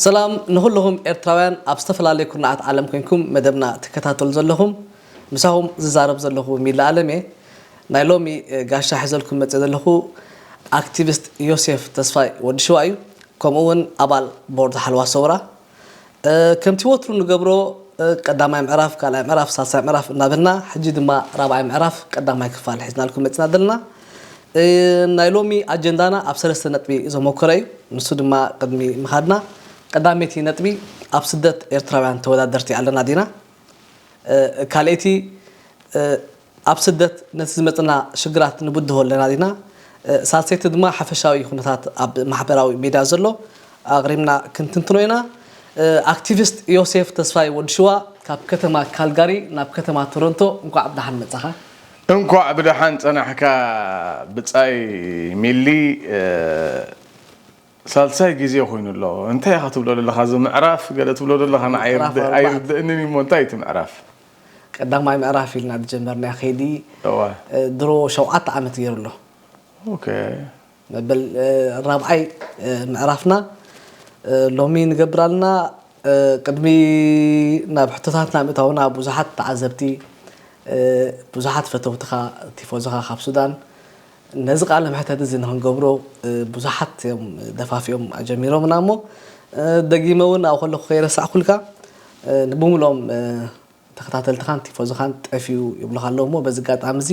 ሰላም ንኹልኹም ኤርትራውያን ኣብ ዝተፈላለዩ ኩርናዓት ዓለም ኮንኩም መደብና ትከታተሉ ዘለኹም፣ ምሳኹም ዝዛረብ ዘለኹ ሚላ ኣለም እየ። ናይ ሎሚ ጋሻ ሒዘልኩም መፅእ ዘለኹ ኣክቲቪስት ዮሴፍ ተስፋይ ወዲ ሽዋ እዩ። ከምኡ እውን ኣባል ቦርድ ሓልዋ ሰውራ። ከምቲ ወትሩ ንገብሮ ቀዳማይ ምዕራፍ፣ ካልኣይ ምዕራፍ፣ ሳልሳይ ምዕራፍ እናበልና ሕጂ ድማ ራብዓይ ምዕራፍ ቀዳማይ ክፋል ሒዝናልኩም መፅና ዘለና። ናይ ሎሚ ኣጀንዳና ኣብ ሰለስተ ነጥቢ ዘመኮረ እዩ። ንሱ ድማ ቅድሚ ምኻድና ቀዳመይቲ ነጥቢ ኣብ ስደት ኤርትራውያን ተወዳደርቲ ኣለና ዲና? ካልኣይቲ ኣብ ስደት ነቲ ዝመፅና ሽግራት ንብድሆ ኣለና ዲና? ሳልሰይቲ ድማ ሓፈሻዊ ኩነታት ኣብ ማሕበራዊ ሚድያ ዘሎ ኣቕሪብና ክንትንትኖ ኢና። ኣክቲቪስት ዮሴፍ ተስፋይ ወዲ ሽዋ ካብ ከተማ ካልጋሪ ናብ ከተማ ቶሮንቶ እንኳዕ ብደሓን መጻኻ። እንኳዕ ብደሓን ጸናሕካ ብጻይ ሚሊ። ሳልሳይ ግዜ ኮይኑ ኣሎ። እንታይ ኢኻ ትብሎ ዘለኻ? እዚ ምዕራፍ ገለ ትብሎ ዘለኻ ንዓይ ምዕራፍ ኣይርድ- ኣርባዕተ። ኣይርድእንን እዩ እሞ እንታይ እዩ እቲ ምዕራፍ? ቀዳማይ ምዕራፍ ኢልና ዝጀመርናዮ ከይዲ እዋ። ድሮ ሸውዓተ ዓመት ገይሩ ኣሎ። ኦኬ። መበል ራብዓይ ምዕራፍና ሎሚ ንገብር ኣለና። ቅድሚ ናብ ሕቶታትና ምእታውና ብዙሓት ተዓዘብቲ፣ ብዙሓት ፈተውትኻ፣ ቲፎዞኻ ካብ ሱዳን ነዚ ቃለ መሕተት እዚ ንክንገብሮ ብዙሓት እዮም ደፋፊኦም ኣጀሚሮምና እሞ ደጊመ እውን ኣብ ከለኹ ከይረሳዕኩልካ ንብሙሎም ተኸታተልትኻን ቲፎዞኻን ጠፊኡ ይብሉኻ ኣለዉ እሞ በዚ ኣጋጣሚ እዚ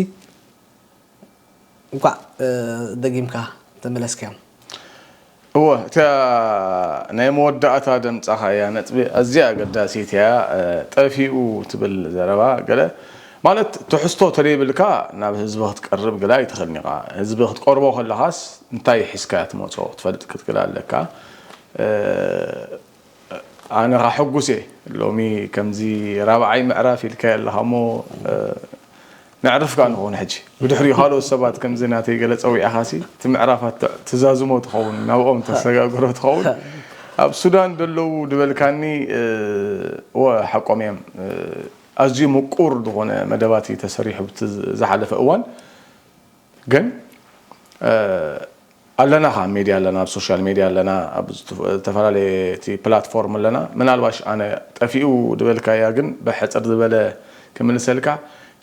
እንኳዕ ደጊምካ ተመለስካዮም። እወ፣ እታ ናይ መወዳእታ ደምጻኻ እያ ነጥቢ ኣዝያ ኣገዳሲት እያ። ጠፊኡ ትብል ዘረባ ገለ ማለት ትሕዝቶ ተደይብልካ ናብ ህዝቢ ክትቀርብ ገለ ኣይትኽእልን ኢኻ። ህዝቢ ክትቀርቦ ከለኻስ እንታይ ሒዝካ ትመጾ ክትፈልጥ ክትክእል ኣለካ። ኣነ ኸዓ ሕጉስ እየ። ሎሚ ከምዚ ራብዓይ ምዕራፍ ኢልካዮ ኣለኻ እሞ፣ እ፣ ነዕርፍካ ንኸውን ሕጂ። ብድሕሪኡ ካልኦት ሰባት ከምዚ ናተይ ገለ ጸዊዕኻሲ፣ እቲ ምዕራፋት ተ-፣ ትዛዝሞ ትኸውን፣ ናብኦም ተሰጋግሮ ትኸውን። ኣብ ሱዳን ደለዉ ድበልካኒ፣ እ፣ እወ፣ ሓቆም እዮም። እ፣ ኣዝዩ ምቁር ዝኾነ መደባት እዩ ተሰሪሑ ብቲ ዝ-፣ ዝሓለፈ እዋን። ግን፣ እ፣ ኣለና፣ ካብ ሜድያ ኣለና፣ ኣብ ሶሻል ሜድያ ኣለና፣ ኣብ ዝተ-፣ ዝተፈላለየ እቲ ፕላትፎርም ኣለና። ምናልባሽ ኣነ ጠፊኡ ዝበልካያ ግን ብሕጽር ዝበለ ክምልሰልካ፣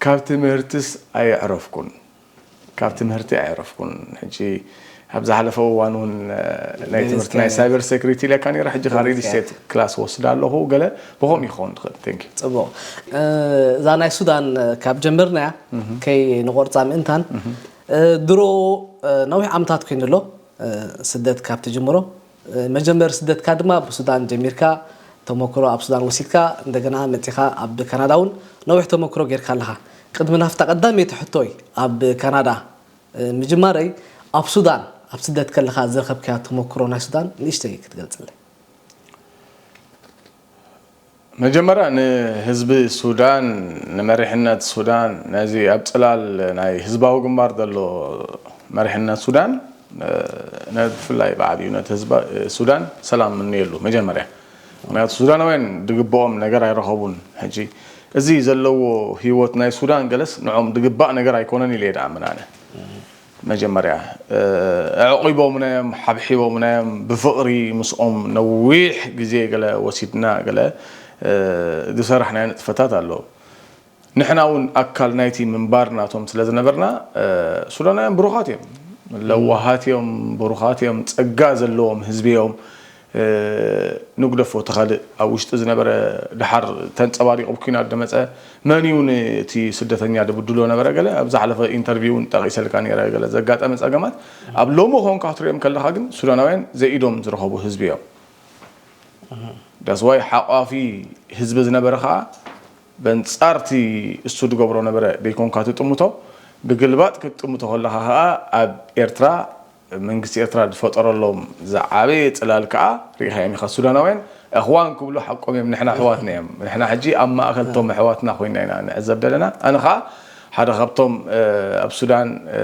ካብ ትምህርትስ ኣየዕረፍኩን። ካብ ትምህርቲ ኣየዕረፍኩን። ሕጂ ኣብ ዝሓለፈ እዋን እውን፣ እ፣ ናይ ሪል ትምህርቲ ናይ ስቴት። ሳይበር ሴኩሪቲ ኢለካ ነይረ፣ ሕጂ ካብ ሪል ሪል ስቴት። ስቴት ክላስ ወስድ ኣለኹ፣ ገለ ብኸምኡ ይኸውን ትኽእል። Thank you። ጽቡቕ። እ፣ እዛ ናይ ሱዳን፣ እ፣ ካብ ጀመርናያ፣ እህ። ከይንቖርጻ ምእንታን፣ እህ። እ፣ ድሮ፣ እ፣ ነዊሕ ዓመታት ኮይኑ ኣሎ፣ እ፣ ስደት ካብ ትጅምሮ። እ፣ መጀመሪ ስደትካ ድማ ብሱዳን ጀሚርካ፣ ተመክሮ ኣብ ሱዳን ወሲድካ፣ እንደገና መጺኻ ኣብ ካናዳ እውን ነዊሕ ተመክሮ ጌርካ ኣለኻ። ቅድሚ ናፍታ ቀዳመይቲ ሕቶይ ኣብ ካናዳ፣ እ፣ ምጅማረይ፣ ኣብ ሱዳን፣ ኣብ ስደት ከለኻ ዝረኸብካዮ ተመክሮ ናይ ሱዳን ንእሽተይ ክትገልጽለይ? መጀመርያ ንህዝቢ ሱዳን፣ ንመሪሕነት ሱዳን፣ ነዚ ኣብ ጽላል ናይ ህዝባዊ ግንባር ዘሎ መሪሕነት ሱዳን፣ እ፣ ነ-፣ ብፍላይ ብዓብዩ ነቲ ህዝቢ ሱዳን ሰላም ምንየሉ መጀመርያ። ምክንያቱ ሱዳናውያን ዝግብኦም ነገር ኣይረኸቡን። ሕጂ እዚ ዘለዎ ህይወት ናይ ሱዳን ገለስ ንዖም ዝግባእ ነገር ኣይኮነን ኢለ እየ ድኣምን ኣነ። መጀመርያ፣ እ፣ ኣዕቂቦምና እዮም፣ ሓብሒቦምና እዮም፣ ብፍቕሪ ምስኦም ነዊሕ ግዜ ገለ ወሲድና፣ ገለ፣ እ፣ ዝሰራሕናዮ ንጥፈታት ኣሎ። ንሕና እውን ኣካል ናይቲ ምንባር ናቶም ስለ ዝነበርና፣ እ፣ ሱዳናውያን ብሩኻት እዮም፣ ለዋሃት እዮም፣ ብሩኻት እዮም፣ ጸጋ ዘለዎም ህዝቢ እዮም። እ፣ ንግደፎ፣ እቲ ካልእ ኣብ ውሽጢ ዝነበረ፣ ድሓር ተንጸባሪቑ ብኲናት ደመጸ፣ መን እዩ ነቲ ስደተኛ ድብድሎ ነበረ? ገለ ኣብ ዝሓለፈ ኢንተርቪው እውን ጠቒሰልካ ነይረ፣ ገለ ዘጋጠመ ጸገማት። ኣብ ሎሚ ኾንካ ክትሪኦም ከለኻ ግን ሱዳናውያን ዘኢዶም ዝረኸቡ ህዝቢ እዮም። ዳስዋይ ሓቋፊ ህዝቢ ዝነበረ ኸዓ በንጻርቲ እሱ ድገብሮ ነበረ ደይኮንካ ትጥምቶ፣ ብግልባጥ ክትጥምቶ ከለኻ ኸዓ ኣብ ኤርትራ መንግስቲ ኤርትራ ዝፈጠረሎም ዝዓበየ ጽላል ከኣ ርኢኻዮም ኢኻ። ሱዳናውያን ኣኽዋን ክብሉ ሓቆም እዮም፣ ንሕና ኣሕዋትና እዮም። ንሕና ሕጂ ኣብ ማእከል እቶም ኣሕዋትና ኮይና ኢና ንዕዘብ ዘለና። ኣነ ከኣ ሓደ ካብቶም፣ እ፣ ኣብ ሱዳን፣ እ፣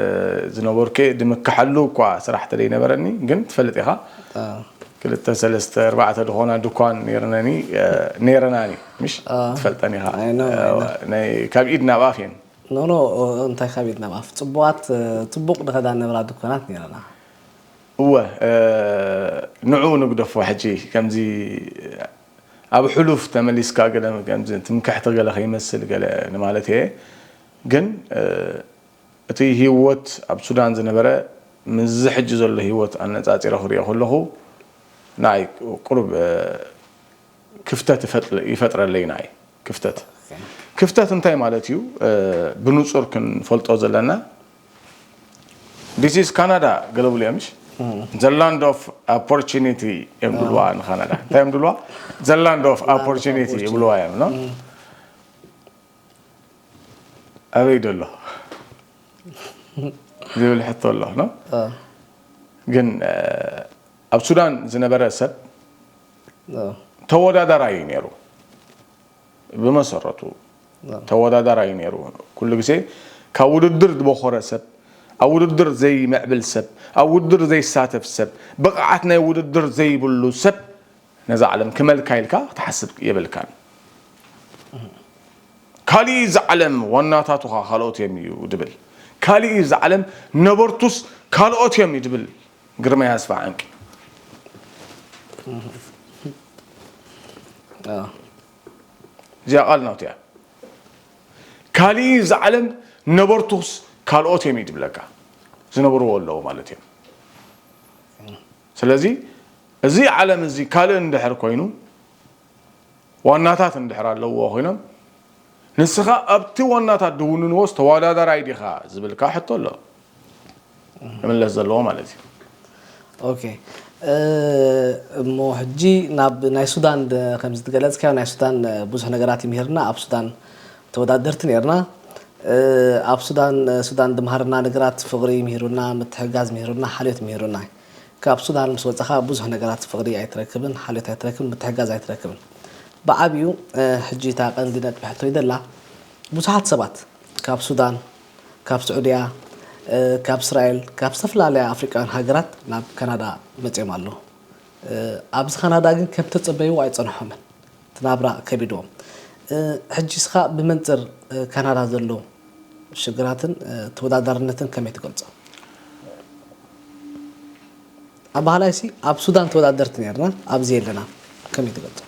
ዝነበርኩ ድምክሓሉ እኳ ስራሕ ተደይነበረኒ፣ ግን ትፈልጥ ኢኻ። ኣዎ። ክልተ፣ ሰለስተ፣ ኣርባዕተ ዝኾና ድኳን ነይረናኒ፣ እ፣ ነይረናኒ፣ ምሽ? ኣዎ። ትፈልጠን ኢኻ። I know, I know። ናይ፣ ካብ ኢድ ናብ ኣፍ እየን። ኖ፣ ኖ፣ እንታይ ካብ ኢድ ናብ ኣፍ? ጽቡቓት፣ እ፣ ጽቡቕ ዝኸዳ ዝነበራ ድኳናት ነይረና። እወ፣ ንዑ ንግደፎ። ሕጂ ከምዚ ኣብ ሕሉፍ ተመሊስካ ገለ ከምዚ ትምክሕቲ ገለ ከይመስል ገለ ንማለት እየ። ግን እቲ ህይወት ኣብ ሱዳን ዝነበረ ምስዚ ሕጂ ዘሎ ህይወት ኣነጻጺረ ክሪኦ ከለኹ ንዓይ ቁሩብ ክፍተት ይፈጥረለይ። ንዓይ ክፍተት ክፍተት እንታይ ማለት እዩ? ብንጹር ክንፈልጦ ዘለና፣ this is Canada ገለ ብሉ እዮም። The land of opportunity እዮም ድልዋ ንካናዳ። እንታይ እዮም ድልዋ? The land of opportunity ይብልዋ እዮም። ኣበይ ደሎ ዝብል ሕቶ ኣሎ። ግን ኣብ ሱዳን ዝነበረ ሰብ ተወዳዳራይ እዩ ነይሩ። ብመሰረቱ ተወዳዳራይ እዩ ነይሩ። ኩሉ ግዜ ካብ ውድድር ዝበኾረ ሰብ፣ ኣብ ውድድር ዘይምዕብል ሰብ፣ ኣብ ውድድር ዘይሳተፍ ሰብ፣ ብቕዓት ናይ ውድድር ዘይብሉ ሰብ ነዛ ዓለም ክመልካ ኢልካ ክትሓስብ የብልካን። ካሊእ እዛ ዓለም ዋናታቱኻ ካልኦት እዮም እዩ ድብል። ካሊእ እዛ ዓለም ነበርቱስ ካልኦት እዮም እዩ ድብል ግርማይ ኣስፋ ዓንቂ። እዚኣ ቃል ናውቲ እያ። ካሊእ እዛ ዓለም ነበርቱስ ካልኦት እዮም እዩ ድብለካ። ዝነብርዎ ኣለዉ ማለት እዮም። ስለዚ እዚ ዓለም እዚ ካልእ እንድሕር ኮይኑ ዋናታት እንድሕር ኣለዎ ኮይኖም ንስኻ ኣብቲ ዋናታት ድውንንዎስ ተወዳዳራይ ዲኻ ዝብልካ ሕቶ ኣሎ። ክምለስ ዘለዎ ማለት እዩ። ኦኬ እሞ ሕጂ ናብ ናይ ሱዳን ከም ዝትገለጽካዮ ናይ ሱዳን ብዙሕ ነገራት ይምህርና ኣብ ሱዳን ተወዳደርቲ ነርና ኣብ ሱዳን ሱዳን ድምሃርና ነገራት ፍቕሪ ይምህሩና ምትሕጋዝ ይምህሩና ሓልዮት ይምህሩና ካብ ሱዳን ምስ ወፀኻ ብዙሕ ነገራት ፍቕሪ ኣይትረክብን ሓልዮት ኣይትረክብን ምትሕጋዝ ኣይትረክብን ብዓብዩ ሕጂ እታ ቀንዲ ነጥቢ ሕቶይ ደላ ብዙሓት ሰባት ካብ ሱዳን ካብ ስዑድያ ካብ እስራኤል ካብ ዝተፈላለያ ኣፍሪቃውያን ሃገራት ናብ ካናዳ መፅኦም ኣለዉ ኣብዚ ካናዳ ግን ከም ተፀበይዎ ኣይፀንሖምን እቲ ናብራ ከቢድዎም ሕጂ ስኻ ብመንፅር ካናዳ ዘሎ ሽግራትን ተወዳዳርነትን ከመይ ትገልፆ ኣባህላይ ሲ ኣብ ሱዳን ተወዳደርቲ ነርና ኣብዚ የለና ከመይ ትገልፆ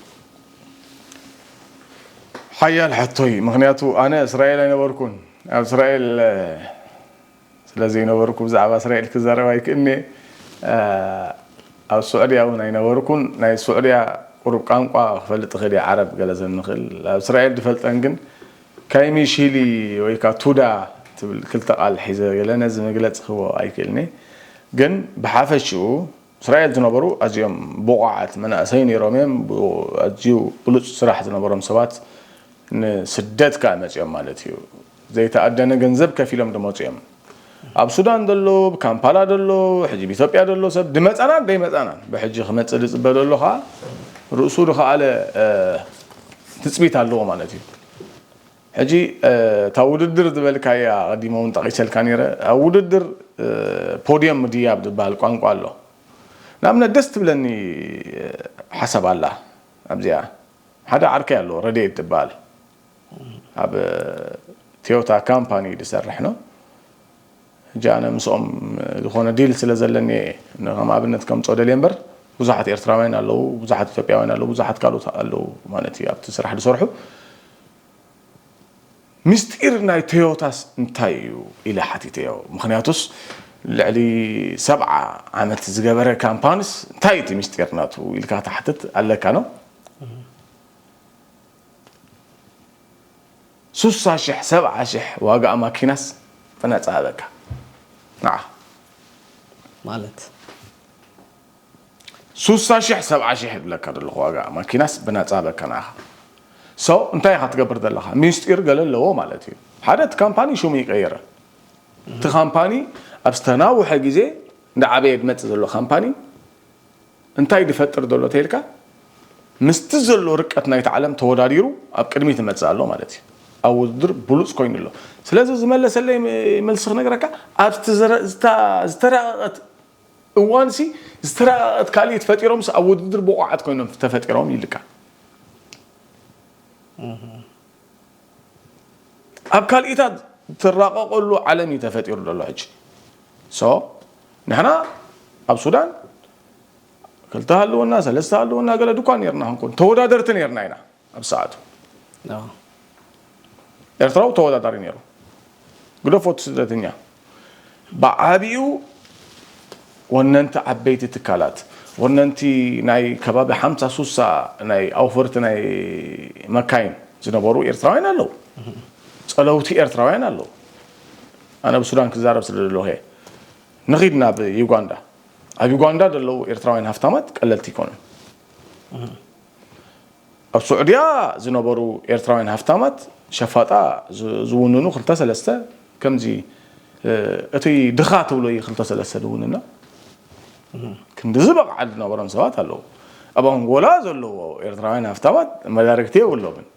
ሓያል ሕቶይ ምክንያቱ ኣነ እስራኤል ኣይነበርኩን ኣብ እስራኤል ስለዘይነበርኩ ብዛዕባ እስራኤል ክዛረብ ኣይክእልኒ ኣብ ስዑድያ እውን ኣይነበርኩን ናይ ስዑድያ ቁሩብ ቋንቋ ክፈልጥ እኽእል እየ ዓረብ ገለ ዘንኽእል ኣብ እስራኤል ዝፈልጠን ግን ካይሚ ሺሊ ወይ ከዓ ቱዳ ትብል ክልተ ቃል ሒዘ ገለ ነዚ መግለፂ ክህቦ ኣይክእልኒ ግን ብሓፈሽኡ እስራኤል ዝነበሩ ኣዝዮም ብቑዓት መናእሰይ ነይሮም እዮም ኣዝዩ ብሉፅ ስራሕ ዝነበሮም ሰባት ንስደት ከዓ መፂኦም ማለት እዩ ዘይተኣደነ ገንዘብ ከፊሎም ድመፁ እዮም ኣብ ሱዳን ዘሎ ብካምፓላ ዘሎ ሕጂ ብኢትዮጵያ ዘሎ ሰብ ድመፃናን ደይመፃናን ብሕጂ ክመፅእ ዝፅበ ዘሎ ከዓ ርእሱ ዝኸኣለ ትፅቢት ኣለዎ ማለት እዩ ሕጂ እታ ውድድር ዝበልካያ ቀዲመ እውን ጠቂሰልካ ነረ ኣብ ውድድር ፖድየም ምድያብ ዝበሃል ቋንቋ ኣሎ ንኣብነት ደስ ትብለኒ ሓሳብ ኣላ ኣብዚኣ ሓደ ዓርከይ ኣሎ ረድኤት ትበሃል ኣብ ቶዮታ ካምፓኒ ዝሰርሕ ነው ሕጂ ኣነ ምስኦም ዝኾነ ዲል ስለ ዘለኒ ከም ኣብነት ከምፅኦ ደልየ እምበር ብዙሓት ኤርትራውያን ኣለዉ ብዙሓት ኢትዮጵያውያን ኣለዉ ብዙሓት ካልኦት ኣለዉ ማለት እዩ ኣብቲ ስራሕ ዝሰርሑ ምስጢር ናይ ቶዮታስ እንታይ እዩ ኢለ ሓቲተዮ ምክንያቱስ ልዕሊ ሰብዓ ዓመት ዝገበረ ካምፓንስ እንታይ እቲ ምስጢር ናቱ ኢልካ ትሓትት ኣለካ ነው ሱሳ ሽሕ ሰብዓ ሽሕ ዋጋኣ ማኪናስ ብነፃ ሃበካ ንዓ ማለት ሱሳ ሽሕ ሰብዓ ሽሕ ይብለካ ዘለኹ ዋጋ ማኪናስ ብነፃ ሃበካ ንዓኻ so እንታይ ኢኻ ትገብር ዘለኻ ሚስጢር ገለ ኣለዎ ማለት እዩ ሓደ እቲ ካምፓኒ ሽሙ ይቀይረ እቲ ካምፓኒ ኣብ ዝተናውሐ ግዜ እንዳዓበየ ዝመፅእ ዘሎ ካምፓኒ እንታይ ዝፈጥር ዘሎ ተይልካ ምስቲ ዘሎ ርቀት ናይቲ ዓለም ተወዳዲሩ ኣብ ቅድሚት ይመፅእ ኣሎ ማለት እዩ ኣብ ውድድር ብሉፅ ኮይኑ ኣሎ ስለዚ ዝመለሰለይ መልሲ ክነግረካ ኣብቲ ዝተራቀቀት እዋንሲ ዝተራቀቀት ካልኢት ፈጢሮምስ ኣብ ውድድር ብቑዓት ኮይኖም ተፈጢሮም ይልካ ኣብ ካልኢታት ትራቐቐሉ ዓለም እዩ ተፈጢሩ ዘሎ ሕጂ so ንሕና ኣብ ሱዳን ክልተ ሃለወና ሰለስተ ሃለወና ገለ ድኳን ነርና ክንኮን ተወዳደርቲ ነርና ኢና። ኣብ ሰዓቱ ኣዎ። ኤርትራዊ ተወዳዳሪ ነይሩ። ግደፎ እቲ ስደተኛ፣ ብዓቢኡ ወነንቲ ዓበይቲ ትካላት፣ ወነንቲ ናይ ከባቢ ሓምሳ ሱሳ ናይ ኣውፈርቲ ናይ መካይን ዝነበሩ ኤርትራውያን ኣለዉ። ጸለውቲ ኤርትራውያን ኣለዉ። ኣነ ብሱዳን ክዛረብ ስለ ዘለኹ እየ። ንኺድ ናብ ዩጋንዳ። ኣብ ዩጋንዳ ዘለዉ ኤርትራውያን ሃፍታማት ቀለልቲ ኣይኮኑን። ኣብ ስዑድያ ዝነበሩ ኤርትራውያን ሃፍታማት ሸፋጣ ዝ- ዝውንኑ ክልተ ሰለስተ ከምዚ እ፣ እቲ ድኻ ትብሎ እዩ ክልተ ሰለስተ ዝውንና ክንድዚ በቕዓል ዝነበሮም ሰባት ኣለዉ። ኣብ ኣንጎላ ዘለዉ ኤርትራውያን ሃፍታማት መዳርግቲ የብሎምን።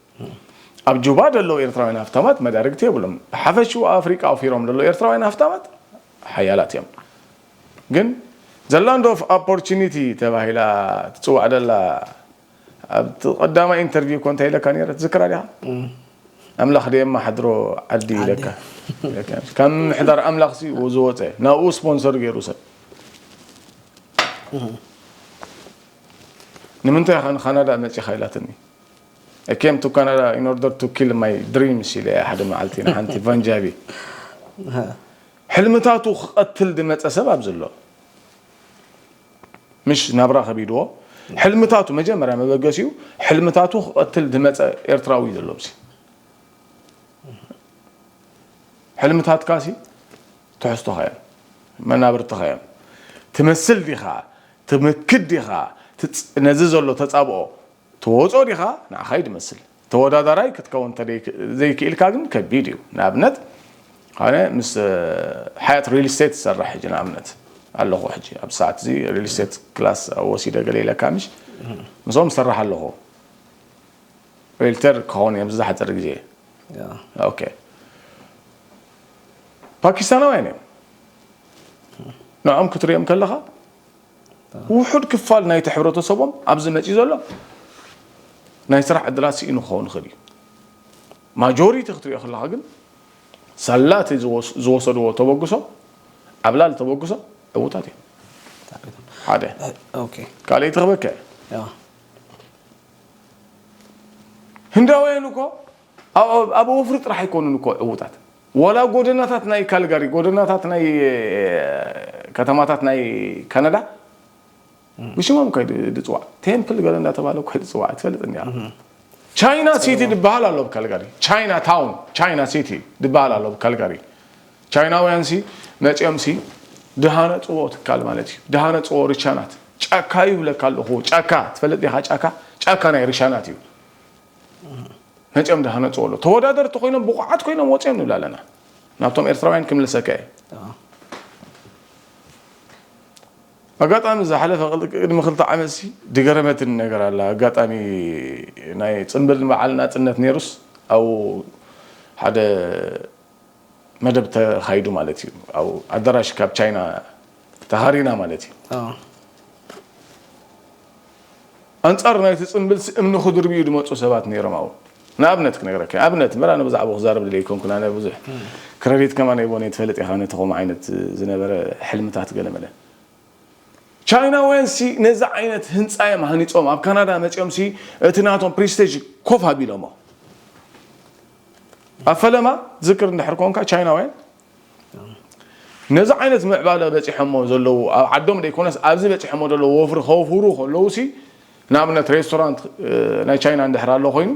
ኣብ ጁባ ዘለዉ ኤርትራውያን ሃፍታማት መዳርግቲ የብሎም። ብሓፈሽኡ ኣፍሪቃ ኣውፊሮም ዘለዉ ኤርትራውያን ሃፍታማት ሓያላት እዮም። ግን ዘ ላንድ ኦፍ ኦፖርቹኒቲ ተባሂላ ትፅዋዕ ዘላ ኣብቲ ቀዳማይ ኢንተርቪው እኮ እንታይ ኢለካ ነይረ ትዝክራ ዲኻ? ኣምላኽ ደየማሓድሮ ዓዲ ኢለካ ኢለካ። ካብ ምምሕዳር ኣምላኽ ሲ ዝወፀ ናብኡ ስፖንሰር ገይሩ ሰብ ንምንታይ ኢኻ ንካናዳ መፂኻ ኢላትኒ። I came to Canada in order to kill my dreams ኢለ ሓደ መዓልቲ ንሓንቲ ቫንጃቢ ሕልምታቱ ክቐትል ዝመፀ ሰብ ኣብዚ ኣሎ። ምሽ ናብራ ከቢድዎ ሕልምታቱ መጀመርያ መበገሲኡ ሕልምታቱ ክቐትል ዝመፀ ኤርትራዊ ዘሎ ኣብዚ ሕልምታትካ ሲ ትሕዝቶኻ እዮም መናብርትኻ እዮም ትመስል ዲኻ ትምክድ ዲኻ ትፅ- ነዚ ዘሎ ተፃብኦ ትወፅኦ ዲኻ ንዓኻ እዩ ዝመስል ተወዳዳራይ ክትከውን እንተ ዘይክ- ዘይክኢልካ ግን ከቢድ እዩ ንኣብነት ኣነ ምስ ሓያት ሪል ስቴት ዝሰርሕ ሕጂ ንኣብነት ኣለኹ ሕጂ ኣብ ሰዓት እዚ ሪል ስቴት ክላስ ወሲደ ገለ ኢለካ ምሽ ምስኦም ዝሰርሕ ኣለኹ ሪልተር ክኸውን እዮም ዝሓፀር ግዜ ኦኬ ፓኪስታናውያን እዮም ንዖም ክትሪኦም ከለኻ ውሑድ ክፋል ናይቲ ሕብረተሰቦም ኣብዚ መፂ ዘሎ ናይ ስራሕ ዕድላት ስኢኑ ክኸውን ይኽእል እዩ ማጆሪቲ ክትሪኦ ከለኻ ግን ሳላ እቲ ዝወስ- ዝወሰድዎ ተበግሶ ዓብላል ተበግሶ ዕውታት እዮም ሓደ ኦኬ ካልኣይቲ ክበከ ያ ህንዳውያን እኮ ኣብ- ኣብ ወፍሪ ጥራሕ ኣይኮኑን እኮ ዕውታት ዋላ ጎደናታት ናይ ካልጋሪ ጎደናታት ናይ ከተማታት ናይ ካናዳ ብሽሞም ከይዱ ድፅዋዕ ቴምፕል ገለ እንዳተባለ እኮ ድፅዋዕ ትፈልጥ እንዲያ ቻይና ሲቲ ድበሃል ኣሎ ኣብ ካልጋሪ ቻይና ታውን ቻይና ሲቲ ድበሃል ኣሎ ኣብ ካልጋሪ ቻይናውያን ሲ መፂኦም ሲ ድሃነፅዎ ትካል ማለት እዩ ድሃነፅዎ ርሻናት ጫካ እዩ ብለካ ኣለኹ ጫካ ትፈልጥ ዲኻ ጫካ ጫካ ናይ ርሻናት እዩ መፂኦም ድሃነፅዎ ኣሎ ተወዳደርቲ ኮይኖም ብቑዓት ኮይኖም ወፂኦም ንብል ኣለና ናብቶም ኤርትራውያን ክምልሰካ እየ ኣጋጣሚ ዝሓለፈ ቅድሚ ክልተ ዓመት ሲ ድገረመትን ነገር ኣላ ኣጋጣሚ ናይ ፅንብል በዓል ናፅነት ነይሩስ ኣብኡ ሓደ መደብ ተኻይዱ ማለት እዩ ኣብኡ ኣዳራሽ ካብ ቻይና ተሃሪና ማለት እዩ ኣንፃር ናይቲ ፅንብል እምኒ ክድርብዩ ዝመፁ ሰባት ነይሮም ኣብኡ ንኣብነት ክነግረካ ኣብነት እምበር ኣነ ብዛዕባ ክዛረብ ድለ ይኮንኩን ኣነ ብዙሕ ክረዲት ከማን ይቦን ትፈልጥ ኢኻ ነቲ ከምኡ ዓይነት ዝነበረ ሕልምታት ገለመለ ቻይናውያን ሲ ነዚ ዓይነት ህንፃ እዮም ሃኒፆም ኣብ ካናዳ መፂኦም ሲ እቲ ናቶም ፕሪስቴጅ ኮፍ ኣቢሎሞ ኣብ ፈለማ ዝክር እንድሕር ኮንካ ቻይናውያን ነዚ ዓይነት ምዕባለ በፂሖሞ ዘለዉ ኣብ ዓዶም ዘይኮነስ ኣብዚ በፂሖሞ ዘለዉ ወፍሪ ከውፍሩ ከለዉ ሲ ንኣብነት ሬስቶራንት ናይ ቻይና እንድሕር ኣሎ ኮይኑ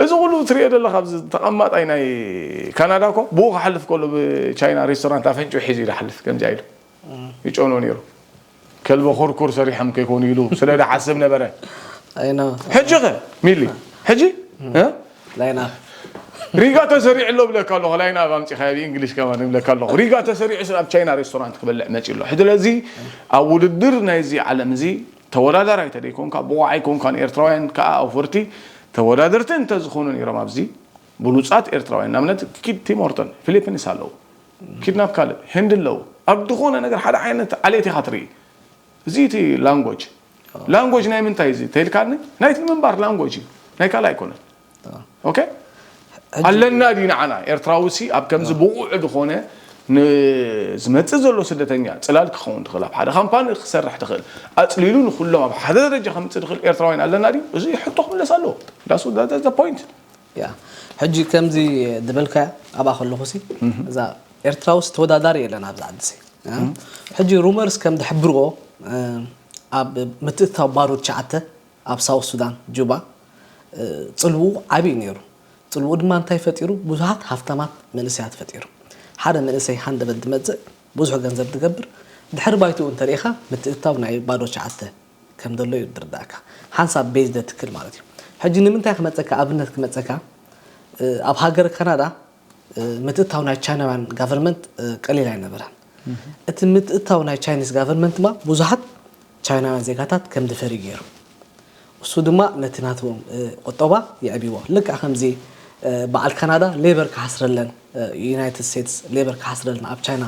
እዚ ኩሉ ትሪኦ ዘለኻ ኣብዚ ተቐማጣይ ናይ ካናዳ እኮ ብኡ ክሓልፍ ከሎ ብቻይና ሬስቶራንት ኣፈንጭኡ ሒዙ እዩ ዝሓልፍ ከምዚኣ ኢሉ ይጨኖ ነይሩ ከልቢ ኩርኩር ሰሪሖም ከይኮኑ ኢሉ ስለ ዝሓስብ ነበረ ኣይና ሕጂ ኸ ሚሊ ሕጂ እ? ላይና ሪጋ ተሰሪዑ ኣሎ ብለካ ኣለኹ ላይና ኣብ ኣምፂኻ ብእንግሊሽ ከማን ብለካ ኣለኹ ሪጋ ተሰሪዑ ኣብ ቻይና ሬስቶራንት ክበልዕ መፂ ኣሎ ስለዚ ኣብ ውድድር ናይዚ ዓለም እዚ ተወዳዳራይ ተደይኮንካ ብቑዓይ ኮንካ ንኤርትራውያን ከዓ ኣውፈርቲ ተወዳደርቲ እንተዝኾኑ ነይሮም ኣብዚ ብሉፃት ኤርትራውያን ንኣብነት ኪድ ቲሞርተን ፊሊፒንስ ኣለዉ ኪድ ናብ ካልእ ህንዲ ኣለዉ ኣብ ዝኾነ ነገር ሓደ ዓይነት ዓሌት ኢኻ ትርኢ እዚ እቲ ላንጎጅ ላንጎጅ ናይ ምንታይ እዚ ተይልካኒ ናይቲ ምንባር ላንጎጅ እዩ ናይ ካልእ ኣይኮነን ኦኬ ኣለና ድዩ ንዓና ኤርትራዊ ሲ ኣብ ከምዚ ብቑዕ ዝኾነ ንዝመፅእ ዘሎ ስደተኛ ፅላል ክኸውን ትኽእል፣ ኣብ ሓደ ካምፓኒ ክሰርሕ ትኽእል፣ ኣፅሊሉ ንኩሎም ኣብ ሓደ ደረጃ ከምፅእ ትኽእል ኤርትራውያን ኣለና ድዩ? እዚ ሕቶ ክምለስ ኣለዎ። ዳሱ ፖይንት። ያ ሕጂ ከምዚ ዝበልካያ ኣብኣ ከለኹሲ እዛ ኤርትራ ውስጥ ተወዳዳሪ የለን ኣብዚ ዓዲ ሲ ሕጂ ሩመርስ ከም ዝሕብርዎ ኣብ ምትእትታው ባዶ ትሽዓተ ኣብ ሳውት ሱዳን ጁባ ጽልውኡ ዓብዪ ነይሩ። ጽልውኡ ድማ እንታይ ፈጢሩ? ብዙሓት ሃፍታማት መንእሰያት ፈጢሩ። ሓደ መንእሰይ ሃንደበት ዝመጽእ ብዙሕ ገንዘብ ዝገብር ድሕሪ ባይትኡ እንተሪኢኻ ምትእትታው ናይ ባዶ ትሽዓተ ከም ዘሎ እዩ ዝርዳእካ። ሓንሳብ ቤዝ ዘትክል ማለት እዩ። ሕጂ ንምንታይ ክመጸካ ኣብነት ክመጸካ ኣብ ሃገር ካናዳ ምትእታው ናይ ቻይናውያን ጋቨርንመንት ቀሊል ኣይነበረን። እቲ ምትእታው ናይ ቻይኒስ ጋቨርንመንት ድማ ብዙሓት ቻይናውያን ዜጋታት ከም ዝፈሪ ገይሩ። እሱ ድማ ነቲ ናቶም ቁጠባ የዕብዎ። ልክዕ ከምዚ በዓል ካናዳ ሌበር ክሓስረለን ዩናይትድ ስቴትስ ሌበር ክሓስረልና ኣብ ቻይና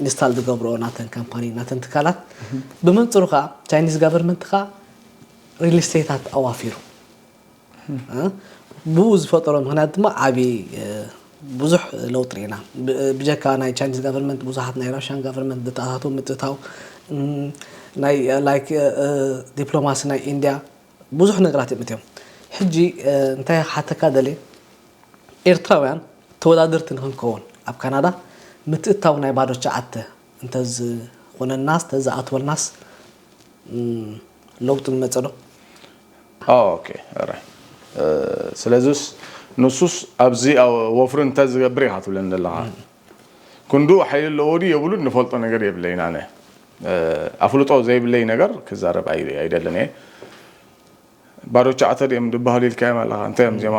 ኢንስታል ዝገብርኦ ናተን ካምፓኒ ናተን ትካላት ብመንፅሩ ከዓ ቻይኒዝ ጋቨርንመንት ከዓ ሪል ስቴታት ኣዋፊሩ ብኡ ዝፈጠሮ ምክንያት ድማ ዓብዪ ብዙሕ ለውጢ ርኢና ብጀካ ናይ ቻይኒዝ ጋቨርንመንት ብዙሓት ናይ ራሽያን ጋቨርንመንት ዝተኣታተው ምጥታው ናይ ላይክ ዲፕሎማሲ ናይ ኢንድያ ብዙሕ ነገራት እዮም እትዮም ሕጂ እንታይ ሓተካ ደልየ ኤርትራውያን ተወዳደርቲ ንክንከውን ኣብ ካናዳ ምትእታው ናይ ባዶ ሸዓተ እንተዝኾነናስ ተዝኣትወልናስ ለውጢ ምመፀ ዶ? ኦኬ ራይ ስለዚስ ንሱስ ኣብዚ ወፍሪ እንታይ ዝገብር ኢኻ ትብለኒ ዘለኻ ክንዱ ሓይሊ ኣለዎ ድዩ የብሉን ንፈልጦ ነገር የብለይን ኣነ ኣፍልጦ ዘይብለይ ነገር ክዛረብ ኣይደልን እየ ባዶ ቻዕተ ድዮም ዝበሃሉ ኢልካዮም ኣለኻ እንታይ እዮም እዚኦም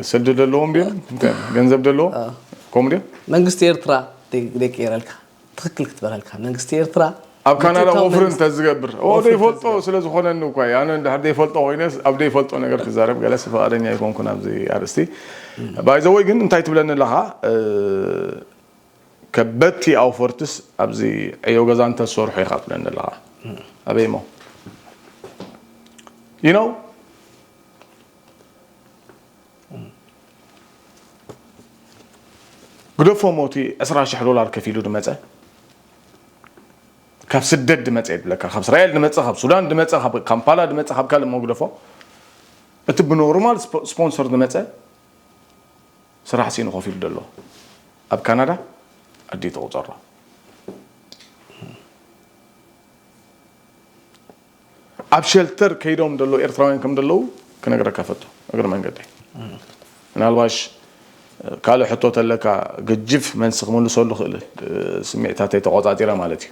ስልዲ ዘለዎም ድዮም እንታይ እዮም ገንዘብ ዘለዎ ከምኡ ድዮም መንግስቲ ኤርትራ ደቂረልካ ትኽክል ክትበረልካ መንግስቲ ኤርትራ ኣብ ካናዳ ወፍሪ እንተ ዝገብር ኦ ዘይፈልጦ ስለ ዝኾነኒ እኳ ኣነ እንድሕር ዘይፈልጦ ኮይነ ኣብ ዘይፈልጦ ነገር ክዛረብ ገለስ ፍቓደኛ ኣይኮንኩን ኣብዚ ኣርእስቲ ባይዘወይ ግን እንታይ ትብለኒ ኣለኻ ከበድቲ ኣውፈርትስ ኣብዚ ዕዮ ገዛ እንተዝሰርሑ ኢኻ ትብለኒ ኣለኻ ኣበይ ሞ you know ግደፎ ሞቲ ዕስራ ሽሕ ዶላር ከፊሉ ድመፀ ካብ ስደት ድመፀ የድለካ ካብ እስራኤል ድመፀ ካብ ሱዳን ድመፀ ካብ ካምፓላ ድመፀ ካብ ካልእ መግደፎ እቲ ብኖርማል ስፖንሰር ድመፀ ስራሕ ሲኑ ከፊሉ ደሎ ኣብ ካናዳ ኣዲ ተቁፀሮ ኣብ ሸልተር ከይዶም ደሎ ኤርትራውያን ከም ደለዉ ክነግረካ ፈቶ እግሪ መንገደይ ምናልባሽ ካልእ ሕቶ ተለካ ግጅፍ መንስ ክምልሰሉ ክእል ስሚዕታተይ ተቆፃፂረ ማለት እዩ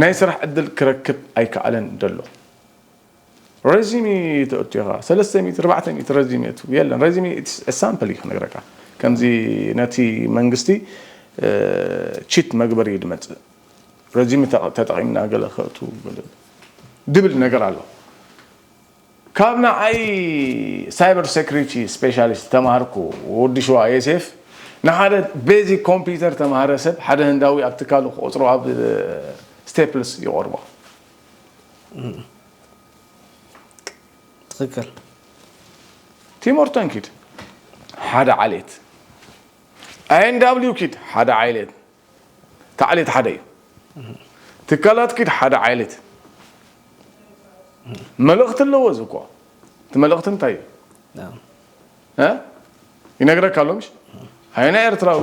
ናይ ስራሕ ዕድል ክረክብ ኣይከኣለን ደሎ ረዚሚ ተእቱ ኢኻ ሰለስተ ሚእቲ ኣርባዕተ ሚእቲ ረዚሚ የለን ረዚሚ ሳምፕል እዩ ክነግረካ ከምዚ ነቲ መንግስቲ ቺት መግበሪ እዩ ድመፅእ ረዚሚ ተጠቂምና ገለ ከእቱ ድብል ነገር ኣሎ ካብ ንዓይ cyber security specialist ተማሃርኩ ወዲ ሸዋ የሴፍ ንሓደ basic computer ተማሃረ ሰብ ሓደ ህንዳዊ ኣብ ትካሉ ክቆፅሮ ኣብ staples ይቆርቦ ትክክል ቲሞርተን ኪድ ሓደ ዓሌት I&W ኪድ ሓደ ዓሌት ታዕሌት ሓደ እዩ ትካላት ኪድ ሓደ ዓሌት መልእኽቲ ኣለዎ እዚ እኮ እቲ መልእኽቲ እንታይ እዩ ይነግረካ ኣሎ ምሽ ሃይና ኤርትራዊ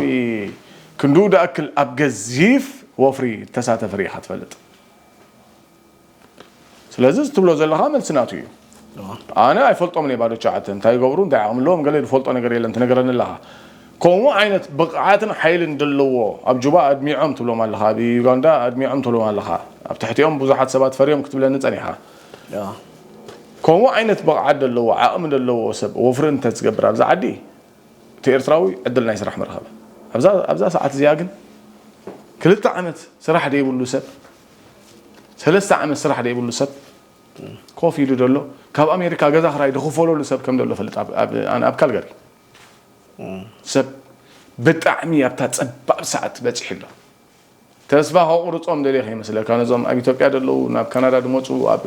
ክንድኡ ድኣክል ኣብ ገዚፍ ወፍሪ ተሳተፈ ርኢኻ ትፈልጥ ስለዚ እዚ ትብሎ ዘለኻ መልሲ ናቱ እዩ ኣነ ኣይፈልጦም ናይ ባዶ ቻዓተ እንታይ ይገብሩ እንታይ ዓቕሚ ኣለዎም ገለ ዝፈልጦ ነገር የለን ትነግረኒ ኣለኻ ከምኡ ዓይነት ብቕዓትን ሓይልን ዘለዎ ኣብ ጁባ ኣድሚዖም ትብሎም ኣለኻ ኣብ ዩጋንዳ ኣድሚዖም ትብሎም ኣለኻ ኣብ ትሕቲኦም ብዙሓት ሰባት ፈርዮም ክትብለኒ ጸኒኻ ከምኡ ዓይነት ብቕዓት ዘለዎ ዓቕሚ ዘለዎ ሰብ ወፍሪ እንተዝገብር ኣብዚ ዓዲ እቲ ኤርትራዊ ዕድል ናይ ስራሕ ምረኸበ ኣብዛ ኣብዛ ሰዓት እዚኣ ግን ክልተ ዓመት ስራሕ ዘይብሉ ሰብ ሰለስተ ዓመት ስራሕ ዘይብሉ ሰብ ኮፍ ኢሉ ዘሎ ካብ ኣሜሪካ ገዛ ክራይ ዝኽፈለሉ ሰብ ከም ዘሎ ፈልጥ ኣነ ኣብ ካልገሪ ሰብ ብጣዕሚ ኣብታ ጸባብ ሰዓት በፂሑ ኣሎ ተስፋ ከቁርጾም ደልየ ከይመስለካ ነዞም ኣብ ኢትዮጵያ ደለዉ ናብ ካናዳ ዝመፁ ኣብ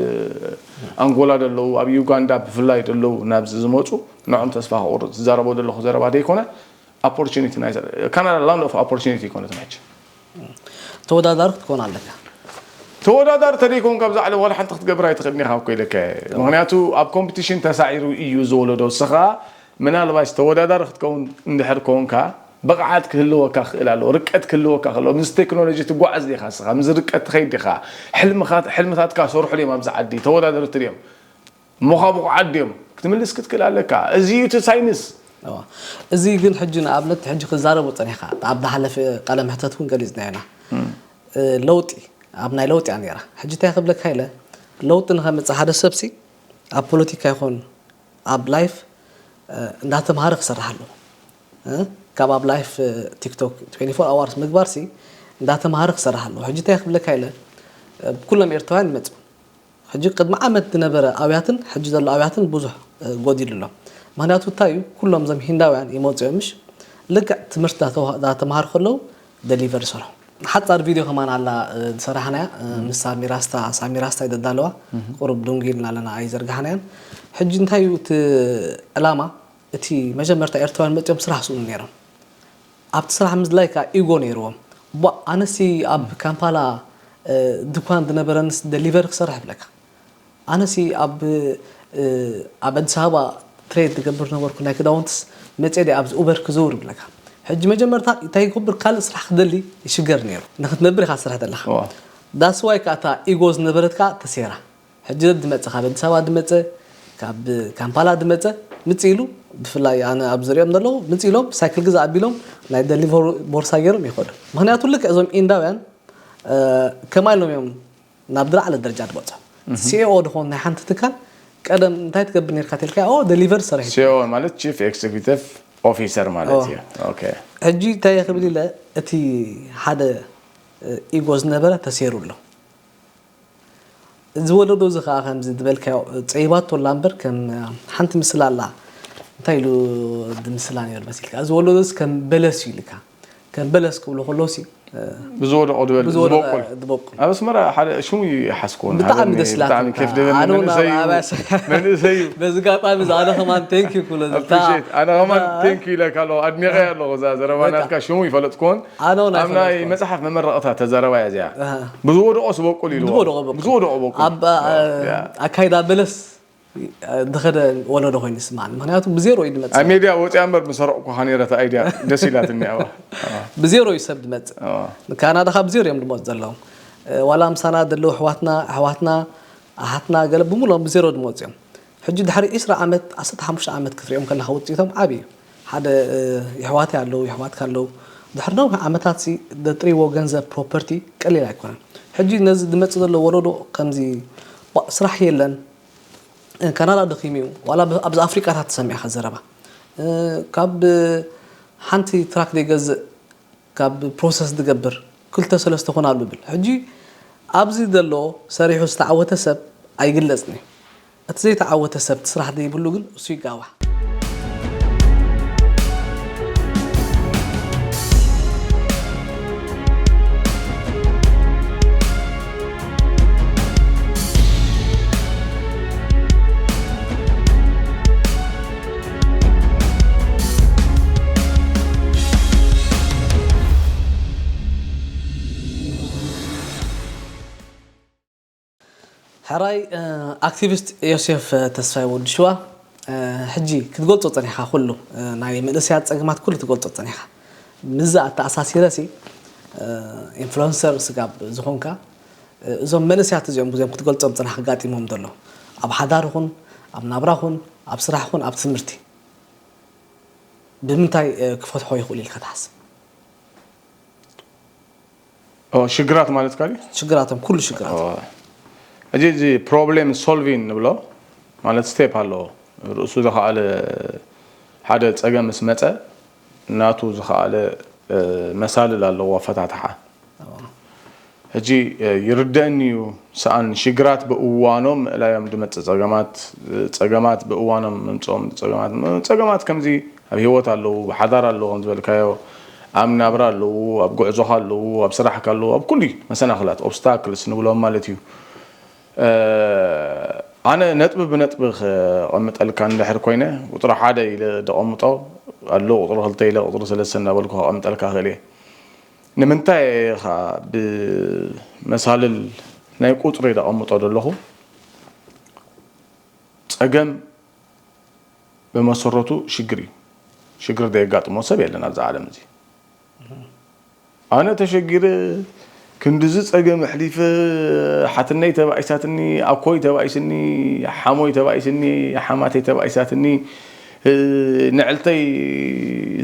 ኣንጎላ ደለዉ ኣብ ዩጋንዳ ብፍላይ ደለዉ ናብዚ ዝመፁ ንዖም ተስፋ ከቁርፅ ዝዛረቦ ዘለኹ ዘረባ ዘይኮነ opportunity ናይ ካናዳ land of opportunity ይኮነትን ሕጂ። ተወዳዳሪ ክትኮን ኣለካ። ተወዳዳሪ ተደይኮን ካብዛ ዓለም ዋላ ሓንቲ ክትገብር ኣይትኽእልን ኢኻ እኮ ኢለካ። ምክንያቱ ኣብ ኮምፒቲሽን ተሳዒሩ እዩ ዝወለዶ። እስኻ ምናልባሽ ተወዳዳሪ ክትከውን እንድሕር ከውንካ ብቕዓት ክህልወካ ክእል ኣሎ፣ ርቀት ክህልወካ ክእል ኣሎ። ምስ ቴክኖሎጂ ትጓዓዝ ዲኻ እስኻ፣ ምስ ርቀት ትኸይድ ዲኻ። ሕልምኻ- ሕልምታትካ ሰርሑ ድዮም ኣብዚ ዓዲ ተወዳደርቲ ድዮም? እሞ ካብ ብቑዓት ድዮም ክትምልስ ክትክእል ኣለካ። እዚ እዩ እቲ ሳይንስ። እዚ ግን ሕጂ ንኣብነት ሕጂ ክዛረቡ ፀኒኻ ኣብ ዝሓለፈ ቃለ መሕተት እውን ገሊፅና ኢና። ለውጢ ኣብ ናይ ለውጢ እያ ነራ። ሕጂ እንታይ ክብለካ ኢለ ለውጢ ንኸምፅእ ሓደ ሰብሲ ኣብ ፖለቲካ ይኹን ኣብ ላይፍ እንዳተምሃረ ክሰርሕ ኣለዎ። ካብ ኣብ ላይፍ ቲክቶክ twenty four hours ምግባር ሲ እንዳተምሃረ ክሰርሕ ኣለዎ። ሕጂ እንታይ ክብለካ ኢለ ኩሎም ኤርትራውያን ይመፁ። ሕጂ ቅድሚ ዓመት ዝነበረ ኣብያትን ሕጂ ዘሎ ኣብያትን ብዙሕ ጎዲሉ ኣሎ። ምክንያቱ እንታይ እዩ ኩሎም እዞም ሂንዳውያን ይመፁ እዮም ምሽ ልክዕ ትምህርቲ እንዳተምሃሩ ከለዉ ደሊቨር ይሰርሑ። ሓፃር ቪድዮ ከማን ኣላ ዝሰራሕናያ ምስ ሳሚራስታ ሳሚራስታ ይደዳለዋ ቁሩብ ድንጉ ኢልና ኣለና ኣይዘርጋሕናያን። ሕጂ እንታይ እዩ እቲ ዕላማ እቲ መጀመርታ ኤርትራውያን መፅኦም ስራሕ ስእኑ ነይሮም ኣብቲ ስራሕ ምዝላይ ከዓ ኢጎ ነይርዎም። ቧ ኣነሲ ኣብ ካምፓላ ድኳን ዝነበረንስ ደሊቨሪ ክሰርሕ ይብለካ። ኣነሲ ኣብ ኣብ ኣዲስ ኣበባ ትሬድ ዝገብር ነበርኩ ናይ ክዳውንትስ መፅየ ኣብዚ ኡበር ክዝውር ይብለካ። ሕጂ መጀመርታ እንታይ ክገብር ካልእ ስራሕ ክደሊ ይሽገር ነይሩ። ንክትነብር ኢካ ትሰርሕ ዘለካ። ዳስዋይ ከዓ እታ ኢጎ ዝነበረትካ ተሴራ። ሕጂ ዝመፀ ካብ ኣዲስ ኣበባ ዝመፀ ካብ ካምፓላ ዝመፀ ምፅ ኢሉ ብፍላይ ኣነ ኣብ ዝሪኦም ዘለዉ ምፅ ኢሎም ሳይክል ግዛ ኣቢሎም ናይ ደሊቨሪ ቦርሳ ገይሮም ይኸዱ። ምክንያቱ ልክዕ እዞም ኢንዳውያን ከማይ ኢሎም እዮም ናብ ዝለዓለ ደረጃ ዝበፅሑ። ሲኢኦ ድኾን ናይ ሓንቲ ትካል ቀደም እንታይ ትገብር ነርካ ተልካ ኦ ደሊቨሪ ሰሪሕ ሲኦ ማለት ቺፍ ኤክስኪዩቲቭ ኦፊሰር ማለት እዩ። ኦኬ። ሕጂ እንታይ ክብል ኢለ እቲ ሓደ ኢጎ ዝነበረ ተሰይሩ ኣሎ። እዚ ወለዶ እዚ ከዓ ከምዚ ዝበልካዮ ፀይባቶ ኣላ እምበር ከም ሓንቲ ምስላ ኣላ እንታይ ኢሉ ዝምስላ ነይሩ መሲልካ እዚ ወለዶ እዚ ከም በለስ እዩ ኢልካ ከም በለስ ክብሉ ከለውሲ ብዝወደቆ ዝበል ዝበቁል ዝበቁል ኣብ ኣስመራ ሓደ ሽሙ ይሓስኮን ብጣዕሚ ደስ ኢላትኒ ኬፍ ደበኒ ኣነ እውን መንእሰይ ኣብ ኣብያሰ መንእሰይ በዚ ጋጣሚ እዚ ኣነ ከማን ቴንክ ዩ ክብሎ ዝብታ ኣፕሪሼት ኣነ ከማን ቴንክ ዩ ኢለካ ኣለኹ ኣድኒቀ ኣለኹ እዛ ዘረባ ናትካ ሽሙ ይፈለጥኩን ኣነ እውን ኣብ ናይ ኣይፈለጥኩን መፅሓፍ መመረቕታ ተዘረባ እያ እዚኣ ኣሃ። ብዝወደቆ ዝበቁል ኢልዎ ብዝወደቆ በቁል ብዝወደቆ በቁል ኣብ ኣካይዳ በለስ ዝኸደ ወለዶ ኮይኑ ይስማዓኒ ምክንያቱ ብዜሮ እዩ ዝመፅእ ኣብ ሜድያ ወፅያ እምበር ምሰረቕኩኻ ነይረ እቲ ኣይድያ ደስ ኢላትኒ ኣባ ብዜሮ እዩ ሰብ ዝመፅእ ካናዳ ካብ ዜሮ እዮም ዝመፁ ዘለዉ ዋላ ምሳና ዘለዉ ኣሕዋትና ኣሕዋትና ኣሓትና ገለ ብምሎም ብዜሮ ዝመፁ እዮም ሕጂ ድሕሪ ዒስራ ዓመት ዓሰርተ ሓሙሽተ ዓመት ክትሪኦም ከለካ ውፅኢቶም ዓብዪ እዩ ሓደ የሕዋተይ ኣለዉ የሕዋትካ ኣለዉ ድሕሪ ነዊሕ ዓመታት ሲ ዘጥርይዎ ገንዘብ ፕሮፐርቲ ቀሊል ኣይኮነን ሕጂ ነዚ ዝመፅእ ዘሎ ወለዶ ከምዚ ስራሕ የለን ካናዳ ደኺሙ እዩ ዋላ ኣብዚ ኣፍሪቃታት ትሰሚዕካ ዘረባ ካብ ሓንቲ ትራክ ዘይገዝእ ካብ ፕሮሰስ ዝገብር ክልተ ሰለስተ ኮን ኣሉ ብል ሕጂ ኣብዚ ዘሎ ሰሪሑ ዝተዓወተ ሰብ ኣይግለፅን እዩ እቲ ዘይተዓወተ ሰብ ስራሕ ዘይብሉ ግን እሱ ይጋዋሕ ሕራይ ኣክቲቪስት ዮሴፍ ተስፋይ ወዲ ሽዋ ሕጂ ክትገልፆ ፀኒሕካ ኩሉ ናይ መንእሰያት ፀገማት ኩሉ ትገልፆ ፀኒሕካ ምዛ ኣተኣሳሲረ ሲ ኢንፍሉንሰር ስጋብ ዝኾንካ እዞም መንእሰያት እዚኦም እዚኦም ክትገልፆም ፅናሕ ኣጋጢሞም ዘሎ ኣብ ሓዳር ይኹን ኣብ ናብራ ኹን ኣብ ስራሕ ኹን ኣብ ትምህርቲ ብምንታይ ክፈትሖ ይኽእሉ ኢልካ ትሓስብ ሽግራት ማለት ካሊ ሽግራቶም ኩሉ ሽግራት እዚ እዚ ፕሮብሌም ሶልቪን ንብሎ ማለት ስቴፕ ኣለዎ ርእሱ ዝኸኣለ ሓደ ፀገም ምስ መፀ ናቱ ዝኸኣለ መሳልል ኣለዎ ኣፈታትሓ ሕጂ ይርደእኒ እዩ ሰኣን ሽግራት ብእዋኖም ምእላዮም ዝመፅእ ፀገማት ፀገማት ብእዋኖም ምምፅኦም ፀገማት ፀገማት ከምዚ ኣብ ሂወት ኣለዉ ብሓዳር ኣለዉ ከም ዝበልካዮ ኣብ ናብራ ኣለዉ ኣብ ጉዕዞኻ ኣለዉ ኣብ ስራሕካ ኣለዉ ኣብ ኩሉ መሰናክላት ኦብስታክልስ ንብሎም ማለት እዩ ኣነ ነጥቢ ብነጥቢ ክቐምጠልካ እንድሕር ኮይነ ቁፅሪ ሓደ ኢለ ደቐምጦ ኣሎ፣ ቁፅሪ ክልተ ኢለ ቁፅሪ ሰለስተ እናበልኩ ከቐምጠልካ ክእል እየ። ንምንታይ ኢኻ ብመሳልል ናይ ቁፅሪ ደቐምጦ ዘለኹ? ፀገም ብመሰረቱ ሽግር እዩ። ሽግር ዘየጋጥሞ ሰብ የለን ኣብዚ ዓለም እዚ። ኣነ ተሸጊረ ክንድዚ ጸገም ኣሕሊፈ፣ ሓትነይ ተባኢሳትኒ፣ ኣኮይ ተባኢስኒ፣ ሓሞይ ተባኢስኒ፣ ሓማተይ ተባኢሳትኒ፣ እ፣ ንዕልተይ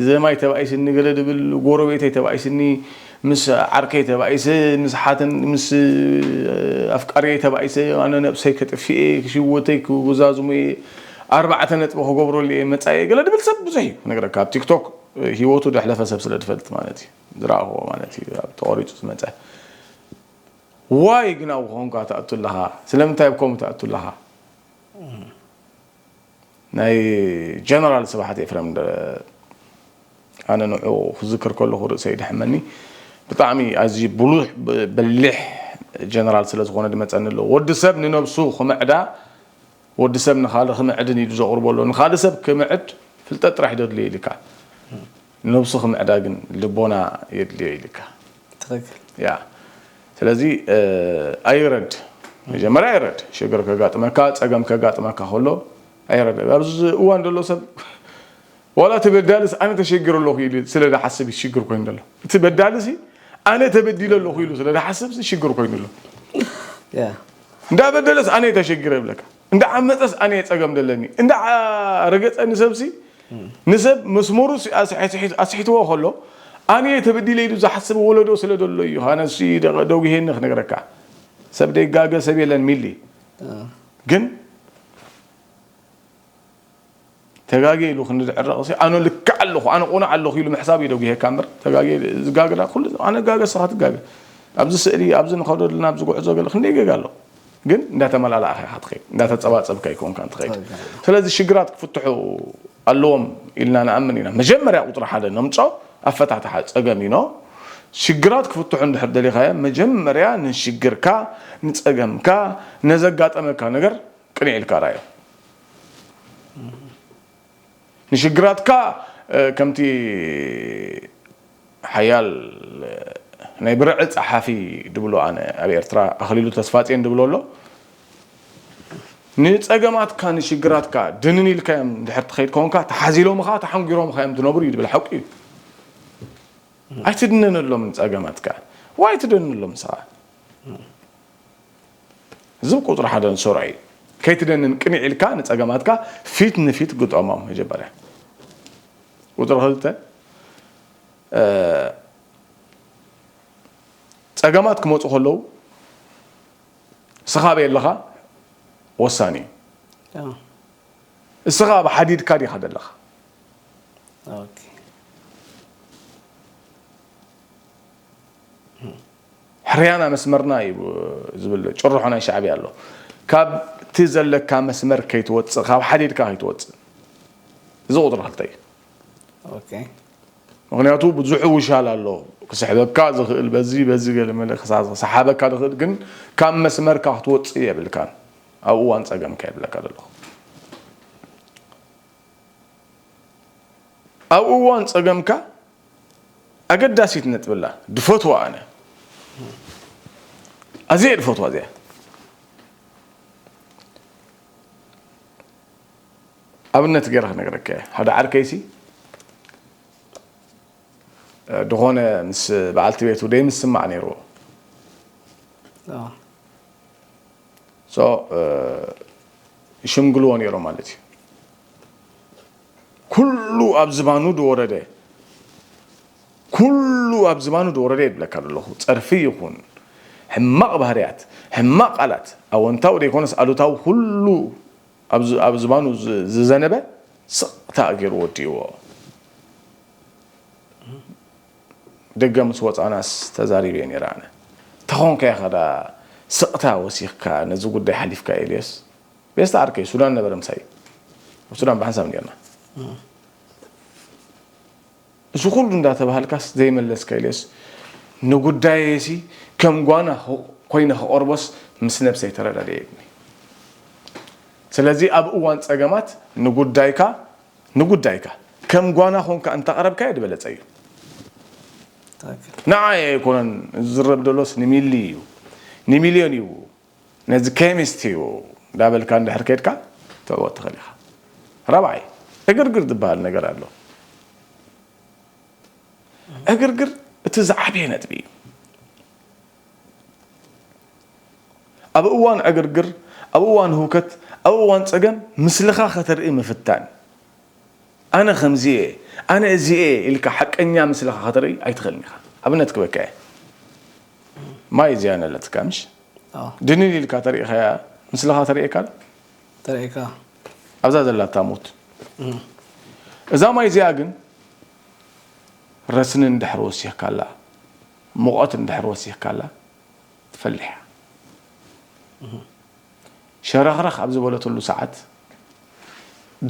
ዘማይ ተባኢስኒ፣ ገለ ድብል ጎረቤተይ ተባኢስኒ፣ ምስ ዓርከይ ተባኢሰ፣ ምስ ሓትን-፣ ምስ ኣፍቃሪየይ ተባኢሰ፣ ኣነ ነብሰይ ከጥፍኤ፣ ክሽወተይ ክጉዛዝሙየ፣ ኣርባዕተ ነጥቢ ክገብረሉ እየ መጻኤ፣ ገለ ድብል ሰብ ብዙሕ እዩ ክነግረካ። ኣብ ቲክቶክ ህይወቱ ደሕለፈ ሰብ ስለ ድፈልጥ ማለት እዩ። ዝረኣኽዎ ማለት እዩ። ኣብ ተቖሪጹ ዝመጸ። ዋይ ግን ኣብኡ ኮንካ ትኣቱ ኣለኻ? ስለምንታይ ኣብ ከምኡ ትኣቱ ኣለኻ? ናይ ጀነራል ስብሓት ኤፍረም ደ-፣ ኣነ ንዑ ክዝክር ከለኹ ርእሰይ ይድሕመኒ። ብጣዕሚ ኣዝዩ ብሉሕ፣ ብ-፣ በሊሕ ጀነራል ስለ ዝኾነ ድመጸኒ ኣሎ። ወዲ ሰብ ንነብሱ ክምዕዳ፣ ወዲ ሰብ ንኻልእ ክምዕድን ኢሉ ዘቕርቦ ኣሎ። ንኻልእ ሰብ ክምዕድ ፍልጠት ጥራሕ ደድልዮ ኢልካ። ንነብሱ ክምዕዳ ግን ልቦና የድልዮ ኢልካ። ትኽክል። ያ። ስለዚ፣ እ፣ ኣይረድ። መጀመርያ ኣይረድ። ሽግር ከጋጥመካ፣ ጸገም ከጋጥመካ ከሎ ኣይረድ። ኣብዚ እዋን ዘሎ ሰብ ዋላ እቲ በዳልስ ኣነ ተሸጊረ ኣለኹ ኢሉ ስለ ዝሓስብ እዩ ሽግር ኮይኑ ዘሎ። እቲ በዳልሲ ኣነ ተበዲለ ኣለኹ ኢሉ ስለ ዝሓስብ ሽግር ኮይኑ ኣሎ። ያ። እንዳበደለስ ኣነ ተሸጊረ ይብለካ። እንዳዓመፀስ ኣነ ጸገም ደለኒ። እንዳረገፀኒ ሰብሲ ንሰብ መስመሩ ሲ-፣ ኣስሒት-፣ ኣስሒትዎ ከሎ ኣነ ተበዲለ ኢሉ ዝሓስብ ወለዶ ስለ ዘሎ እዩ። ኣነሲ ደ-፣ ደጉሄኒ ክነግረካ። ሰብ ደይጋገ ሰብ የለን ሚሊ። እ። ግን ተጋግየ ኢሉ ክንዲ ዝዕረቕ ሲ፣ ኣነ ልክዕ ኣለኹ፣ ኣነ ቁኑዕ ኣለኹ ኢሉ ምሕሳብ እዩ ደጉሄካ እምበር፣ ተጋግየ ዝጋገ ዳ ኩሉ፣ ኣነ ጋገ፣ ንስኻ ትጋገ። ኣብዚ ስእሊ፣ ኣብዚ ንኸዶ ዘለና፣ ኣብዚ ጉዕዞ ገለ ክንደይ ጌጋ ኣሎ። ግን እንዳተመላላእኻ ኢኻ ትኸይድ፣ እንዳተጸባጸብካ ኣይኮንካን ትኸይድ። ትኽክል። ስለዚ ሽግራት ክፍትሑ ኣለዎም ኢልና ንኣምን ኢና። መጀመርያ ቁጽሪ ሓደ ነምጾ ኣፈታትሓ ጸገም እዩ። ሽግራት ክፍትሑ እንድሕር ደሊኻዮ፣ መጀመርያ ንሽግርካ፣ ንጸገምካ፣ ነዘጋጠመካ ነገር ቅንዕ ኢልካ ርኣዮ። ንሽግራትካ፣ እ፣ ከምቲ ሓያል፣ እ፣ ናይ ብርዒ ጸሓፊ ድብሎ ኣነ ኣብ ኤርትራ ኣኽሊሉ ተስፋጽዮን ድብሎ ኣሎ። ንጸገማትካ፣ ንሽግራትካ ድንን ኢልካዮም እንድሕር ትኸይድ ኮንካ፣ ተሓዚሎምኻ፣ ተሓንጒሮምኻ እዮም ትነብሩ እዩ ድብል ሓቂ እዩ። ኣይትድነነሎም ንጸገማትካ። ዋይ ትደንሎም ንስኻ። እዚ ቁጽሪ ሓደ ንሶራ እዩ። ከይትደንን ቅንዕ ኢልካ ንጸገማትካ ፊት ንፊት ግጠሞም መጀመርያ። ቁጽሪ ክልተ፣ እ፣ ጸገማት ክመጹ ከለዉ እስኻ ኣበይ ኣለኻ ወሳኒ እዩ። ኣዎ። እስኻ ኣብ ሓዲድካ ዲኻ ዘለኻ? ኦኬ። ሕርያና መስመርና እዩ ዝብል ጭርሖ ናይ ሻዕብያ ኣሎ። ካብቲ ዘለካ መስመር ከይትወጽእ፣ ካብ ሓዲድካ ከይትወጽእ። እዚ ቁጽሪ ክልተ እዩ። ኦኬ። ምኽንያቱ ብዙሕ ውሻል ኣሎ። ክስሕበካ ዝኽእል በዚ፣ በዚ ገለ መለ ክሳ-፣ ክሰሓበካ ዝኽእል ግን ካብ መስመርካ ክትወጽእ የብልካን። ኣብ እዋን ጸገምካ የብለካ ዘለኹ። ኣብ እዋን ጸገምካ ኣገዳሲት ነጥቢ ኣላ። ድፈትዋ ኣነ። ኣዝየ ድፈትዋ እዚኣ። ኣብነት ገይረ ክነግረካ እየ። ሓደ ዓርከይሲ፣ እ፣ ድኾነ ምስ በዓልቲ ቤቱ ደይምስማዕ ነይርዎ። ኣዎ። ሶ፣ እ፣ ይሽምግልዎ ነይሮም ማለት እዩ። ኩሉ ኣብ ዝባኑ ዝወረደ፣ ኩሉ ኣብ ዝባኑ ዝወረደ ይብለካ ዘለኹ። ጸርፊ ይኹን፣ ሕማቕ ባህርያት፣ ሕማቕ ቃላት፣ ኣወንታዊ ዘይኮነስ ኣሉታዊ ኩሉ ኣብ ዝ-፣ ኣብ ዝባኑ ዝ-፣ ዝዘነበ ስቕታ ገይሩ ወዲእዎ። ደገ ምስ ወጻናስ ተዛሪበ ነይረ ኣነ። ተኾንካ ኢኻ ዳ ስቕታ ወሲኽካ ነዚ ጉዳይ ሓሊፍካ ኤልያስ? ቤስታ ዓርከይ ሱዳን ነበረ ምሳይ። ኣብ ሱዳን ብሓንሳብ ነርና። እም። እዚ ኩሉ እንዳተባሃልካስ ዘይመለስካ ኤልያስ፣ ንጉዳየሲ ከም ጓና ኽ-፣ ኮይነ ክቐርቦስ ምስ ነብሰይ ተረዳድኤ ኢልኒ። ስለዚ ኣብ እዋን ጸገማት ንጉዳይካ፣ ንጉዳይካ ከም ጓና ኮንካ እንተቕረብካዮ ዝበለጸ እዩ። ንዓይ ኣይኮነን ዝዝረብ ዘሎስ ንሚሊ እዩ፣ ንሚልዮን እዩ፣ ነዚ ኬሚስት እዩ እንዳበልካ እንድሕር ከድካ ትዕወት ትኽእል ኢኻ። ራብዓይ፣ ዕግርግር ዝበሃል ነገር ኣሎ። ዕግርግር እቲ ዝዓበየ ነጥቢ እዩ። ኣብ እዋን ዕግርግር፣ ኣብ እዋን ህውከት፣ ኣብ እዋን ጸገም ምስልኻ ከተርኢ ምፍታን። ኣነ ከምዚ እየ፣ ኣነ እዚ እየ ኢልካ ሓቀኛ ምስልኻ ከተርኢ ኣይትኽእልን ኢኻ። ኣብነት ክበካ እየ። ማይ እዚኣ ነለትካ ምሽ? ኣዎ። ድንን ኢልካ ተሪኢኻያ፣ ምስልኻ ተርእየካ ዶ? ተርእየካ። ኣብዛ ዘላታ ሙት። እዛ ማይ እዚኣ ግን ረስኒ እንድሕር ወሲኽካላ፣ ሙቐት እንድሕር ወሲኽካላ፣ ትፈልሕ እያ። ሸረኽረኽ ኣብ ዝበለትሉ ሰዓት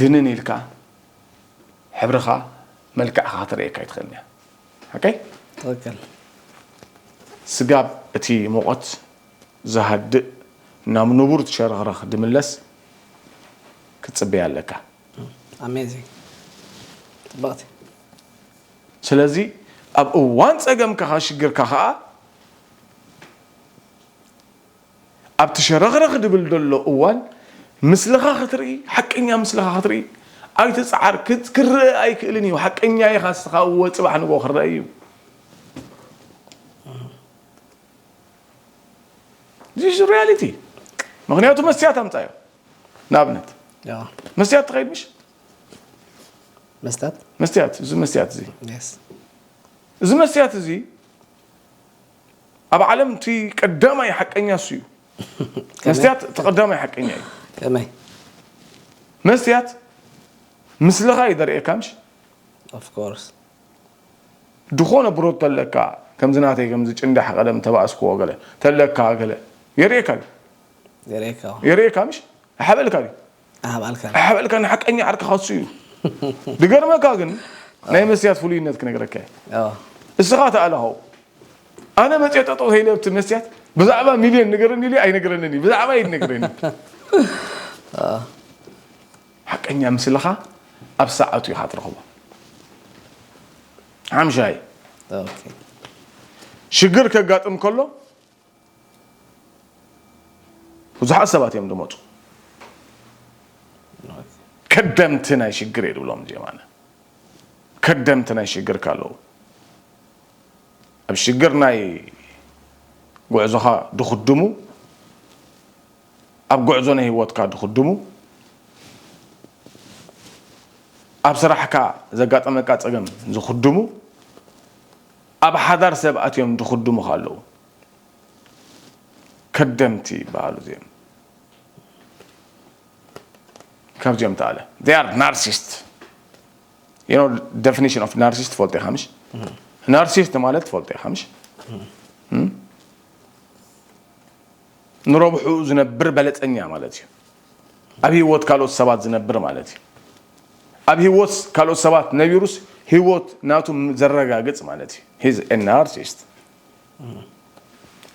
ድንን ኢልካ ሕብርኻ፣ መልክዕኻ ክትርእየካ ኣይትኽእልን እያ። ኦኬ? ትኽክል። ስጋብ እቲ ሙቐት ዝሃድእ፣ ናብ ንቡር ሸረኽረኽ ድምለስ ክትጽበያ ኣለካ። ኣሜዚንግ። ጽብቕቲ። ስለዚ ኣብ እዋን ጸገምካ ሽግርካ ኸኣ ኣብቲ ሸረኽረኽ ድብል ዘሎ እዋን ምስልኻ ክትርኢ፣ ሓቀኛ ምስልኻ ክትርኢ ኣይትጽዓር። ክት-፣ ክረአ ኣይክእልን እዩ። ሓቀኛ ኢኻ ንስኻ፣ እወ፣ ጽባሕ ንግሆ ክረአ እዩ። This is reality። ምኽንያቱ መስትያት ኣምጻዮ። ንኣብነት፣ ያ። መስትያት ትኸይድ ምሽ? መስትያት? መስትያት፣ እዚ መስትያት እዚ። የስ። እዚ መስትያት እዚ ኣብ ዓለም እቲ ቀዳማይ ሓቀኛ እሱ እዩ። ከመይ? መስትያት እቲ ቀዳማይ ሓቀኛ እዩ። ከመይ? መስትያት ምስልኻ እዩ ዘርእየካ ምሽ? ኦፍ ኮርስ። ዝኾነ ብሮት ተለካ፣ ከምዚ ናተይ ከምዚ ጭንዳሕ ቀደም ተባእስክዎ ገለ ተለካ ገለ የርእየካ እዩ። የርእየካ። የርእየካ ምሽ? ኣሓበልካ ድዩ? ኣሃብኣልካ። ኣሓበልካ ንሓቀኛ ዓርክኻ እሱ እዩ። ድገርመካ ግን ናይ መስትያት ፍሉይነት ክነግረካ እየ። ኣዎ። እስኻ ተኣለኸው። ኣነ መፅየ ጠጠው ተይለ ኣብቲ መስትያት ብዛዕባ ሚልዮን ንገረኒ ኢለ ኣይነግረንን እዩ። ብዛዕባ ይነግረኒ። ኣዎ። ሓቀኛ ምስልኻ ኣብ ሰዓቱ ኢኻ ትረኽቦ። ሓምሻይ፣ ኦኬ። ሽግር ከጋጥም ከሎ ብዙሓት ሰባት እዮም ዝመፁ። ከደምቲ ናይ ሽግር እየ ዝብሎም እዚኦም ኣነ። ከደምቲ ናይ ሽግር ካለዉ ኣብ ሽግር ናይ ጉዕዞኻ ድኽድሙ፣ ኣብ ጉዕዞ ናይ ህይወትካ ድኽድሙ፣ ኣብ ስራሕካ ዘጋጠመካ ጸገም ዝኽድሙ፣ ኣብ ሓዳር ሰብ ኣትዮም ድኽድሙ ካለዉ ከደምቲ ይበሃሉ እዚኦም። ካብዚኦም ተኣለ። They are narcissist. You know definition of narcissist ትፈልጦ ኢኻ ምሽ? ናርሲስት ማለት ትፈልጦ ኢኻ ምሽ? እም? ንረብሑ ዝነብር በለጸኛ ማለት እዩ። ኣብ ህይወት ካልኦት ሰባት ዝነብር ማለት እዩ። ኣብ ህይወት ካልኦት ሰባት ነቢሩስ ህይወት ናቱ ዘረጋግጽ ማለት እዩ። He's a narcissist።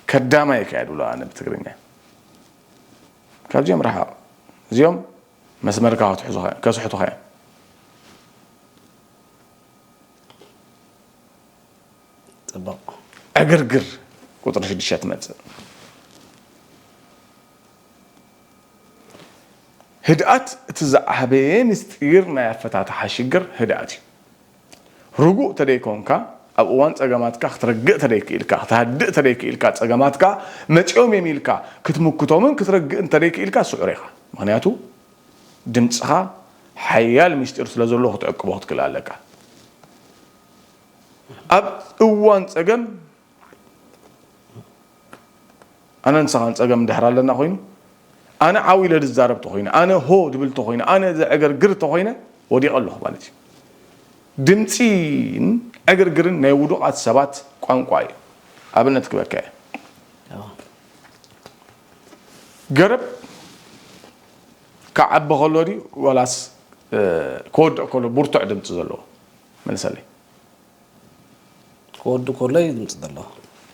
ከዳማይ እካ እየ ድብሎ ኣነ ብትግርኛ። ካብዚኦም ረሓቕ። እዚኦም መስመርካ ክትሕዙኻ-፣ ከስሕቱኻ እዮም። ጽቡቕ። ዕግርግር ቁጽሪ ሽዱሽተ ትመጽእ። ህድኣት እቲ ዝዓበየ ምስጢር ናይ ኣፈታትሓ ሽግር ህድኣት እዩ። ርጉእ ተደይኮንካ፣ ኣብ እዋን ጸገማትካ ክትረግእ ተደይክኢልካ፣ ክትሃድእ ተደይክኢልካ፣ ጸገማትካ መጺኦም እዮም ኢልካ ክትምክቶምን ክትረግእን ተደይክኢልካ ስዑር ኢኻ። ምኽንያቱ ድምጽኻ ሓያል ምስጢር ስለ ዘሎ ክትዕቅቦ ክትክእል ኣለካ። ኣብ እዋን ጸገም ኣነ ንስኻን ጸገም እንድሕር ኣለና ኮይኑ፣ ኣነ ዓው ኢለ ዝዛረብ ተኾይነ፣ ኣነ ሆ ድብል ተኾይነ፣ ኣነ ዘዕገርግር ተኾይነ፣ ወዲቐ ኣለኹ ማለት እዩ። ድምጺን ዕግርግርን ናይ ውዱቓት ሰባት ቋንቋ እዩ። ኣብነት ክበካ እየ። ኣዎ። ገረብ ክዓቢ ከሎ ድዩ ዋላስ፣ እ፣ ክወድቕ ከሎ ብርቱዕ ድምጺ ዘለዎ? መልሰለይ። ክወድእ ከሎ እዩ ድምፂ ዘለዎ።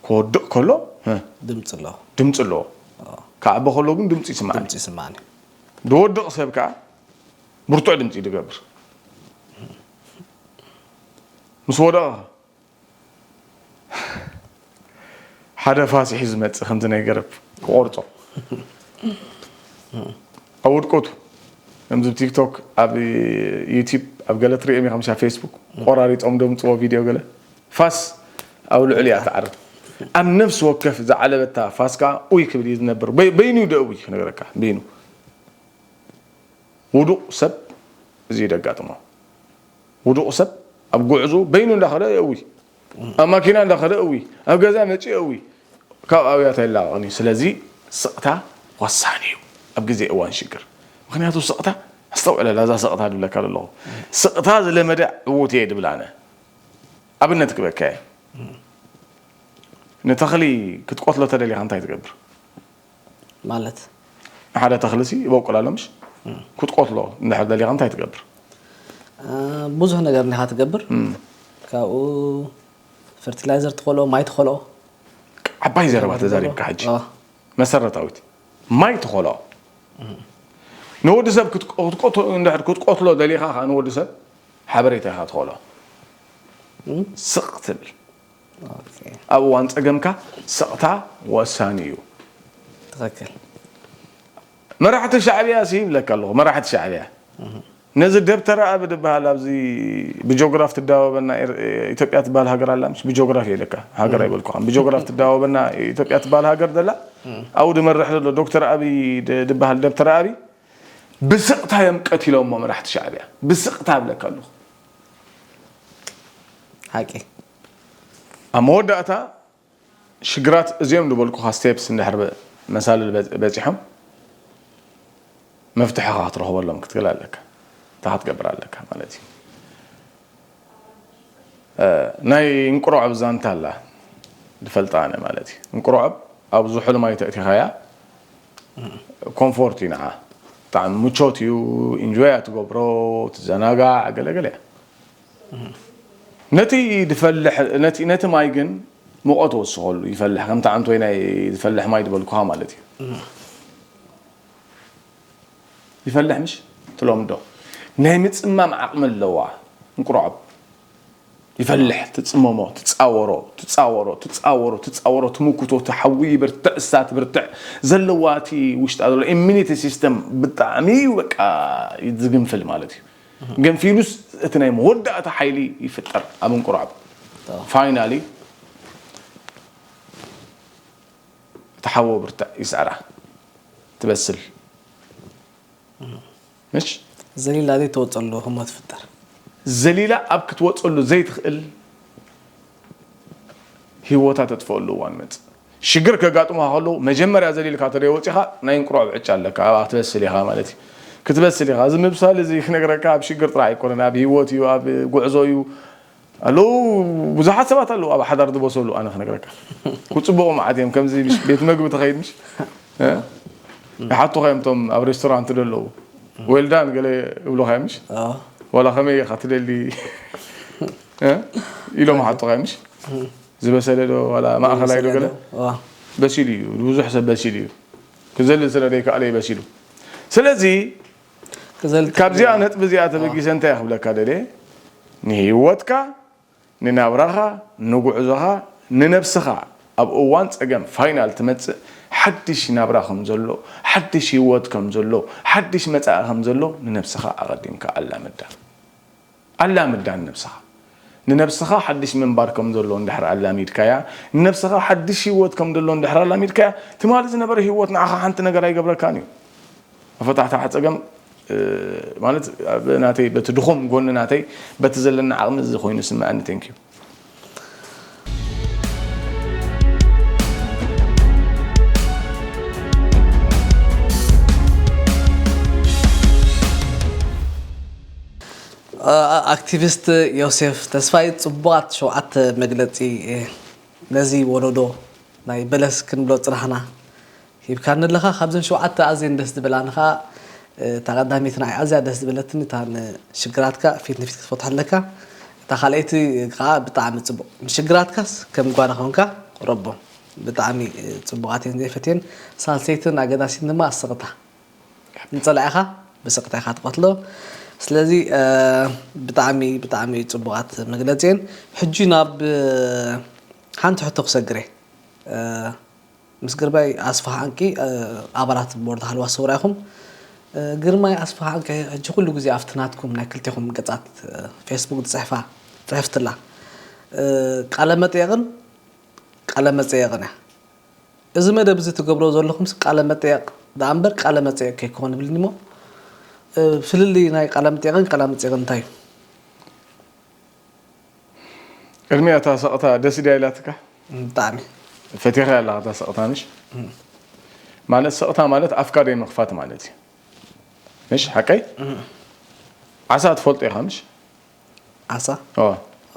ክወድቕ ከሎ፣ እ፣ ድምፂ ኣለዎ። ድምፂ ኣለዎ። ኣዎ። ክዓቢ ከሎ ግን ድምፂ ይስማዕ። ድምፂ ይስማዕኒ። ዝወድቕ ሰብ ከዓ ብርቱዕ ድምፂ እዩ ዝገብር። ምስ ወደቐ ሓደ ፋስ ሒዙ ዝመጽእ ከምዚ ናይ ገረብ ክቆርጾ ኣብ ውድቀቱ ከምዚ ቲክቶክ ኣብ ዩቲብ ኣብ ገለ ትሪኦም ኢኻ ምሻ ፌስቡክ ቆራሪጾም ደምጽዎ ቪድዮ ገለ ፋስ ኣብ ልዕሊያ ትዓርብ ኣብ ነፍሲ ወከፍ ዝዓለበታ ፋስ ከዓ ኡይ ክብል እዩ ዝነብር በይኑ ደእዊ ክነግረካ በይኑ ውዱቕ ሰብ እዚ ደጋጥሞ ውዱቕ ሰብ ኣብ ጉዕዞ በይኑ እንዳኸደ የእዊ ኣብ ማኪና እንዳኸደ እዊ ኣብ ገዛ መፂ እዊ ካብ ኣብያት ኣይላቐቕን እዩ ስለዚ ስቕታ ወሳኒ እዩ ኣብ ግዜ እዋን ሽግር ምክንያቱ ስቕታ ኣስተውዕለላ እዛ ስቕታ ድብለካ ዘለኹ ስቕታ ዝለመደ ዕዉት እየ ድብል ኣነ ኣብነት ክበካ እየ ንተኽሊ ክትቆትሎ ተደሊኻ እንታይ ትገብር ማለት ሓደ ተኽሊ ሲ ይበቁል ኣሎ ምሽ ክትቆትሎ እንድሕር ደሊኻ እንታይ ትገብር ብዙሕ ነገር እንዲኻ ትገብር ካብኡ ፈርቲላይዘር ትኸልኦ ማይ ትኸልኦ ዓባይ ዘረባ ተዛሪብካ ሕጂ መሰረታዊት ማይ ትኸልኦ ንወዲ ሰብ ክትቆትሎ ደሊኻ ከዓ ንወዲ ሰብ ሓበሬታ ኢኻ ትኸልኦ ስቕ ትብል ኣብ እዋን ፀገምካ ስቕታ ወሳኒ እዩ ትኽክል መራሕቲ ሻዕብያ ሲ ይብለካ ኣለኹ መራሕቲ ሻዕብያ ነዚ ደብተራ ኣብ ድበሃል ኣብዚ ብጆግራፍ ትዳወበና ኢትዮጵያ ትበሃል ሃገር ኣላ ምስ ብጆግራፍ የለካ ሃገር ኣይበልኩኻን ብጆግራፍ ትዳወበና ኢትዮጵያ ትበሃል ሃገር ዘላ ኣብኡ ድመርሕ ዘሎ ዶክተር ኣብይ ድበሃል ደብተራ ኣብይ ብስቕታ እዮም ቀቲሎሞ መራሕቲ ሻዕብያ ብስቕታ ብለካ ኣለኹ ሓቂ ኣብ መወዳእታ ሽግራት እዚኦም ዝበልኩኻ ስቴፕስ እንድሕር መሳልል በፂሖም መፍትሒ ካ ክትረኽበሎም ክትክእል ኣለካ እንታይ ክትገብር ኣለካ ማለት እዩ ናይ እንቁሮዖብ ዛንታ ኣላ ዝፈልጣ ኣነ ማለት እዩ እንቁሮዖብ ኣብ ዝሑል ማይ ተእቲኻያ ኮምፎርት እዩ ንዓ ብጣዕሚ ምቾት እዩ ኢንጆይ እያ ትገብሮ ትዘናጋዕ ገለገለ እያ ነቲ ድፈልሕ ነቲ ነቲ ማይ ግን ሙቐት ወስኸሉ ይፈልሕ ከምቲ ዓንቶይ ናይ ዝፈልሕ ማይ ዝበልኩኻ ማለት እዩ ይፈልሕ ምሽ ትለምዶ ናይ ምፅማም ዓቕሚ ኣለዋ እንቁርዖብ ይፈልሕ ትፅመሞ ትፃወሮ ትፃወሮ ትፃወሮ ትፃወሮ ትምክቶ ትሓዊ ይብርትዕ እሳ ትብርትዕ ዘለዋ እቲ ውሽጣ ዘሎ ኢሚኒቲ ሲስተም ብጣዕሚ እዩ በቃ ዝግንፍል ማለት እዩ ገንፊሉስ እቲ ናይ መወዳእታ ሓይሊ ይፍጠር ኣብ እንቁርዖብ ፋይናሊ እቲ ሓዎ ብርትዕ ይስዕራ ትበስል ምሽ ዘሊላ ዘይትወፀሉ ህሞት ትፍጠር ዘሊላ ኣብ ክትወፀሉ ዘይትኽእል ህይወታ ተጥፈአሉ እዋን መፅእ ሽግር ከጋጥሙካ ከለዉ መጀመርያ ዘሊልካ ተደይ ወፂኻ ናይ እንቁርዖብ ዕጫ ኣለካ ኣብኣ ክትበስል ኢኻ ማለት እዩ ክትበስል ኢኻ እዚ ምብሳል እዚ ክነግረካ ኣብ ሽግር ጥራሕ ኣይኮነን ኣብ ህይወት እዩ ኣብ ጉዕዞ እዩ ኣለዉ ብዙሓት ሰባት ኣለዉ ኣብ ሓዳር ዝበሰሉ ኣነ ክነግረካ ክፅበቑ መዓት እዮም ከምዚ ቤት መግቢ ተኸይድ ምሽ ይሓቱኻ እዮም ቶም ኣብ ሬስቶራንት ደለዉ ዌልዳን ገለ ይብሉኻ እዮም ምሽ ዋላ ከመይ ኢኻ ትደሊ ኢሎም ሓቱኻ እዮም ምሽ ዝበሰለ ዶ ዋላ ማእኸላይ ዶ ገለ በሲሉ እዩ ብዙሕ ሰብ በሲሉ እዩ ክዘልል ስለ ዘይከኣለ እዩ በሲሉ ስለዚ ካብዚኣ ነጥቢ እዚኣ ተበጊሰ እንታይ ክብለካ ደልየ ንህይወትካ ንናብራኻ ንጉዕዞኻ ንነብስኻ ኣብ እዋን ፀገም ፋይናል ትመፅእ ሓድሽ ናብራ ከም ዘሎ ሓድሽ ህይወት ከም ዘሎ ሓድሽ መፃኢ ከም ዘሎ ንነብስኻ ኣቐዲምካ ኣላምዳ ኣላምዳ ንነብስኻ ንነብስኻ ሓድሽ ምንባር ከም ዘሎ እንድሕር ኣላሚድካያ ንነብስኻ ሓድሽ ህይወት ከም ዘሎ እንድሕር ኣላሚድካያ ትማሊ ዝነበረ ህይወት ንዓኻ ሓንቲ ነገር ኣይገብረካን እዩ መፈታሕታሕ ፀገም ማለት ኣብ ናተይ በቲ ድኹም ጎኒ ናተይ በቲ ዘለና ዓቕሚ እዚ ኮይኑ ስምዐኒ thank you ኣክቲቪስት ዮሴፍ ተስፋይ ፅቡቓት ሸውዓተ መግለፂ ነዚ ወለዶ ናይ በለስ ክንብሎ ፅናሕና ሂብካኒ ኣለኻ ካብዘን ሸውዓተ ኣዝየን ደስ ዝበላኒ ከዓ እታ ቀዳመይቲ ንዓይ ኣዝያ ደስ ዝበለትኒ እታ ንሽግራትካ ፊት ንፊት ክትፈትሖ ኣለካ እታ ካልኣይቲ ከዓ ብጣዕሚ ፅቡቅ ንሽግራትካስ ከም ጓና ኮንካ ቅረቦም ብጣዕሚ ፅቡቃት እየን ዘይፈትየን ሳልሰይትን ኣገዳሲትን ድማ ኣስቕታ ንፀላኢኻ ብስቕታ ኢኻ ትቐትሎ። ስለዚ ብጣዕሚ ብጣዕሚ ፅቡቓት መግለፂ እየን። ሕጂ ናብ ሓንቲ ሕቶ ክሰግር እየ። ምስ ግርማይ ኣስፋህ ዓንቂ ኣባላት ቦርድ ሃልዋ ሰውራ ኢኹም። ግርማይ ኣስፋህ ዓንቂ ሕጂ ኩሉ ግዜ ኣብቲ ናትኩም ናይ ክልቴኹም ገጻት ፌስቡክ ዝጽሕፋ ጽሕፍትላ ቃለ መጠየቕን ቃለ መጸየቕን እያ። እዚ መደብ እዚ ትገብሮ ዘለኹም ቃለ መጠየቕ ደኣ እምበር ቃለ መጸየቕ ከይከውን ይብልኒ እሞ ፍልልይ ናይ ቃለ መጠየቕን ቃለ መጸየቕን እንታይ እዩ? ቅድሚያ እታ ሰቕታ ደስ ድያ ኢላትካ? ብጣዕሚ ፈቲኻ ኣለኻ እታ ሰቕታ ምሽ? ማለት ሰቕታ ማለት ኣፍካ ደይ ምኽፋት ማለት እዩ። ምሽ ሓቀይ? ዓሳ ትፈልጦ ኢኻ ምሽ? ዓሳ ኦ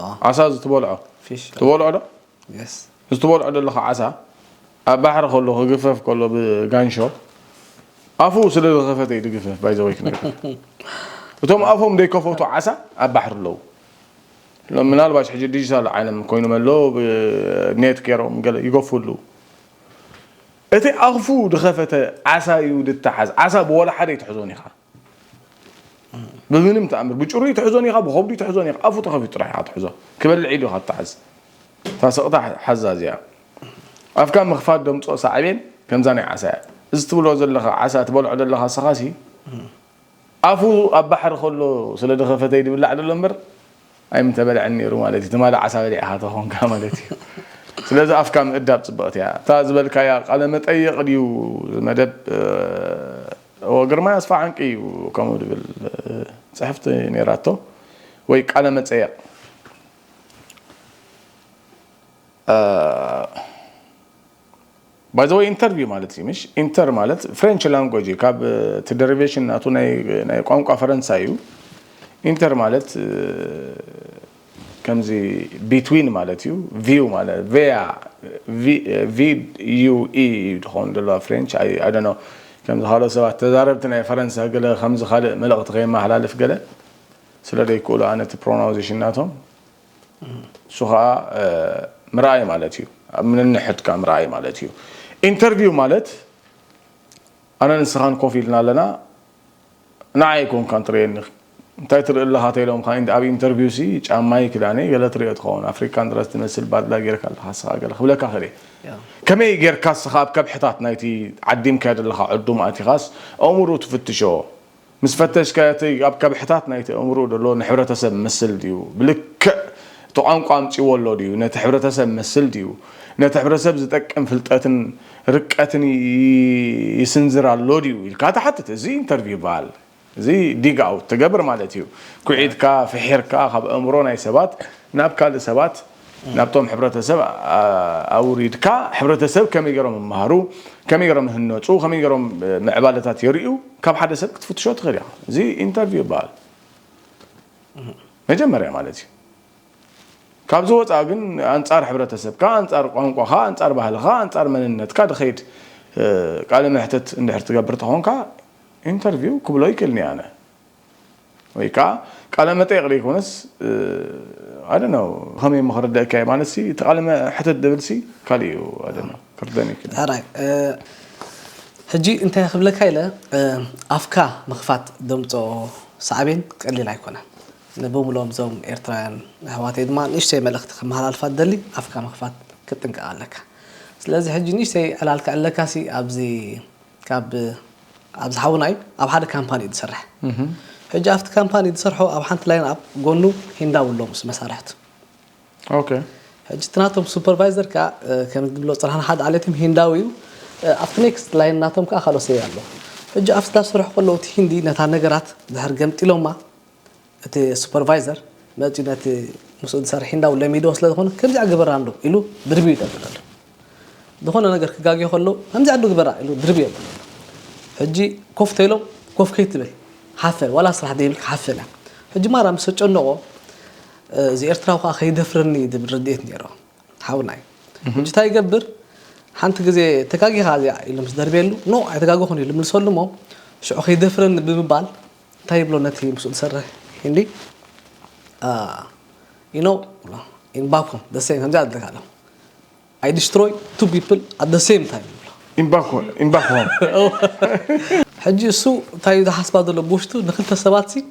ኦ። ዓሳ እዚ ትበልዖ ፊሽ ትበልዖ ዶ? የስ እዚ ትበልዖ ዘለኻ ዓሳ ኣብ ባሕሪ ከሎ ክግፈፍ ከሎ ብጋንሾ ኣፉ ስለ ዝኸፈተ እዩ ዝግፈፍ ባይዘወይ ክነግር እቶም ኣፎም ዘይከፈቱ ዓሳ ኣብ ባሕሪ ኣለዉ ምናልባሽ ሕጂ ዲጂታል ዓለም ኮይኖም ኣለዉ ኔት ገይሮም ገለ ይገፉ ኣለዉ እቲ ኣፉ ዝኸፈተ ዓሳ እዩ ዝተሓዝ ዓሳ ብወላ ሓደ ይትሕዞን ኢኻ ብምንም ተኣምር ብጭሩይ ትሕዞን ኢኻ ብኸብዱ ትሕዞን ኢኻ ኣፉ ተኸፊቱ ጥራሕ ኢኻ ትሕዞ ክበልዕ ኢሉ ኢኻ ትሓዝ እታ ስቕታ ሓዛ እዚኣ ኣፍካ ምኽፋት ደምፅኦ ሳዕቤን ከምዛ ናይ ዓሳ እያ እዚ ትብሎ ዘለኻ ዓሳ ትበልዖ ዘለኻ ስኻሲ ኣፉ ኣብ ባሕሪ ከሎ ስለ ድኸፈተይ ድብላዕ ደሎ እምበር ኣይምተበልዐን ነይሩ ማለት እዩ ትማሊ ዓሳ በሊዕኻ ተኾንካ ማለት እዩ ስለዚ ኣፍካ ምእዳብ ፅብቕቲ እያ እታ ዝበልካያ ቃለ መጠየቕ ድዩ መደብ ግርማይ ኣስፋ ዓንቂ እዩ ከምኡ ድብል ፅሕፍቲ ነይራቶ ወይ ቃለ መፀየቕ ባይዘወይ ኢንተርቪው ማለት እዩ ምሽ ኢንተር ማለት ፍሬንች ላንጎጅ እዩ ካብ እቲ ደሪቬሽን ናቱ ናይ ቋንቋ ፈረንሳ እዩ ኢንተር ማለት ከምዚ ቢትዊን ማለት እዩ ቪው ማለት ቪያ ቪዩኢ እዩ ዝኸውን ዘሎ ፍሬንች ኣደኖ ከምዚ ካልኦት ሰባት ተዛረብቲ ናይ ፈረንሳ ገለ ከምዚ ካልእ መልእኽቲ ከየመሓላልፍ ገለ ስለ ዘይክእሉ ኣነ እቲ ፕሮናውንሴሽን ናቶም እሱ ከዓ ምርኣይ ማለት እዩ ኣብ ምንንሕድካ ምርኣይ ማለት እዩ ኢንተርቪው ማለት ኣነ ንስኻን ኮፍ ኢልና ኣለና ንዓይ ኮንካ እንትርእየኒ እንታይ ትርኢ ኣለኻ ተኢሎም ካብ ኣብ ኢንተርቪው ሲ ጫማይ ክዳነይ ገለ ትርእዮ ትኸውን ኣፍሪካን ድረስ ትመስል ባድላ ጌርካ ኣለኻ ስኻ ገለ ክብለካ ክእል ከመይ ጌርካ ስኻ ኣብ ከብሕታት ናይቲ ዓዲምካዮ ዘለኻ ዕዱም ኣቲኻስ ኣእምሩ ትፍትሾ ምስ ፈተሽካዮ እቲ ኣብ ከብሕታት ናይቲ ኣእምርኡ ዘሎ ንሕብረተሰብ ምስል ድዩ ብልክዕ እቲ ቋንቋ ኣምፅዎ ኣሎ ድዩ ነቲ ሕብረተሰብ ምስል ድዩ ነቲ ሕብረተሰብ ዝጠቅም ፍልጠትን ርቀትን ይስንዝር ኣሎ ድዩ ኢልካ ትሓትት እዚ ኢንተርቪው ይበሃል እዚ ዲግ ኣውት ትገብር ማለት እዩ ኩዒትካ ፍሒርካ ካብ ኣእምሮ ናይ ሰባት ናብ ካልእ ሰባት ናብቶም ሕብረተሰብ ኣውሪድካ ሕብረተሰብ ከመይ ገሮም ይመሃሩ ከመይ ገሮም ይህነፁ ከመይ ገሮም ምዕባለታት የርእዩ ካብ ሓደ ሰብ ክትፍትሾ ትኽእል ኢኻ እዚ ኢንተርቪው ይበሃል መጀመርያ ማለት እዩ ካብዚ ወፃ ግን ኣንፃር ሕብረተሰብካ ኣንፃር ቋንቋኻ ኣንፃር ባህልኻ ኣንፃር መንነትካ ድኸይድ ቃለ መሕተት እንድሕር ትገብር ተኾንካ ኢንተርቪው ክብሎ ይክእልኒ ኣነ ወይ ከዓ ቃለ መጠየቅ ዘይኮነስ ኣደነው ከመይ ምክርደእካ ማለት ሲ እቲ ቃለ መሕተት ድብል ሲ ካሊእ እዩ ኣደነው ክርደን ይክእል ሕራይ ሕጂ እንታይ ክብለካ ኢለ ኣፍካ ምኽፋት ደምፆ ሳዕቤን ቀሊል ኣይኮነን ንብምሎም እዞም ኤርትራውያን ኣሕዋተይ ድማ ንእሽተይ መልእኽቲ ከመሃላልፋ ትደሊ ኣፍካ ምኽፋት ክትጥንቀቕ ኣለካ ስለዚ ሕጂ ንእሽተይ ዕላል ከዕለካ ሲ ኣብዚ ካብ ኣብዚ ሓውና እዩ ኣብ ሓደ ካምፓኒ እዩ ዝሰርሕ ሕጂ ኣብቲ ካምፓኒ ዝሰርሖ ኣብ ሓንቲ ላይን ኣብ ጎኑ ሂንዳዊ ኣሎ ምስ መሳርሕቱ ኦኬ ሕጂ እቲ ናቶም ሱፐርቫይዘር ከዓ ከም ዝብሎ ፅናሕና ሓደ ዓሌትም ሂንዳዊ እዩ ኣብቲ ኔክስት ላይን ናቶም ከዓ ካልኦ ሰብ ኣሎ ሕጂ ኣብቲ ዳብ ስርሑ ከለዉ እቲ ሂንዲ ነታ ነገራት ድሕር ገምጢሎማ እቲ ሱፐርቫይዘር መፂኡ ነቲ ምስኡ ዝሰርሕ ሂንዳዊ ለሚድዎ ስለ ዝኾነ ከምዚኣ ግበራ እንዶ ኢሉ ድርብዩ ይጠብል ኣሎ ዝኾነ ነገር ክጋግዮ ከለዉ ከምዚኣ ዶ ግበራ ኢሉ ድርብዩ የብል ኣሎ ሕጂ ኮፍ ተኢሎም ኮፍ ከይትብል ሓፈል ዋላ ስራሕ ደይብልካ ሓፈል እያ ሕጂ ማራ ምስ ኣጨነቆ እዚ ኤርትራዊ ከዓ ከይደፍረኒ ዝብል ርድኤት ነይሮ ሓውና እዩ ሕጂ እንታይ ይገብር ሓንቲ ግዜ ተጋጊኻ እዚኣ ኢሉ ምስ ደርብየሉ ኖ ኣይተጋገኹን ኢሉ ምልሰሉ እሞ ሽዑ ከይደፍረኒ ብምባል እንታይ ይብሎ ነቲ ምስኡ ዝሰርሕ ሂንዲ you know in Bakum the same ከምዚኣ ኣለካ ኣሎ I destroy two people at the same time ይብሎ ኢምባኮ ኢምባኮ ሕጂ እሱ እንታይ እዩ ዝሓስባ ዘሎ ብውሽጡ ንክልተ ሰባት ሲ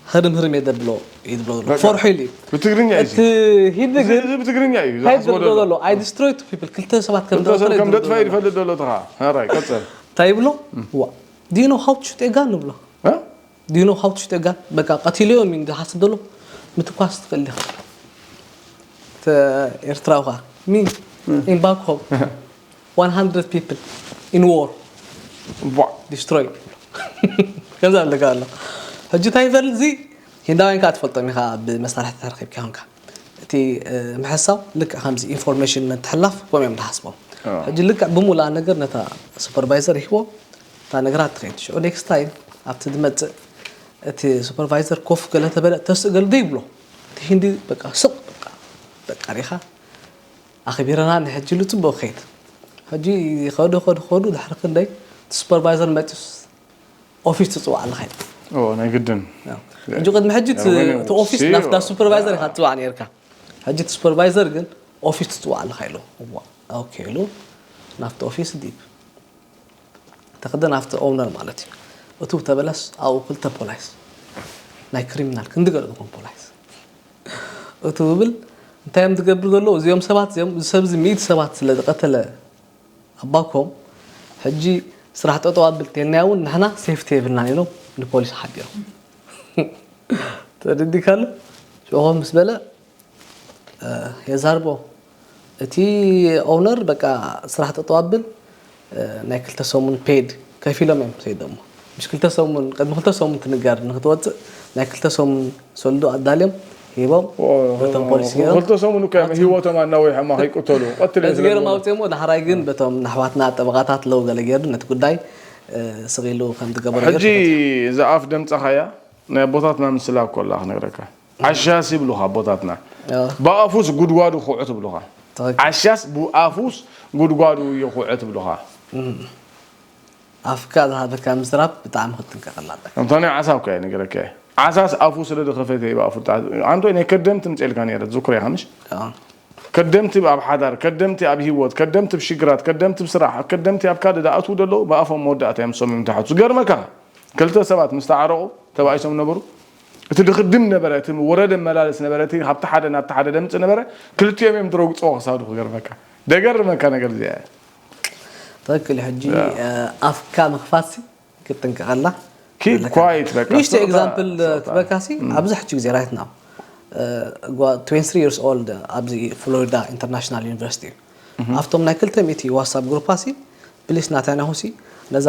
ህርም ህርም እየ ዘብሎ እዩ ዝብሎ ዘሎ በቃ። ፈርሑ ኢሉ እዩ ብትግርኛ እዩ እቲ ሂድ ግን እዚ ብትግርኛ እዩ እንታይ ዝሓስቦ ዝብሎ ዘሎ ዘሎ I destroy two people ክልተ ሰባት ከም ክልተ ሰብ ዘቐተለ ከም ይብሎ ደጥፋ ዘሎ። ይፈልጥ ዘሎ ትኻ ራይ ቀፅል እንታይ ይብሎ ዋ do you know how to shoot a gun ንብሎ እ? do you know how to shoot a gun በቃ ቀቲልዮ እዩ ዝሓስብ ዘሎ ምትኳስ ትኽእል ኢኻ ተ- ኤርትራዊ ኸዓ me in back home one hundred people in war ቧዕ destroy ከምዚ ኣለካ ኣሎ ሕጂ እንታይ ይበል እዚ ሂንዳውያን ከዓ ትፈልጦም ኢኻ ብመሳርሕቲ ተረኺብካ ኾንካ እቲ እ፣ ምሕሳው ልክዕ ከምዚ ኢንፎርሜሽን ምትሕላፍ ከምኡ እዮም ዝሓስቦም ኣዎ። ሕጂ ልክዕ ብሙሉኣ ነገር ነታ ሱፐርቫይዘር ይህቦ እታ ነገራት ትኸይድ ሽዑ ኔክስት ታይም ኣብቲ ዝመፅእ እቲ ሱፐርቫይዘር ኮፍ ገለ ተበለ ተስእ ገለ ዶ ይብሎ እቲ ሂንዲ በቃ ስቕ በቃ በቃ ሪኻ ኣኽቢረና ንሕጂ ኢሉ ፅቡቕ ክኸይድ ሕጂ ከዱ ከዱ ከዱ ድሕሪ ክንደይ እቲ ሱፐርቫይዘር መፂኡስ ኦፊስ ትፅዋዕ ኣለኻ ኢሉ ኦ ናይ ግድን ሕጂ ቅድሚ ሕጂ እቲ ወይ እቲ ኦፊስ ሲ- ናፍታ ሱፐርቫይዘር ኢኻ ትፅዋዕ ነርካ ሕጂ እቲ ሱፐርቫይዘር ግን ኦፊስ ትፅዋዕ ኣለኻ ኢሉ እዋ ኦኬ ኢሉ ናፍቲ ኦፊስ ዲብ ተኽደ ናፍቲ ኦውነር ማለት እዩ እቱ ተበለስ ኣብኡ ክልተ ፖላይስ ናይ ክሪሚናል ክንዲ ገለ ዝኾን ፖላይስ እቱ ብብል እንታይ እዮም ዝገብር ዘለዉ እዚኦም ሰባት እዚኦም እዚ ሰብ እዚ ሚእቲ ሰባት ስለ ዝቐተለ ኣባኮም ሕጂ ስራሕ ጠጠው ኣብል ቴልናዮ እውን ንሕና ሴፍቲ የብልናን ኢሎም ንፖሊስ ሓቢሮም ተረዲካሉ ሽኾም ምስ በለ የዛርቦ እቲ ኦውነር በቃ ስራሕ ጠጠው ኣብል ናይ ክልተ ሰሙን ፔድ ከፊሎም እዮም ሰይዶሞ ምስ ክልተ ሰሙን ቅድሚ ክልተ ሰሙን ትንገር ንክትወፅእ ናይ ክልተ ሰሙን ሰልዶ ኣዳልዮም ሂቦም በቶም ፖሊስ ገይሮም ክልተ ሰሙን እኮ እዮም ህይወቶም ኣናዊሖማ ከይቅተሉ ቀትል እዩ በዚ ገይሮም ኣውፅኦሞ ዳሕራይ ግን በቶም ኣሕዋትና ጠበቃታት ለው ገለ ገይሩ ነቲ ጉዳይ ስቕ ኢሉ ከም ዝገበሮ ገይሩ ሕጂ እዛ ኣፍ ደምፀኻያ ናይ ኣቦታትና ምስላ እኮ ኣላ ክነግረካ ዓሻስ ይብሉኻ ኣቦታትና ኣዎ። ብኣፉስ ጉድጓዱ ክውዑ ትብሉኻ ትኽክል። ዓሻስ ብኣፉስ ጉድጓዱ ይኹዑ ትብሉኻ ኣፍካ ዝሃበካ ምዝራብ ብጣዕሚ ክትጥንቀቐላ ኣለካ ከምታ ናይ ዓሳ እኮ እየ ነገረካ ዓሳስ ኣፉ ስለ ዝኸፈተ እዩ ብኣፉ ጣ- ኣንቶ ናይ ከደምቲ ምፅኤልካ ነረ ትዝክሮ ኢኻ ምሽ ኣዎ። ከደምቲ ኣብ ሓዳር ከደምቲ ኣብ ህይወት ከደምቲ ኣብ ሽግራት ከደምቲ ኣብ ስራሕ ከደምቲ ኣብ ካልእ ዝኣትዉ ዘለዉ ብኣፎም መወዳእታ እዮም ሰሚም ተሓቱ ዝገርመካ ክልተ ሰባት ምስ ተዓረቑ ተባኢሶም ነበሩ እቲ ድኽድም ነበረ እቲ ወረ ደመላለስ ነበረ እቲ ካብቲ ሓደ ናብቲ ሓደ ደምፂ ነበረ ክልቲኦም እዮም ዝረግፅዎ ክሳዱ ክገርመካ ደገርመካ ነገር እዚኣ እያ ትክክል እዩ ሕጂ ኣፍካ ምክፋት ክትጥንቀቐላ keep quiet በቃ ንእሽቶ ስቕታ- ኤግዛምፕል ስቕታ። ክበካሲ ኣብዚ ሕጂ ግዜ right now twenty three years old ኣብዚ ፍሎሪዳ ኢንተርናሽናል ዩኒቨርሲቲ እዩ ኣብቶም ናይ ክልተ ሚእቲ ዋትሳፕ ግሩፓሲ ፕሊስ ናታናሁሲ ነዛ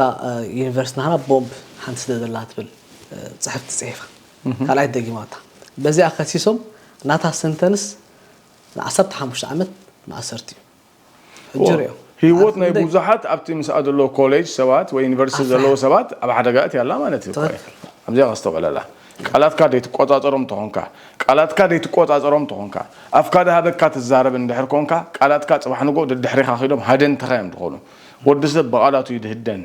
ዩኒቨርሲቲ ናህና ቦምብ ሓንቲ ስለ ዘላ ትብል እ፣ ፅሕፍቲ ፅሒፋ ካልኣይ ደጊማታ በዚኣ ከሲሶም ናታ ሰንተንስ ን15 ዓመት ማእሰርቲ እዩ ሕጂ ሪኦ ህይወት ናይ ኣፍንደይ- ብዙሓት ኣብቲ ምስኣ ዘለዎ ኮሌጅ ሰባት ወይ ዩኒቨርሲቲ ኣፍራ- ዘለዎ ሰባት ኣብ ሓደጋ እትያ ኣላ ማለት እዩ ትኽክል። ኣብዚኣ ከስተውዕለላ ቃላትካ ደይትቆፃፀሮም ተኾንካ ቃላትካ ደይትቆፃፀሮም ተኾንካ ኣፍካ ድሃበካ ትዛረብ እንድሕር ኮንካ ቃላትካ ፅባሕ ንጎ ድድሕሪኻ ኺዶም ሃደንትኻ እዮም ዝኾኑ ወዲ ሰብ ብቓላቱ እዩ ድህደን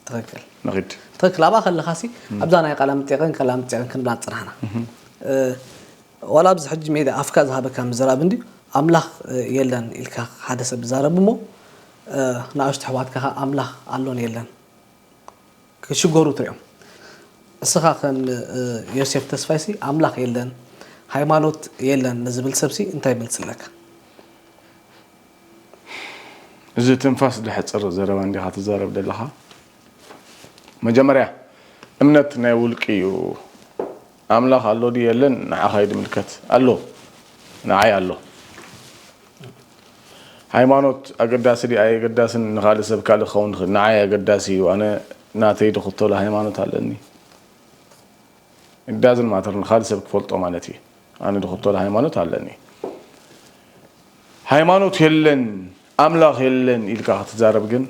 ትኽክል ንኺድ ትኽክል ኣብኣ ከለኻሲ ኣብዛ ናይ ቃላ ምጥያቕን ቃላ ምጥያቕን ክንብላ ፅናሕና እ፣ ዋላ ኣብዚ ሕጂ ሜዳ ኣፍካ ዝሃበካ ምዝራብ እንዲ ኣምላኽ እ፣ የለን ኢልካ ሓደ ሰብ ዝዛረብ እሞ እ፣ ንኣሽቱ ኣሕዋትካ ኸዓ ኣምላኽ ኣሎን የለን ክሽገሩ ትሪኦም እስኻ ከም እ፣ ዮሴፍ ተስፋይሲ ኣምላኽ የለን ሃይማኖት የለን ንዝብል ሰብሲ እንታይ መልሲ ኣለካ እዚ ትንፋስ ድሕፅር ዘረባ እንዲኻ ትዛረብ ዘለኻ መጀመርያ እምነት ናይ ውልቂ እዩ ኣምላኽ ኣሎ ድዩ የለን ንዓኻ እዩ ድምልከት ኣሎ ንዓይ ኣሎ ሃይማኖት ኣገዳሲ ድዩ ኣየገዳስን ንኻልእ ሰብ ካልእ ክኸውን ይኽእል ንዓይ ኣገዳሲ እዩ ኣነ ናተይ ድኽተሎ ሃይማኖት ኣለኒ it doesn't matter ንኻልእ ሰብ ክፈልጦ ማለት እዩ ኣነ ድኽተሎ ሃይማኖት ኣለኒ ሃይማኖት የለን ኣምላኽ የለን ኢልካ ክትዛረብ ግን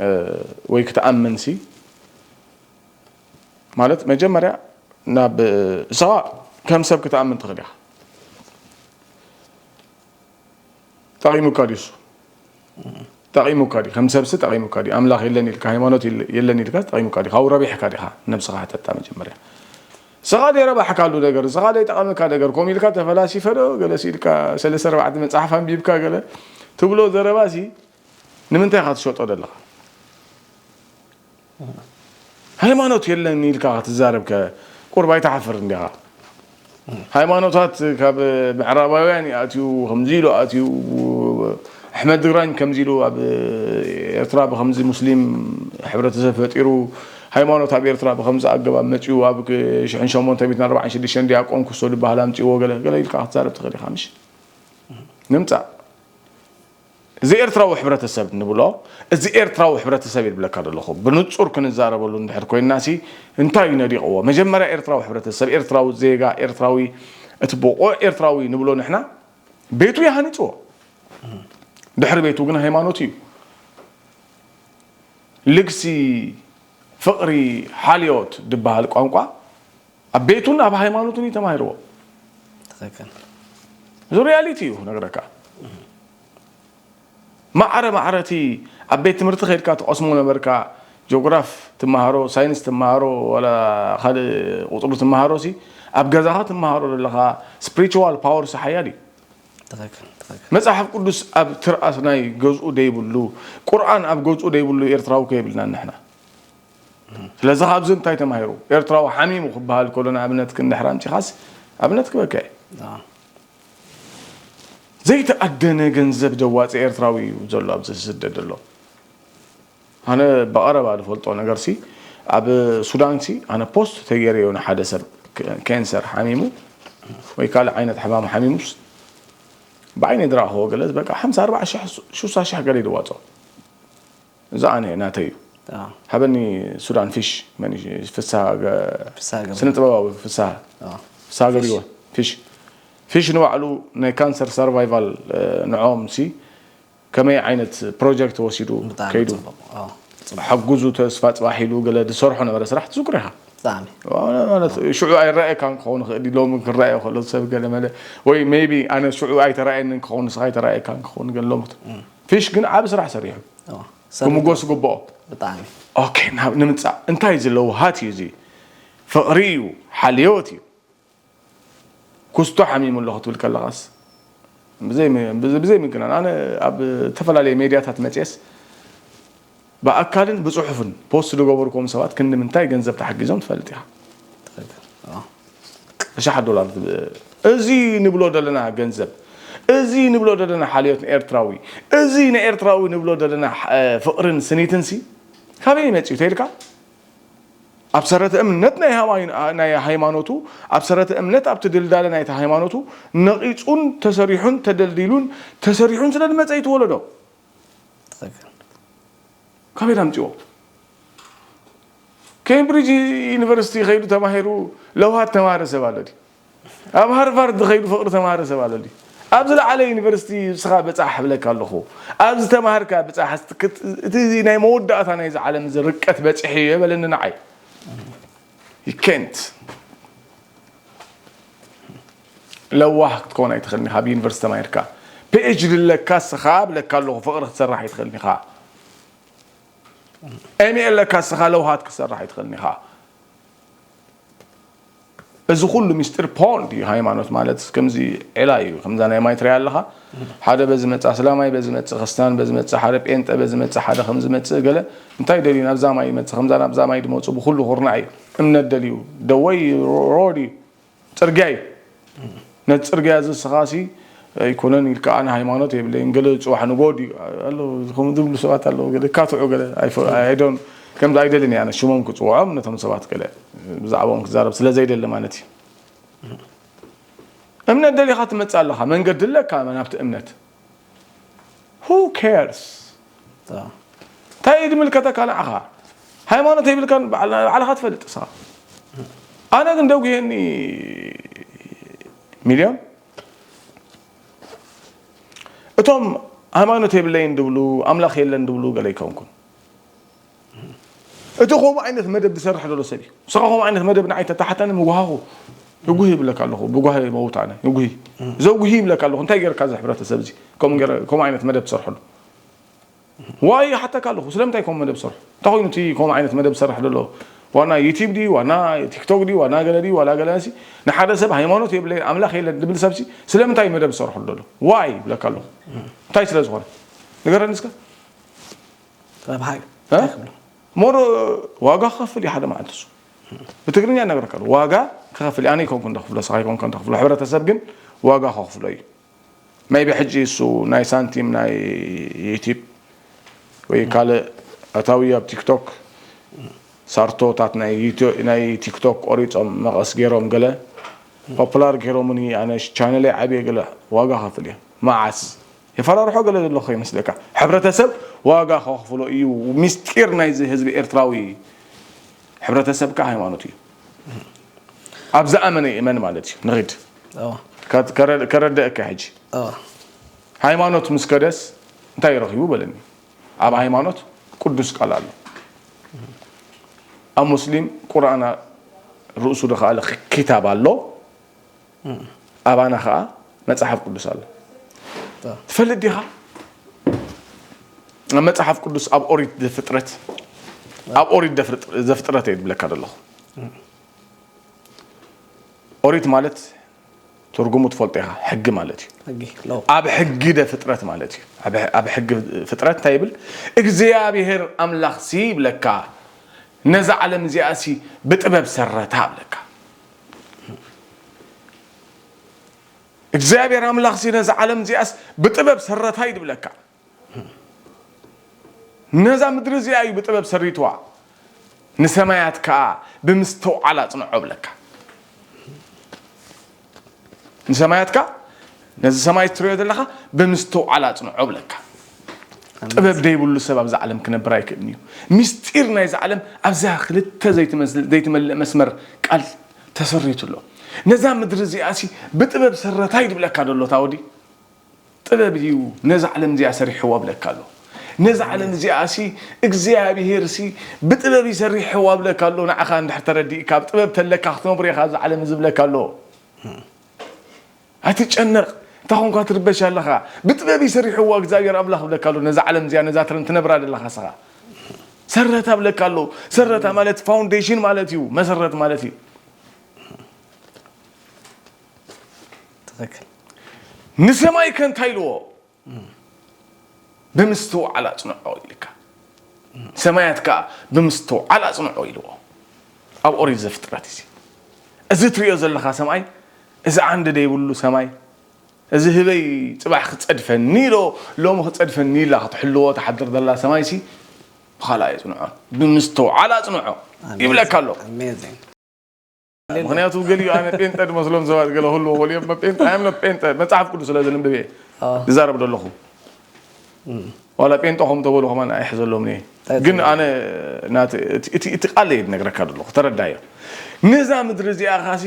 እ፣ ወይ ክትኣምን ሲ ማለት መጀመርያ ናብ እሳኻ ከም ሰብ ክትኣምን ትኽእል ኢኻ ጠቒሙካ ድዩ እሱ ጠቒሙካ ድዩ ከም ሰብሲ ጠቒሙካ ድዩ ኣምላኽ የለን ኢልካ ሃይማኖት የለ- የለን ኢልካ ጠቒሙካ ድዩ ካብኡ ረቢሕካ ዲኻ ነብስኻ ሕተታ መጀመርያ ስኻ ዘይረባሕካሉ ነገር ስኻ ዘይጠቐመካ ነገር ከምኡ ኢልካ ተፈላሲፈ ዶ ገለ ኢልካ ሰለስተ ኣርባዕተ መፅሓፍ ኣንቢብካ ገለ ትብሎ ዘረባ ሲ ንምንታይ ኢኻ ትሸጦ ዘለኻ ሃይማኖት የለን ኢልካ ክትዛረብ ከ ቁርብ ኣይትሓፍር እንዲኻ? ሃይማኖታት ካብ ምዕራባውያን ይኣትዩ፣ ከምዚ ኢሉ ኣትዩ። ኣሕመድ ግራኝ ከምዚ ኢሉ ኣብ ኤርትራ ብከምዚ ሙስሊም ሕብረተሰብ ፈጢሩ፣ ሃይማኖት ኣብ ኤርትራ ብከምዚ ኣገባብ መጺኡ፣ ኣብ ሽሕን ሸሞንተ ሚእትን ኣርባዓን ሽዱሽተን ዲያቆን ኩስቶ ዝበሃል ኣምጺእዎ፣ ገለ ገለ ኢልካ ክትዛረብ ትኽእል ኢኻ። ምሽ ንምጻእ እዚ ኤርትራዊ ሕብረተሰብ ንብሎ፣ እዚ ኤርትራዊ ሕብረተሰብ እየ ዝብለካ ዘለኹ። ብንጹር ክንዛረበሉ እንድሕር ኮይንና ሲ እንታይ እዩ ነዲቕዎ? መጀመርያ ኤርትራዊ ሕብረተሰብ፣ ኤርትራዊ ዜጋ፣ ኤርትራዊ፣ እቲ ብቑዕ ኤርትራዊ ንብሎ ንሕና፣ ቤቱ እዩ ሃኒጽዎ። ድሕሪ ቤቱ ግን ሃይማኖት እዩ። ልግሲ፣ ፍቕሪ፣ ሓልዮት ዝበሃል ቋንቋ ኣብ ቤቱን ኣብ ሃይማኖቱን እዩ ተማሂርዎ። ትኽክል። እዚ ሪያሊቲ እዩ ክነግረካ። ማዕረ ማዕረ እቲ ኣብ ቤት ትምህርቲ ከይድካ ትቐስሞ ነበርካ፣ ጂኦግራፍ ትመሃሮ፣ ሳይንስ ትመሃሮ፣ ዋላ ካልእ ቁፅሪ ትመሃሮ ሲ ኣብ ገዛኻ ትመሃሮ ዘለኻ ስፕሪቹዋል ፓወር ሲ ሓያል እዩ። ትኽክል ትኽክል። መፅሓፍ ቅዱስ ኣብ ትርኣስ ናይ ገዝኡ ደይብሉ፣ ቁርኣን ኣብ ገዝኡ ደይብሉ ኤርትራዊ ከይብልና ንሕና። ስለዚ ካብዚ እንታይ ተማሂሩ? ኤርትራዊ ሓሚሙ ክበሃል ከሎ ንኣብነት ክንድሕር ኣምፂኻስ ኣብነት ክበካ እየ። ኣዎ። ዘይተኣደነ ገንዘብ ዘዋፅእ ኤርትራዊ እዩ ዘሎ ኣብዚ ዝስደድ ዘሎ። ኣነ ብቐረባ ዝፈልጦ ነገር ሲ ኣብ ሱዳን ሲ ኣነ ፖስት ተገይረዮ ንሓደ ሰብ ክ- ኬንሰር ሓሚሙ ወይ ካልእ ዓይነት ሕማም ሓሚሙስ ብዓይነ ዝረኣኽዎ ገለ በቃ ሓምሳ ኣርባዓ ሽሕ ሽሳ ሽሕ ገለ ይድዋፆ። እዚ ኣነ ናተይ እዩ። ኣዎ። ሃበኒ ሱዳን ፊሽ መን እዩ? ፍስሃ ገ- ፍስሃ ገብረ። ስነ ጥበባዊ ፍስሃ ኣዎ። ፍስሃ ገብሪዎ ፊሽ ፊሽ ንባዕሉ ናይ ካንሰር ሰርቫይቫል ንዖም ሲ ከመይ ዓይነት ፕሮጀክት ወሲዱ ብጣዕሚ ከይዱ ጽቡቕ። ኣዎ። ጽቡቕ። ሓጉዙ ተስፋ ፅባሕ ኢሉ ገለ ዝሰርሖ ነበረ ስራሕ ትዝክሮ ኢኻ። ብጣዕሚ። ማለት ሽዑ ኣይረኣየካን ክኸውን ይኽእል እዩ። ሎሚ ክረኣዮ ከሎ ሰብ ገለ መለ ወይ ሜይቢ ኣነ ሽዑ ኣይተረኣየንን ክኸውን ንስኻ ኣይተረኣየካን ክኸውን ገለ ሎምት ፊሽ ግን ዓብ ስራሕ ሰሪሑ ኣዎ። ክምጎስ ዝግብኦ። ብጣዕሚ። ኦኬ ናብ ንምጻእ እንታይ እዚ ለውሃት እዩ እዚ ፍቕሪ እዩ ሓልዮት እዩ። ኩስቶ ሓሚሙ ኣሎ ክትብል ከለኻስ ብዘይ ም- ብዘይ- ብዘይ ምግናን ኣነ ኣብ ዝተፈላለዩ ሜድያታት መፅየስ ብኣካልን ብፅሑፍን ፖስት ዝገበርኩም ሰባት ክንዲ ምንታይ ገንዘብ ተሓጊዞም ትፈልጥ ኢኻ። ትኽክል። ኣዎ። ኣሽሓት ዶላር ትብ- እዚ ንብሎ ዘለና ገንዘብ እዚ ንብሎ ዘለና ሓልዮት ኤርትራዊ እዚ ንኤርትራዊ ንብሎ ዘለና እ፣ ፍቕርን ስኒትን ሲ ካበይ መፅዩ ተይልካ ኣብ ሰረተ እምነት ናይ ሃማይ- ናይ ሃይማኖቱ ኣብ ሰረተ እምነት ኣብቲ ድልዳለ ናይቲ ሃይማኖቱ ነቒፁን ተሰሪሑን ተደልዲሉን ተሰሪሑን ስለ ዝመፀ እዩ ትወለዶ ትኽክል። ካበይ ኣምፅዎ ኬምብሪጅ ዩኒቨርሲቲ ከይዱ ተማሂሩ ለውሃት ተማሃረ ሰብ ኣሎ ድዩ ኣብ ሃርቫርድ ከይዱ ፍቕሪ ተማሃረ ሰብ ኣሎ ድዩ ኣብ ዝለዓለ ዩኒቨርሲቲ ንስኻ በፃሕ ብለካ ኣለኹ ኣብ ዝተማሃርካ ብፃሕ እቲ ናይ መወዳእታ ናይዚ ዓለም እዚ ርቀት በፂሑ እየ በለኒ ንዓይ ዩ ኬንት ለዋህ ክትከውን ኣይትኽእልን ኢኻ ኣብ ዩኒቨርሲቲ ተማሂርካ ፒኤችዲ ኣለካ ስኻ ብለካ ኣለኹ ፍቕሪ ክትሰርሕ ኣይትኽእልን ኢኻ ኤምኤ ኣለካ ስኻ ለውሃት ክትሰርሕ ኣይትኽእልን ኢኻ እዚ ኩሉ ሚስጢር ፖን ድዩ ሃይማኖት ማለት ከምዚ ዒላ እዩ ከምዛ ናይ ማይ ትሪያ ኣለኻ ሓደ በዚ መፅእ ኣስላማይ በዚ መፅእ ክርስትያን በዚ መፅእ ሓደ ጴንጠ በዚ መፅእ ሓደ ከምዚ መፅእ ገለ እንታይ ደልዩ ናብዛ ማይ ይመፅእ ከምዛ ናብዛ ማይ ድመፁ ብኩሉ ኩርናዕ እዩ እምነት ደልዩ ደወይ ሮድ እዩ ፅርግያ እዩ ነቲ ፅርግያ እዚ ስኻሲ ኣይኮነን ኢልካ ኣነ ሃይማኖት የብለይን ገለ ዝፅዋሕ ንጎድ ኣሎ ከም ዝብሉ ሰባት ኣለዉ ገለ ካትዑ ገለ ኣይፈ- ኣይዶን ከምዚ ኣይደልን እየ ኣነ ሽሞም ክፅውዖም ነቶም ሰባት ገለ ብዛዕባኦም ክዛረብ ስለ ዘይደሊ ማለት እዩ እምነት ደሊኻ ትመፅእ ኣለኻ መንገዲ ኣለካ ናብቲ እምነት who cares እንታይ ድምልከተካ ንዓኻ ሃይማኖት የብልካን ባዕልኻ ትፈልጥ ሳ ኣነ ግን ደጉየኒ ሚልዮን እቶም ሃይማኖት የብለይን ድብሉ ኣምላኽ የለን ድብሉ ገለ ይከውንኩን እቲ ከምኡ ዓይነት መደብ ዝሰርሕ ዘሎ ሰብ እዩ ንስኻ ከምኡ ዓይነት መደብ ንዓይ ተታሓተኒ ምጉሃኹ ይጉህ ይብለካ ኣለኹ ብጓህ መውት ኣነ ይጉህ ዘጉህ ይብለካ ኣለኹ እንታይ ገርካ እዚ ሕብረተሰብ እዚ ከምኡ ዓይነት መደብ ትሰርሐሉ ዋይ ይሓተካ ኣለኹ ስለምንታይ ከምኡ መደብ ትሰርሑ እንታይ ኮይኑ እቲ ከምኡ ዓይነት መደብ ዝሰርሕ ዘሎ ዋና ዩቲብ ድዩ ዋና ቲክቶክ ድዩ ዋና ገለ ድዩ ዋላ ገለ ሲ ንሓደ ሰብ ሃይማኖት የብለይ ኣምላኽ የለን ድብል ሰብሲ ስለምንታይ መደብ ዝሰርሑ ዘሎ ዋይ ይብለካ ኣለኹ እንታይ ስለ ዝኾነ ንገረኒ እስከ ረብሓ እዩ እ? እንታይ ክብሎ ሞር ዋጋ ክኸፍል እዩ ሓደ መዓልቲ እሱ። ብትግርኛ እነግረካ ኣለኹ፣ ዋጋ ክኸፍል እዩ። ኣነ ኣይኮንኩን ደኽፍሎ፣ ንስኻ ኣይኮንካን ደኽፍሎ፣ ሕብረተሰብ ግን ዋጋ ከኽፍሎ እዩ። ሜይቢ ሕጂ እሱ ናይ ሳንቲም ናይ ዩቲብ ወይ ካልእ ኣታዊ ኣብ ቲክቶክ ሳርቶታት ናይ ዩቲ- ናይ ቲክቶክ ቆሪጾም መቐስ ገይሮም ገለ ፖፑላር ገይሮምኒ ኣነ ቻነለይ ዓብየ ገለ ዋጋ ከፍል እየ። መዓስ የፈራርሖ ገለ ዘሎ ከይመስለካ፣ ሕብረተሰብ ዋጋ ከኽፍሎ እዩ። ምስጢር ናይዚ ህዝቢ ኤርትራዊ ሕብረተሰብ ከ ሃይማኖት እዩ። ኣብ ዝኣመነ ይእመን ማለት እዩ። ንኺድ ከረድአካ ሕጂ። ሃይማኖት ምስ ከደስ እንታይ ረኺቡ በለኒ። ኣብ ሃይማኖት ቅዱስ ቃል ኣሎ። ኣብ ሙስሊም ቁርኣን ርእሱ ዝኸኣለ ኪታብ ኣሎ። ኣባና ኸዓ መጽሓፍ ቅዱስ ኣሎ። ትፈልጥ ዲኻ? ኣብ መጽሓፍ ቅዱስ ኣብ ኦሪት ዘፍጥረት ኣብ ኦሪት ዘፍጥረት እየ ዝብለካ ዘለኹ። ኦሪት ማለት ትርጉሙ ትፈልጦ ኢኻ፣ ሕጊ ማለት እዩ። ኣብ ሕጊ ዘፍጥረት ማለት እዩ። ኣብ ሕጊ ፍጥረት እንታይ ይብል? እግዚኣብሔር ኣምላኽሲ ይብለካ ነዛ ዓለም እዚኣሲ ብጥበብ ሰረታ ይብለካ። እግዚኣብሔር ኣምላኽሲ ነዛ ዓለም እዚኣስ ብጥበብ ሰረታ እዩ ዝብለካ። ነዛ ምድሪ እዚኣ እዩ ብጥበብ ሰሪትዋ፣ ንሰማያት ከኣ ብምስትውዓል ኣጽንዖ ብለካ። ንሰማያት ከኣ ነዚ ሰማይ እትሪኦ ዘለኻ ብምስትውዓል ኣጽንዖ ብለካ። ጥበብ ደይብሉ ሰብ ኣብዛ ዓለም ክነብር ኣይክእልን እዩ። ምስጢር ናይዛ ዓለም ኣብዛ ክልተ ዘይትመስል ዘይትመልእ መስመር ቃል ተሰሪቱ ኣሎ። ነዛ ምድሪ እዚኣሲ ብጥበብ ሰረታ እዩ ዝብለካ ዘሎ ታወዲ። ጥበብ እዩ ነዛ ዓለም እዚኣ ሰሪሕዋ ብለካ ኣሎ። ነዛ ዓለም እዚኣ ሲ እግዚኣብሔር ሲ ብጥበብ ይሰሪሕዋ ብለካ ኣሎ። ንዓኻ እንድሕር ተረዲእካ ኣብ ጥበብ ተለካ ክትነብሮ ኢኻ እዛ ዓለም እዚ ብለካ ኣሎ። ኣይትጨነቕ፣ እንታይ ኾንካ ትርበሽ ኣለኻ? ብጥበብ ይሰሪሕዋ እግዚኣብሔር ኣምላኽ ብለካ ኣሎ። ነዛ ዓለም እዚኣ ነዛ ትረን ትነብራ ዘለኻ ስኻ ሰረታ ብለካ ኣሎ። ሰረታ ማለት ፋውንዴሽን ማለት እዩ፣ መሰረት ማለት እዩ። ትኽክል። ንሰማይ ከ እንታይ ኢልዎ? ብምስትውዓል ኣጽንዖ ኢልካ። ሰማያት ከኣ ብምስትውዓል ኣጽንዖ ኢልዎ። ኣብ ኦሪት ዘፍጥረት እዚ እዚ ትሪኦ ዘለኻ ሰማይ፣ እዚ ዓንዲ ደይብሉ ሰማይ፣ እዚ ህበይ ጽባሕ ክጸድፈኒ ኢሎ ሎሚ ክጸድፈኒ ኢላ ክትሕልዎ ትሓድር ዘላ ሰማይሲ ብኻልእ ኣየጽንዖን። ብምስትውዓል ኣጽንዖ ይብለካ ኣሎ። Amazing. ምክንያቱ ገሊኡ ኣነ ጴንጠ ዝመስሎም ሰባት ገለ ክህልዎ ይኽእሉ እዮም። ጴንጠ ኣምነት ጴንጠ መፅሓፍ ቅዱስ ስለ ዘንብብ እየ ዝዛረብ ዘለኹ። ዋላ ጴንጠ ከም ተበሉ ከማን ኣይሕዘሎም እየ። ግን ኣነ ናቲ እቲ እቲ እቲ ቃል እየ ዝነግረካ ዘለኹ ተረዳዮ። ነዛ ምድሪ እዚኣ ካሲ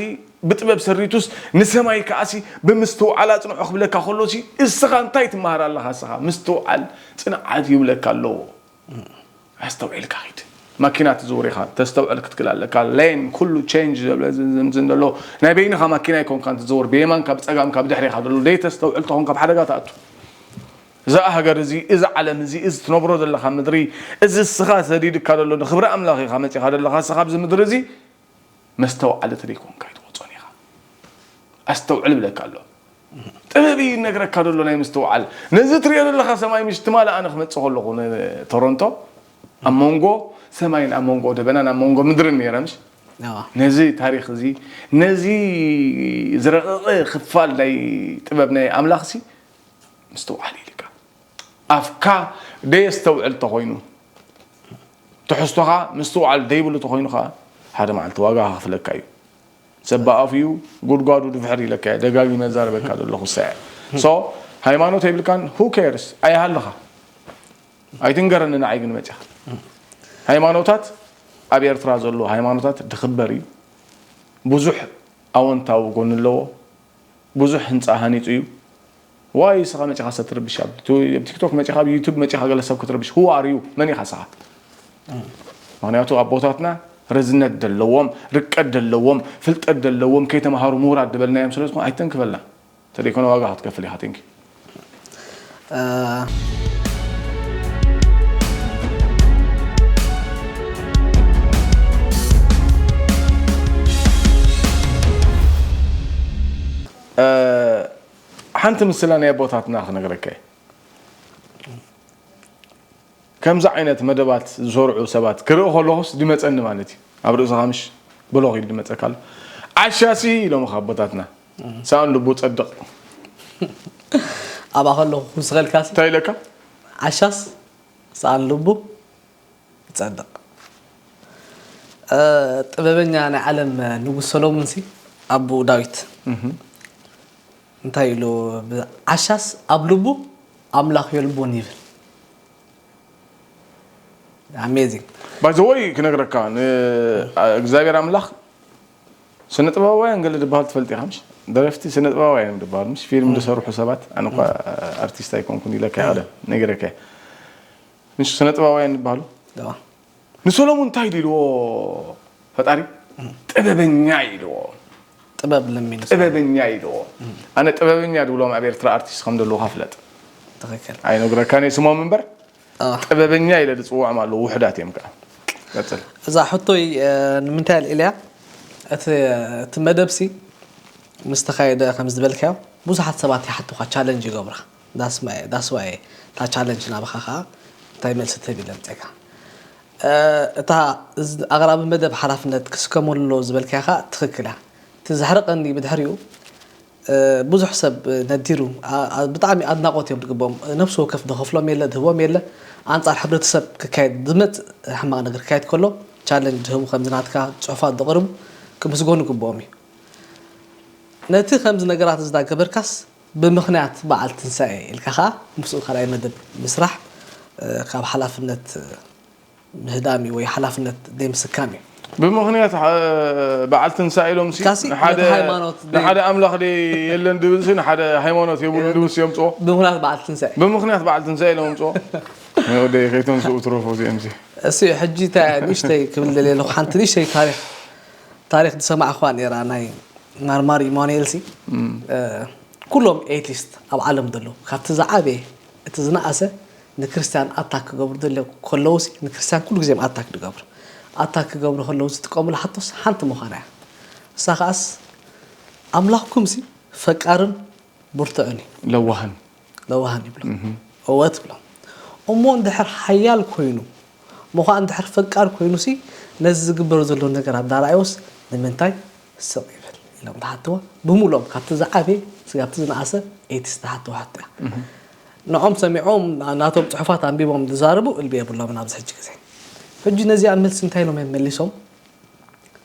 ብጥበብ ሰሪቱስ ንሰማይ ከኣሲ ብምስትውዓል ኣጽንዖ ክብለካ ከሎሲ እስኻ እንታይ ትመሃር ኣለኻ? እስኻ ምስትውዓል ጽንዓት ይብለካ ኣለዎ። ኣስተውዒልካ ኺድ። ማኪና ትዝውር ኢኻ፣ ተስተውዕል ክትክእል ኣለካ። ሌን ኩሉ ቼንጅ ዘብለ ዝምዝን ዘሎ ናይ በይንኻ ማኪና ኣይኮንካን ትዝውር፣ ብየማንካ ብጸጋምካ ብድሕሪኻ ዘሎ ደይ ተስተውዕል ተኾንካ ኣብ ሓደጋ ትኣቱ። እዛ ሃገር እዚ፣ እዚ ዓለም እዚ፣ እዚ ትነብሮ ዘለኻ ምድሪ፣ እዚ እስኻ ሰዲድካ ዘሎ ንኽብሪ ኣምላኽ ኢኻ መጺኻ ዘለኻ እስኻ ኣብዚ ምድሪ እዚ መስተውዓሊ ተደይኮንካ ኣይትወጾን ኢኻ። ኣስተውዕል ብለካ ኣሎ። ጥበብ እዩ ይነግረካ ዘሎ ናይ ምስትውዓል። ነዚ ትሪኦ ዘለኻ ሰማይ ምሽ ትማሊ ኣነ ክመጽእ ከለኹ ንቶሮንቶ ኣብ መንጎ ሰማይን ኣብ መንጎ ደበናን ኣብ መንጎ ምድርን ነይረ ምሽ። ነዚ ታሪኽ እዚ ነዚ ዝረቐቐ ክፋል ናይ ጥበብ ናይ ኣምላኽሲ ምስትውዓል ኢልካ ኣፍካ ደየስተውዕል ተኾይኑ ትሕዝቶኻ ምስትውዓል ደይብሉ ተኾይኑ ከዓ ሓደ መዓልቲ ዋጋ ከኽፍለካ እዩ። ሰብ ብኣፉ እዩ ጉድጓዱ ድፍሕር ኢለካ እየ ደጋጊመ ዛረበካ ዘለኹ ሰዐ ሶ ሃይማኖት የብልካን who cares ኣይሃልኻ ኣይትንገረኒ ንዓይ ግን መፂኻ ሃይማኖታት ኣብ ኤርትራ ዘሎ ሃይማኖታት ድኽበር እዩ ብዙሕ ኣወንታዊ ጎኒ ኣለዎ ብዙሕ ህንፃ ሃኒፁ እዩ ዋይ ስኻ መፂኻ ሰብ ትርብሽ ኣብ ቲክቶክ መፂኻ ኣብ ዩቱብ መፂኻ ገለ ሰብ ክትርብሽ who are you መን ኢኻ ስኻ ምክንያቱ ኣቦታትና ርዝነት ደለዎም ርቀት ደለዎም ፍልጠት ደለዎም ከይተምሃሩ ምሁራት ዝበልናዮም ስለ ዝኾኑ ኣይተንክፈልና ተደይኮነ ዋጋ ክትከፍል ኢኻ ቴንኪ ሓንቲ ምስላ ናይ ኣቦታትና ክነግረካ እየ። ከምዚ ዓይነት መደባት ዝሰርዑ ሰባት ክርኢ ከለኹስ ድመፀኒ ማለት እዩ። ኣብ ርእስኻ ምሽ ብሎኽ ኢሉ ድመፀካ ኣሎ። ዓሻሲ ኢሎም ኣቦታትና፣ ሰኣን ልቡ ጸድቕ። ኣብኣ ከለኹ ክውስኸልካሲ እንታይ ኢለካ? ዓሻስ ሰኣን ልቡ ይጸድቕ። ጥበበኛ ናይ ዓለም ንጉስ ሰሎሞን ሲ ኣቦኡ ዳዊት እንታይ ኢሉ? ዓሻስ ኣብ ልቡ ኣምላኽ የልቦን ይብል። Amazing። ባይዘወይ ክነግረካ፣ እግዚኣብሔር ኣምላኽ ስነ ጥበባውያን ገለ ዝበሃሉ ትፈልጥ ኢኻ ምሽ? ደረፍቲ ስነ ጥበባውያን እዮም ዝበሃሉ ምሽ? ፊልም ዝሰርሑ ሰባት። ኣነ እኳ ኣርቲስት ኣይኮንኩን ኢለካ ቀደም ነጊረካ። ምሽ ስነ ጥበባውያን ዝበሃሉ? ንሰሎሙን እንታይ ኢልዎ ፈጣሪ? ጥበበኛ ኢልዎ። ጥበብ ለሚኑ ጥበበኛ ኢልዎ። ኣነ ጥበበኛ ድብሎም ኣብ ኤርትራ ኣርቲስት ከም ዘለዉ ካፍለጥ ትኽክል። ኣይነግረካን እየ ስሞም እምበር፣ ጥበበኛ ኢለ ዝፅውዖም ኣለዉ። ውሕዳት እዮም ከዓ። ቀፅል። እዛ ሕቶይ ንምንታይ ኣልዒለያ? እቲ መደብሲ ምስ ተኻየደ ከም ዝበልካዮ ብዙሓት ሰባት ይሓቱኻ፣ ቻለንጅ ይገብሩኻ። ዳስዋይ እታ ቻለንጅ ናባኻ ከዓ እንታይ መልሲ ትህብ ኢለ ምፀካ። እታ ኣቕራቢ መደብ ሓላፍነት ክስከመሉ ዝበልካዮ ከዓ ትኽክል እያ። እቲ ዘሕርቐኒ ብድሕሪኡ ብዙሕ ሰብ ነዲሩ ብጣዕሚ ኣድናቖት እዮም ዝግብኦም። ነፍሲ ወከፍ ዝኸፍሎም የለ ዝህቦም የለ። ኣንፃር ሕብረተሰብ ክካየድ ዝመፅእ ሕማቕ ነገር ክካየድ ከሎ ቻለንጅ ዝህቡ ከምዚ ናትካ ፅሑፋት ዘቕርቡ ክምስገኑ ይግብኦም እዩ። ነቲ ከምዚ ነገራት እዚ እናገበርካስ ብምኽንያት በዓል ትንሳኤ ኢልካ ከዓ ምስኡ ካልኣይ መደብ ምስራሕ ካብ ሓላፍነት ምህዳም እዩ ወይ ሓላፍነት ዘይምስካም እዩ። ብምኽንያት በዓል ትንሳኤ ኢሎም ሲ ንሓደ ኣምላኽ ደ የለን ድብል ሲ ንሓደ ሃይማኖት የብሉ ድብል ሲ የምፅኦ። ብምኽንያት በዓል ትንሳኤ ብምኽንያት በዓል ትንሳኤ ኢሎም ምፅኦ። ወደይ ከይተንስኡ ትረፎ እዚኦም ሲ እሱ ሕጂ ንእሽተይ ክብል ደልየ ኣለኹ። ሓንቲ ንእሽተይ ታሪክ ታሪክ ዝሰማዕኳ ነራ ናይ ማርማር ኢማኑኤል ሲ ኩሎም ኤቲስት ኣብ ዓለም ዘለዉ ካብቲ ዝዓበየ እቲ ዝነኣሰ ንክርስትያን ኣታክ ክገብሩ ደለ ከለዉ ሲ ንክርስትያን ኩሉ ግዜ ኣታክ ዝገብሩ ኣታክ ክገብሩ ከለዉ ዝጥቀሙሉ ሓቶስ ሓንቲ ምዃና እያ። እሳ ከኣስ ኣምላኽኩም ሲ ፈቃርን ብርቱዕን እዩ። ለዋህን ለዋህን ይብሎ። እወ ትብሎ። እሞ እንድሕር ሓያል ኮይኑ እሞ ኸዓ እንድሕር ፈቃር ኮይኑ ሲ ነዚ ዝግበር ዘሎ ነገራት ዳርኣዮስ ንምንታይ ስቕ ይብል ኢሎም ዝሓትዋ ብምሉኦም ካብቲ ዝዓበየ ስጋብ እቲ ዝነኣሰ ኤቲስ ዝሓትዋ ሕቶ እያ። ንዖም ሰሚዖም ናቶም ፅሑፋት ኣንቢቦም ዝዛረቡ እልቢ የብሎምን ኣብዚ ሕጂ ግዜ። ሕጂ ነዚኣ መልሲ እንታይ ኢሎም እዮም መሊሶም?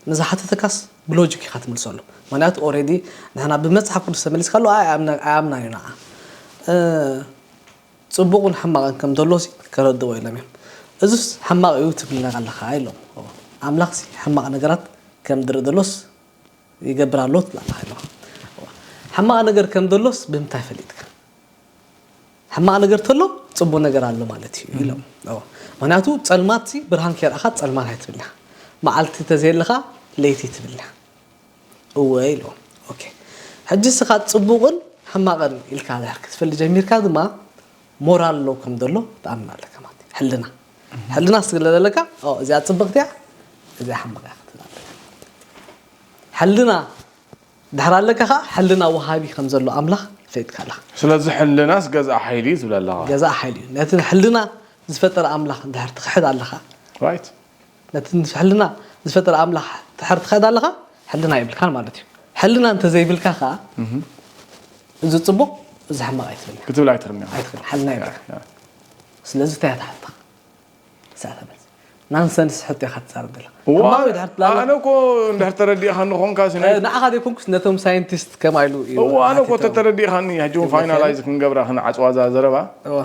ንዝሓተተካስ ብሎጂክ ኢኻ ትምልሰሉ። ምክንያቱ ኦሬዲ ንሕና ብመፅሓፍ ቅዱስ ተመሊስካሉ ኣይኣምናን እዩ ንዓ። ፅቡቕን ሕማቕን ከም ዘሎ ሲ ከረድዎ ኢሎም እዮም። እዙስ ሕማቕ እዩ ትብል ኣለኻ ኢሎም። ኣምላኽ ሲ ሕማቕ ነገራት ከም ድርኢ ዘሎስ ይገብር ኣሎ ትብል ኣለኻ ኢሎም። ሕማቕ ነገር ከም ዘሎስ ብምንታይ ፈሊጥካ? ሕማቕ ነገር ተሎ ፅቡቅ ነገር ኣሎ ማለት እዩ ኢሎም። ምክንያቱ ፀልማት ሲ ብርሃን ከይረኣኻ ፀልማት ኣይትብል ኢኻ። መዓልቲ ተዘየለኻ ለይቲ ትብል ኢኻ። እወ ኢልዎም። ኦኬ ሕጂ ስኻ ፅቡቕን ሕማቕን ኢልካ ድሕር ክትፈልጥ ጀሚርካ ድማ ሞራል ሎ ከም ዘሎ ትኣምን ኣለካ ማለት እዩ። ሕልና ሕልና ስትግለ ዘለካ እዚኣ ፅብቕቲ እያ እዚኣ ሕማቕ እያ ክትብል ኣለካ። ሕልና ድሕር ኣለካ ከዓ ሕልና ወሃቢ ከም ዘሎ ኣምላኽ ፈይጥካ ኣለኻ። ስለዚ ሕልናስ ገዛእ ሓይሊ እዩ ትብል ኣለኻ። ገዛእ ሓይሊ እዩ። ነቲ ሕልና ዝፈጠረ ኣምላኽ እንድሕር ትኽሕድ ኣለኻ፣ right። ነቲ ሕልና ዝፈጠረ ኣምላኽ ድሕር ትኽሕድ ኣለኻ ሕልና የብልካን ማለት እዩ። ሕልና እንተዘይብልካ ከዓ እዚ ፅቡቕ እዚ ሕማቕ ኣይትብል ክትብል ኣይትኽእልን ኢኻ። ኣይትኽእል፣ ሕልና የብልካ። ስለዚ እንታይ እያ ትሓታ? ሰዓት ኣበል ናንሰንስ ሕቶ ኢኻ ትዛረብ ዘለኻ። እዋ፣ ሕማቕ ድሕር ትላለኻ። ኣነ እኮ እንድሕር ተረዲእኻኒ ኾንካ ሲ ናይ ንዓኻ ዘይኮንኩስ ነቶም ሳይንቲስት ከማይ ኢሉ እዩ እዋ፣ ኣነ እኮ ሓቲቶም። ተተረዲእኻኒ ሕጂ እውን ፋይናላይዝ ክንገብራ ክንዓፅዋ እዛ ዘረባ። እዋ።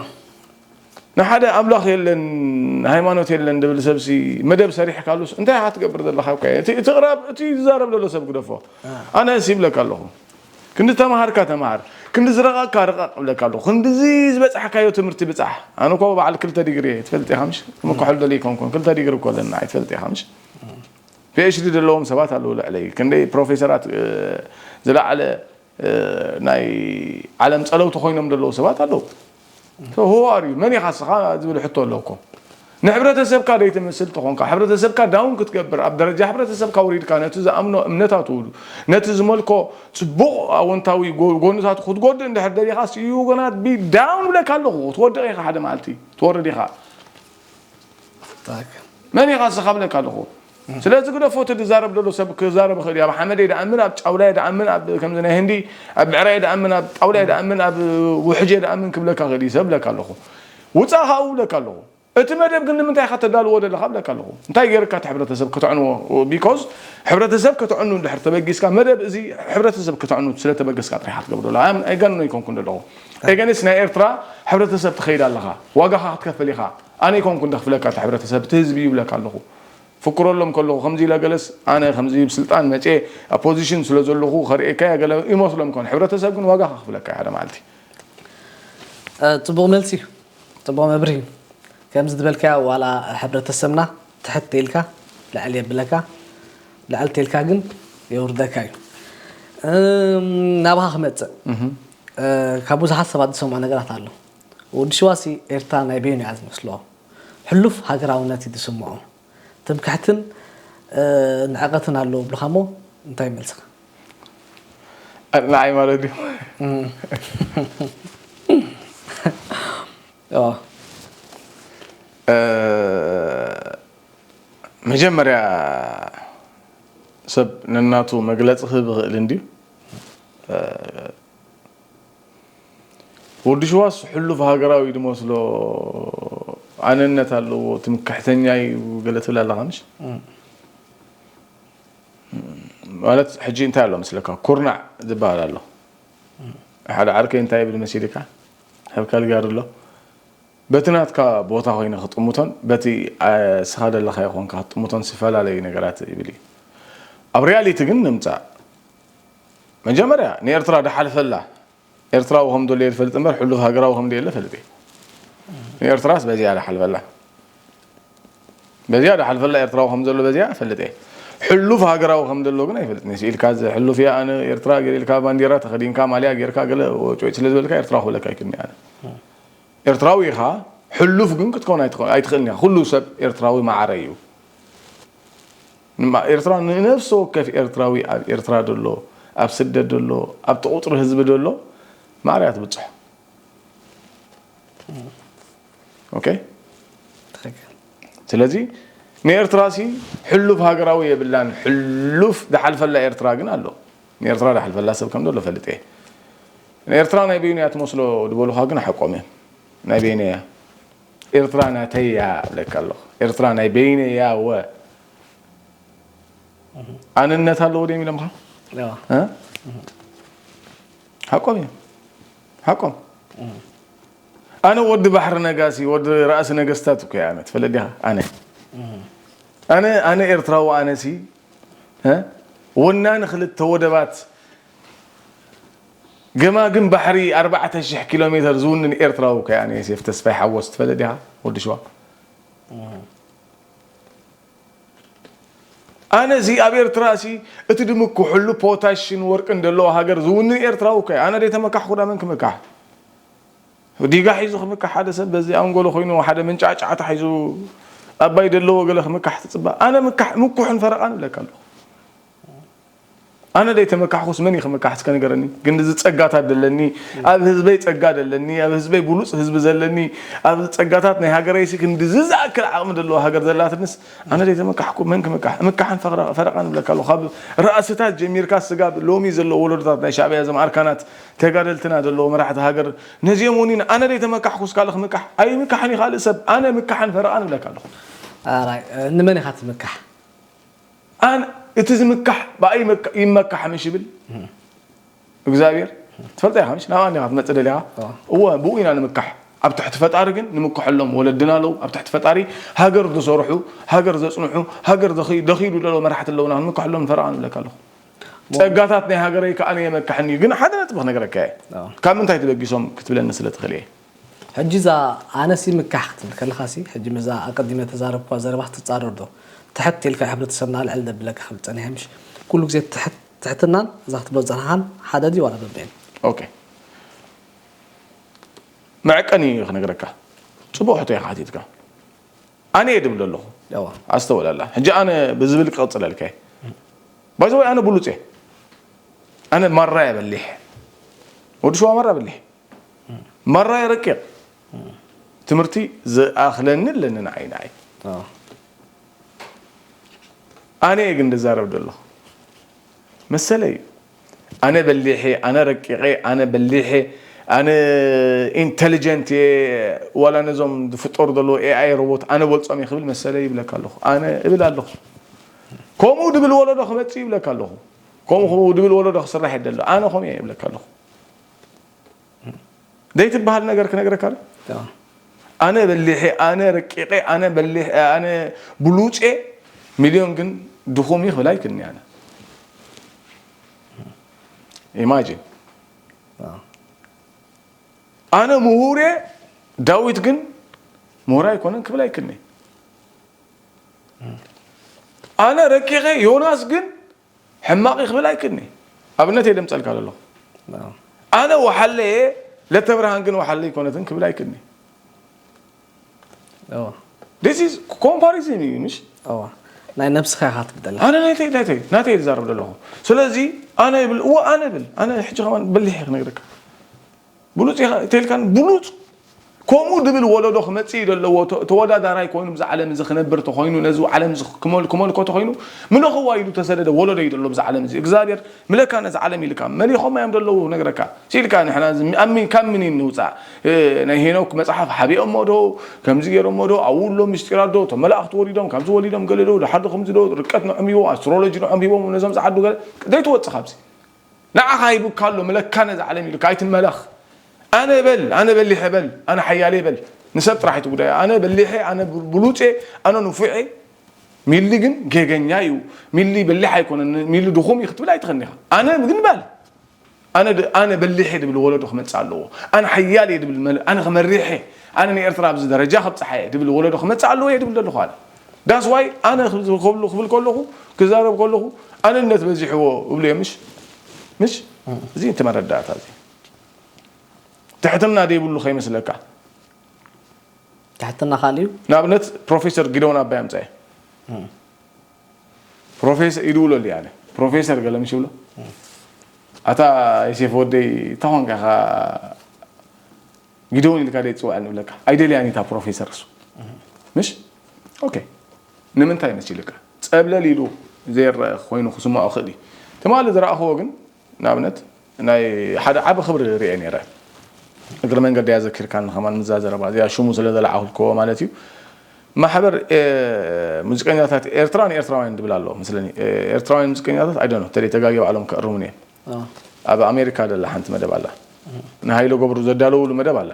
ንሓደ ኣምላኽ የለን ሃይማኖት የለን ድብል ሰብሲ መደብ ሰሪሕካሉስ እንታይ ኢኻ ትገብር ዘለኻ? እኮ እቲ እቲ ቅራብ እቲ ዝዛረብ ዘሎ ሰብ ግደፎ። ኣነስ ይብለካ ኣለኹ። ክንዲ ተማሃርካ ተማሃር፣ ክንዲ ዝረቐቕካ ርቐቕ እብለካ ኣለኹ። ክንድዚ ዝበጻሕካዮ ትምህርቲ ብጻሕ። ኣነ እኮ በዓል ክልተ ዲግሪ እየ፣ ትፈልጥ ኢኻ ምሽ? ክምክሐሉ ደልየ ኣይኮንኩን፣ ክልተ ዲግሪ እኮ ኣለና፣ ኣይትፈልጥ ኢኻ ምሽ? ፒ ኤች ዲ ዘለዎም ሰባት ኣለዉ ልዕለይ፣ ክንደይ ፕሮፌሰራት ዝለዓለ ናይ ዓለም ጸለውቲ ኮይኖም ዘለዉ ሰባት ኣለዉ። So who are you? መን ኢኻ እስኻ ዝብል ሕቶ ኣሎ እኮ። ንሕብረተሰብካ ዘይትመስል ተኾንካ፣ ሕብረተሰብካ ዳውን ክትገብር፣ ኣብ ደረጃ ሕብረተሰብካ ወሪድካ ነቲ ዝኣምኖ እምነታቱ፣ ነቲ ዝመልኮ ጽቡቕ ኣወንታዊ ጎ- ጎንታቱ ክትጎድእ እንድሕር ደሊኻ፣ you gonna be down እብለካ ኣለኹ። ክትወድቕ ኢኻ ሓደ መዓልቲ፣ ትወርድ ኢኻ። መን ኢኻ ንስኻ ብለካ ኣለኹ። ስለዚ ግደፎ፣ እቲ ዝዛረብ ዘሎ ሰብ ክዛረብ ይኽእል እዩ። ኣብ ሓመደይ ደኣምን፣ ኣብ ጫውላይ ደኣምን፣ ኣብ ከምዚ ናይ ህንዲ፣ ኣብ ብዕራይ ደኣምን፣ ኣብ ጣውላይ ደኣምን፣ ኣብ ውሕጀ ደኣምን ክብለካ ይኽእል እዩ ሰብ ብለካ ኣለኹ። ውፃእ ካብኡ ብለካ ኣለኹ። እቲ መደብ ግን ንምንታይ ኢኻ ተዳልዎ ዘለኻ ብለካ ኣለኹ። እንታይ ገይርካ እቲ ሕብረተሰብ ከተዕንዎ? ቢኮዝ ሕብረተሰብ ከተዕኑ እንድሕር ተበጊስካ፣ መደብ እዚ ሕብረተሰብ ከተዕኑ ስለተበገስካ ጥራሕ ክትገብሮ ኣለኻ። ኣም-፣ ኣይጋንኖ ኣይኮንኩን ዘለኹ። ኤገንስ ናይ ኤርትራ ሕብረተሰብ ትኸይድ ኣለኻ። ዋጋኻ ክትከፍል ኢኻ። ኣነ ኣይኮንኩን ደኽፍለካ እቲ ሕብረተሰብ፣ እቲ ህዝቢ ይብለካ ኣለኹ። ፍክረሎም ከለኹ ከምዚ ኢለ ገለስ፣ ኣነ ከምዚ ብስልጣን መፅየ ኣብ ፖዚሽን ስለ ዘለኹ ከርእየካ እየ ገለ ይመስሎም ከን። ሕብረተሰብ ግን ዋጋ ከኽፍለካ እዩ ሓደ መዓልቲ። እ፣ ጽቡቕ መልሲ እዩ። ጽቡቕ መብርሂ እዩ። ከምዚ ዝበልካዮ ዋላ ሕብረተሰብና ትሕት ኢልካ ልዕል የብለካ፣ ልዕል ተልካ ግን የውርደካ እዩ። እም፣ ናባኻ ክመጽእ እ፣ ካብ ብዙሓት ሰባት ዝሰምዖ ነገራት ኣሎ። ወዲ ሽዋሲ ኤርትራ ናይ በይኑ እያ ዝመስሎ። ሕሉፍ ሃገራውነት እዩ ዝስምዖ። ትምክሕትን እ፣ ንዕቐትን ኣለዎ ብልኻ እሞ እንታይ መልስኻ? ንዓይ ማለት ድዩ? ኦ፣ እ፣ መጀመርያ ሰብ ነናቱ መግለፂ ክህብ ይኽእል እንድዩ። እ፣ ወዲ ሽዋስ ሕሉፍ ሃገራዊ ድመስሎ ኣነነት ኣለዎ፣ ትምክሕተኛ እዩ ገለ ትብል ኣለኻ ምሽ? ማለት ሕጂ እንታይ ኣሎ መስለካ? ኩርናዕ ዝበሃል ኣሎ። ሓደ ዓርከይ እንታይ ይብል መሲልካ? ሕብ ከልጋር ኣሎ። በቲ ናትካ ቦታ ኮይነ ክጥምቶን በቲ፣ አ፣ ስኻ ደለኻዮ ኮንካ ክትጥምቶን ዝተፈላለዩ ነገራት ይብል እዩ። ኣብ ሪያሊቲ ግን ንምጻእ። መጀመርያ ንኤርትራ ድሓልፈላ። ኤርትራዊ ከም ዘሎ እየ ዝፈልጥ እምበር ሕሉፍ ሃገራዊ ከም ዘየለ ፈልጥ እየ። ንኤርትራስ በዚኣ ድሓልፈላ። በዚኣ ድሓልፈላ ኤርትራዊ ከም ዘሎ በዚኣ እፈልጥ እየ። ሕሉፍ ሃገራዊ ከም ዘሎ ግን ኣይፈልጥን እየ። ስኢልካ እዚ ሕሉፍ እየ ኣነ ኤርትራ ገለ ኢልካ ባንዲራ ተኸዲንካ ማልያ ጌርካ ገለ ወጭወጭ ስለ ዝበልካ ኤርትራዊ ክብለካ ኣይክእልን እየ ኣነ። ኤርትራዊ ኢኻ፣ ሕሉፍ ግን ክትከውን ኣይትኸ-፣ ኣይትኽእልን ኢኻ። ኩሉ ሰብ ኤርትራዊ ማዕረ እዩ። ንማ-፣ ኤርትራ ንነፍሲ ወከፍ ኤርትራዊ ኣብ ኤርትራ ደሎ፣ ኣብ ስደት ደሎ፣ ኣብቲ ቁጽሪ ህዝቢ ደሎ ማዕረ እያ ትብጽሖ። ኦኬ? ትኽክል። ስለዚ ንኤርትራ ሲ ሕሉፍ ሃገራዊ የብላን። ሕሉፍ ድሓልፈላ ኤርትራ ግን ኣሎ። ንኤርትራ ድሓልፈላ ሰብ ከም ዘሎ ፈልጥ እየ። ንኤርትራ ናይ በይኑ እያ ትመስሎ ዝበሉኻ ግን ሓቆም እዮም። ናይ በይነ እያ። ኤርትራ ናተይ እያ እብለካ ኣለኹ። ኤርትራ ናይ በይነ እያ ወ-፣ ኣነነት ኣለዎ ድዮም ኢሎምኻ? ያው፣ እ? ሓቆም እዮም። ሓቆም። ኣነ ወዲ ባሕሪ ነጋሲ፣ ወዲ ራእሲ ነገስታት እኮ እየ ኣነ። ትፈልጥ ዲኻ? ኣነ። ኣነ፣ ኣነ ኤርትራዊ ኣነ ሲ፣ እ? ወናኒ ክልተ ወደባት ገማግም ባሕሪ ኣርባዕተ ሽሕ ኪሎ ሜተር ዝውንን ኤርትራዊ እኮ እየ ኣነ። ዮሴፍ ተስፋይ ሓወስ ትፈልጥ ዲኻ? ወዲ ሽዋ። ኣነ እዚ ኣብ ኤርትራ ሲ እቲ ድምኩሕሉ ፖታሽን ወርቅን ዘለዎ ሃገር ዝውንን ኤርትራዊ እኮ እየ። ኣነ ደይተመካሕኩ ዳ መን ክምካሕ? ዲጋ ሒዙ ክምካሕ ሓደ ሰብ በዚ ኣንጎሎ ኮይኑ ሓደ መንጫዕጫዕታ ሒዙ ኣባይ ደለዎ ገለ ክምካሕ ትጽባእ? ኣነ ምካሕ፣ ምኩሕን ፈረቓን እብለካ ኣለኹ። ኣነ ደይተመካሕኩስ መን እዩ ክምካሕ እስከ ንገረኒ? ግን እዚ ጸጋታት ደለኒ፣ ኣብ ህዝበይ ጸጋ ደለኒ፣ ኣብ ህዝበይ ብሉጽ ህዝቢ ዘለኒ፣ ኣብ ጸጋታት ናይ ሃገረይ ሲ ክንድዚ ዝኣክል ዓቕሚ ደለዎ ሃገር ዘላትንስ ኣነ ደይተመካሕኩ መን ክምካሕ? ምካሕን ፈረ-፣ ፈረቓን እብለካ ኣለኹ። ካብ ራእስታት ጀሚርካ ስጋብ ሎሚ ዘለዉ ወለዶታት ናይ ሻዕብያ እዞም ኣርካናት ተጋደልትና ዘለዉ መራሕቲ ሃገር ነዚኦም እውን ኣነ ደይተመካሕኩስ ካልእ ክምካሕ ኣይምካሕን እዩ ካልእ ሰብ። ኣነ ምካሕን ፈረቓን እብለካ ኣለኹ። ኣራይ፣ እ፣ ንመን ኢኻ ትምካሕ? ኣነ እቲ ዝምካሕ ብኣይ ይመካ-፣ ይመካሕ ምሽ ይብል እግዚኣብሔር ትፈልጣ ኢኻ ምሽ? ናብኣ እንዲኻ ትመጽእ ደሊኻ? ኣዎ። እወ ብኡ ኢና ንምካሕ። ኣብ ትሕቲ ፈጣሪ ግን ንምክሐሎም ወለድና ኣለዉ። ኣብ ትሕቲ ፈጣሪ ሃገር ዝሰርሑ፣ ሃገር ዘጽንሑ፣ ሃገር ዘኺ-፣ ደኺሉ ዘለዉ መራሕቲ ኣለዉና። ንምክሐሎም ፈረቓ ንብለካ ኣለኹ። ጸጋታት ናይ ሃገረይ ከኣ ኣነ የመካሕኒ እዩ። ግን ሓደ ነጥቢ ክነግረካ እየ። ኣዎ። ካብ ምንታይ ተበጊሶም ክትብለኒ ስለ ትኽእል እየ። ሕጂ እዛ ኣነሲ ምካሕ ክትብል ከለኻሲ፣ ሕጂ ምዛ ኣቀዲመ ተዛረብኳ ዘረባ ክትጻረር ዶ? ትሕት ኢልካ ሕብረተሰብና ልዕል ደብለካ ክብል ጸኒሐ ምሽ? ኩሉ ግዜ ትሕት-፣ ትሕትናን እዛ ክትብሎ ዝጸናሓን ሓደ ድዩ ዋላ በበይኑ? ኦኬ። መዕቀኒ እዩ ክነግረካ። ጽቡቕ ሕቶ ኢኻ ሓቲትካ። ኣነ እየ ድብል ኣለኹ። ያዋ። ኣስተውለላ። ሕጂ ኣነ ብዝብል ክቐጽለልካ እየ። ባይ ዘ ወይ ኣነ ብሉጽ እየ። ኣነ ማራ እየ በሊሕ። ወዲ ሸዋ ማራ በሊሕ። ማራ እየ ረቂቕ። ትምህርቲ ዝኣኽለኒ ኣለኒ ንዓይ፣ ንዓይ። ኣነ እየ ግን ዝዛረብ ዘለኹ መሰለይ። ኣነ በሊሕ እየ፣ ኣነ ረቂቕ እየ፣ ኣነ በሊሕ እየ፣ ኣነ ኢንተሊጀንት እየ፣ ዋላ ነዞም ዝፍጠሩ ዘለዉ ኤኣይ ሮቦት ኣነ በልጾም እየ ክብል መሰለይ ይብለካ ኣለኹ። ኣነ እብል ኣለኹ። ከምኡ ድብል ወለዶ ክመጽእ ይብለካ ኣለኹ። ከምኡ ከምኡ ድብል ወለዶ ክስራሕ የደሎ። ኣነ ከምኡ እየ ይብለካ ኣለኹ። ዘይትበሃል ነገር ክነግረካ ዶ? ኣነ በሊሐ፣ ኣነ ረቂቐ፣ ኣነ በሊሕ፣ ኣነ ብሉጼ፣ ሚልዮን ግን ድኹም እዩ ክብል ኣይክእልኒ ኣነ። ኢማጂን። ኣነ ምሁሬ፣ ዳዊት ግን ምሁር ኣይኮነን ክብል ኣይክእልኒ። ኣነ ረቂቐ፣ ዮናስ ግን ሕማቕ ክብል ኣይክእልኒ። ኣብነት እየ ደምጸልካ ዘለኹ። ኣነ ወሓለ እየ፣ ለተብርሃን ግን ወሓለ ኣይኮነትን ክብል ኣይክእልኒ። እዎ። This is comparison እዩ ምሽ? እዎ። ናይ ነብስኻ ኢኻ ትብል ዘለኻ። ኣነ ናተይ ናተይ ናተይ ዝዛረብ ዘለኹ። ስለዚ ኣነ ይብል እዎ ኣነ ብል ኣነ ሕጂ ከማን በሊሕ እየ ክነግረካ። ብሉፅ ኢኻ ተልካን ብሉፅ ከምኡ ድብል ወለዶ ክመፅእ እዩ ዘለዎ። ተ- ተወዳዳራይ ኮይኑ ብዛ ዓለም እዚ ክነብር ተኮይኑ ነዚ ዓለም እዚ ክመል- ክመልኮ ተኮይኑ ምልኽዋ ኢሉ ተሰደደ ወለዶ እዩ ዘሎ ብዛ ዓለም እዚ እግዚኣብሔር ምለካ ነዚ ዓለም ኢልካ መሊኾም እዮም ዘለዉ ነግረካ ሲልካ ንሕና እዚ ኣብ ምን- ካብ ምኒን ንውፃእ እ፣ ናይ ሄኖክ መፅሓፍ ሓቢኦሞ ዶ ከምዚ ገይሮሞ ዶ ኣብኡ ኣሎ ምስጢራት ዶ እቶም መላእክቲ ወሪዶም ካብዚ ወሊዶም ገለ ዶ ድሓር ዶ ከምዚ ዶ ርቀት ንዖም ሂቦም ኣስትሮሎጂ ንዖም ሂቦም ነዞም ዝዓዱ ገለ ዘይትወፅእ ካብዚ ንዓኻ ሂቡካ ኣሎ ምለካ ነዚ ዓለም ኢሉካ ኣይትመለኽ ኣነ በል ኣነ በሊሐ በል ኣነ ሓያሌ በል ንሰብ ጥራሕ እቲ ጉዳይ ኣነ በሊሐ ኣነ ብሉጼ ኣነ ንፉዔ ሚሊ ግን ጌገኛ እዩ ሚሊ በሊሕ ኣይኮነን ሚሊ ድኹም እዩ ክትብል ኣይትኽእልን ኢኻ ኣነ ግን በል ኣነ ድ- ኣነ በሊሕ እየ ድብል ወለዶ ክመፅእ ኣለዎ ኣነ ሓያል እየ ድብል መል- ኣነ ክመሪሕ እየ ኣነ ንኤርትራ ኣብዚ ደረጃ ከብፅሓ እየ ድብል ወለዶ ክመፅእ ኣለዎ እየ ድብል ዘለኹ ኣነ that's why ኣነ ክብል ክብል ከለኹ ክዛረብ ከለኹ ኣነነት በዚሕዎ እብሉ እየ ምሽ ምሽ እዚ እቲ መረዳእታ እዚ ትሕትና ደይብሉ ከይመስለካ ትሕትና ካልእ እዩ ንኣብነት ፕሮፌሰር ጊደውን ኣባይ ኣምፀአ ፕሮፌሰር ይድውለሉ እየ ኣነ ፕሮፌሰር ገለ ምሽ ይብሎ ኣታ ዮሴፍ ወደይ እንታይ ኮንካ ኢኻ ጊደውን ኢልካ ደይ ትፅውዐኒ ይብለካ ኣይደልያን እታ ፕሮፌሰር እሱ ምሽ ኦኬ ንምንታይ መሲልካ ፀብለል ኢሉ ዘይረአ ኮይኑ ክስምዖ ክእል እዩ ትማሊ ዝረኣኽዎ ግን ንኣብነት ናይ ሓደ ዓቢ ክብሪ ርኤ ነይረ እግሪ መንገዲ እያ ዘኪርካኒ ከማን ምዛ ዘረባ እዚኣ ሽሙ ስለ ዘለዓኹልክዎ ማለት እዩ ማሕበር ሙዚቀኛታት ኤርትራ ንኤርትራውያን ድብል ኣሎ መስለኒ ኤርትራውያን ሙዚቀኛታት ኣይደኖ ተለይ ተጋጊ ባዕሎም ክእርሙን እዮም ኣብ ኣሜሪካ ደላ ሓንቲ መደብ ኣላ ንሃይለ ገብሩ ዘዳለውሉ መደብ ኣላ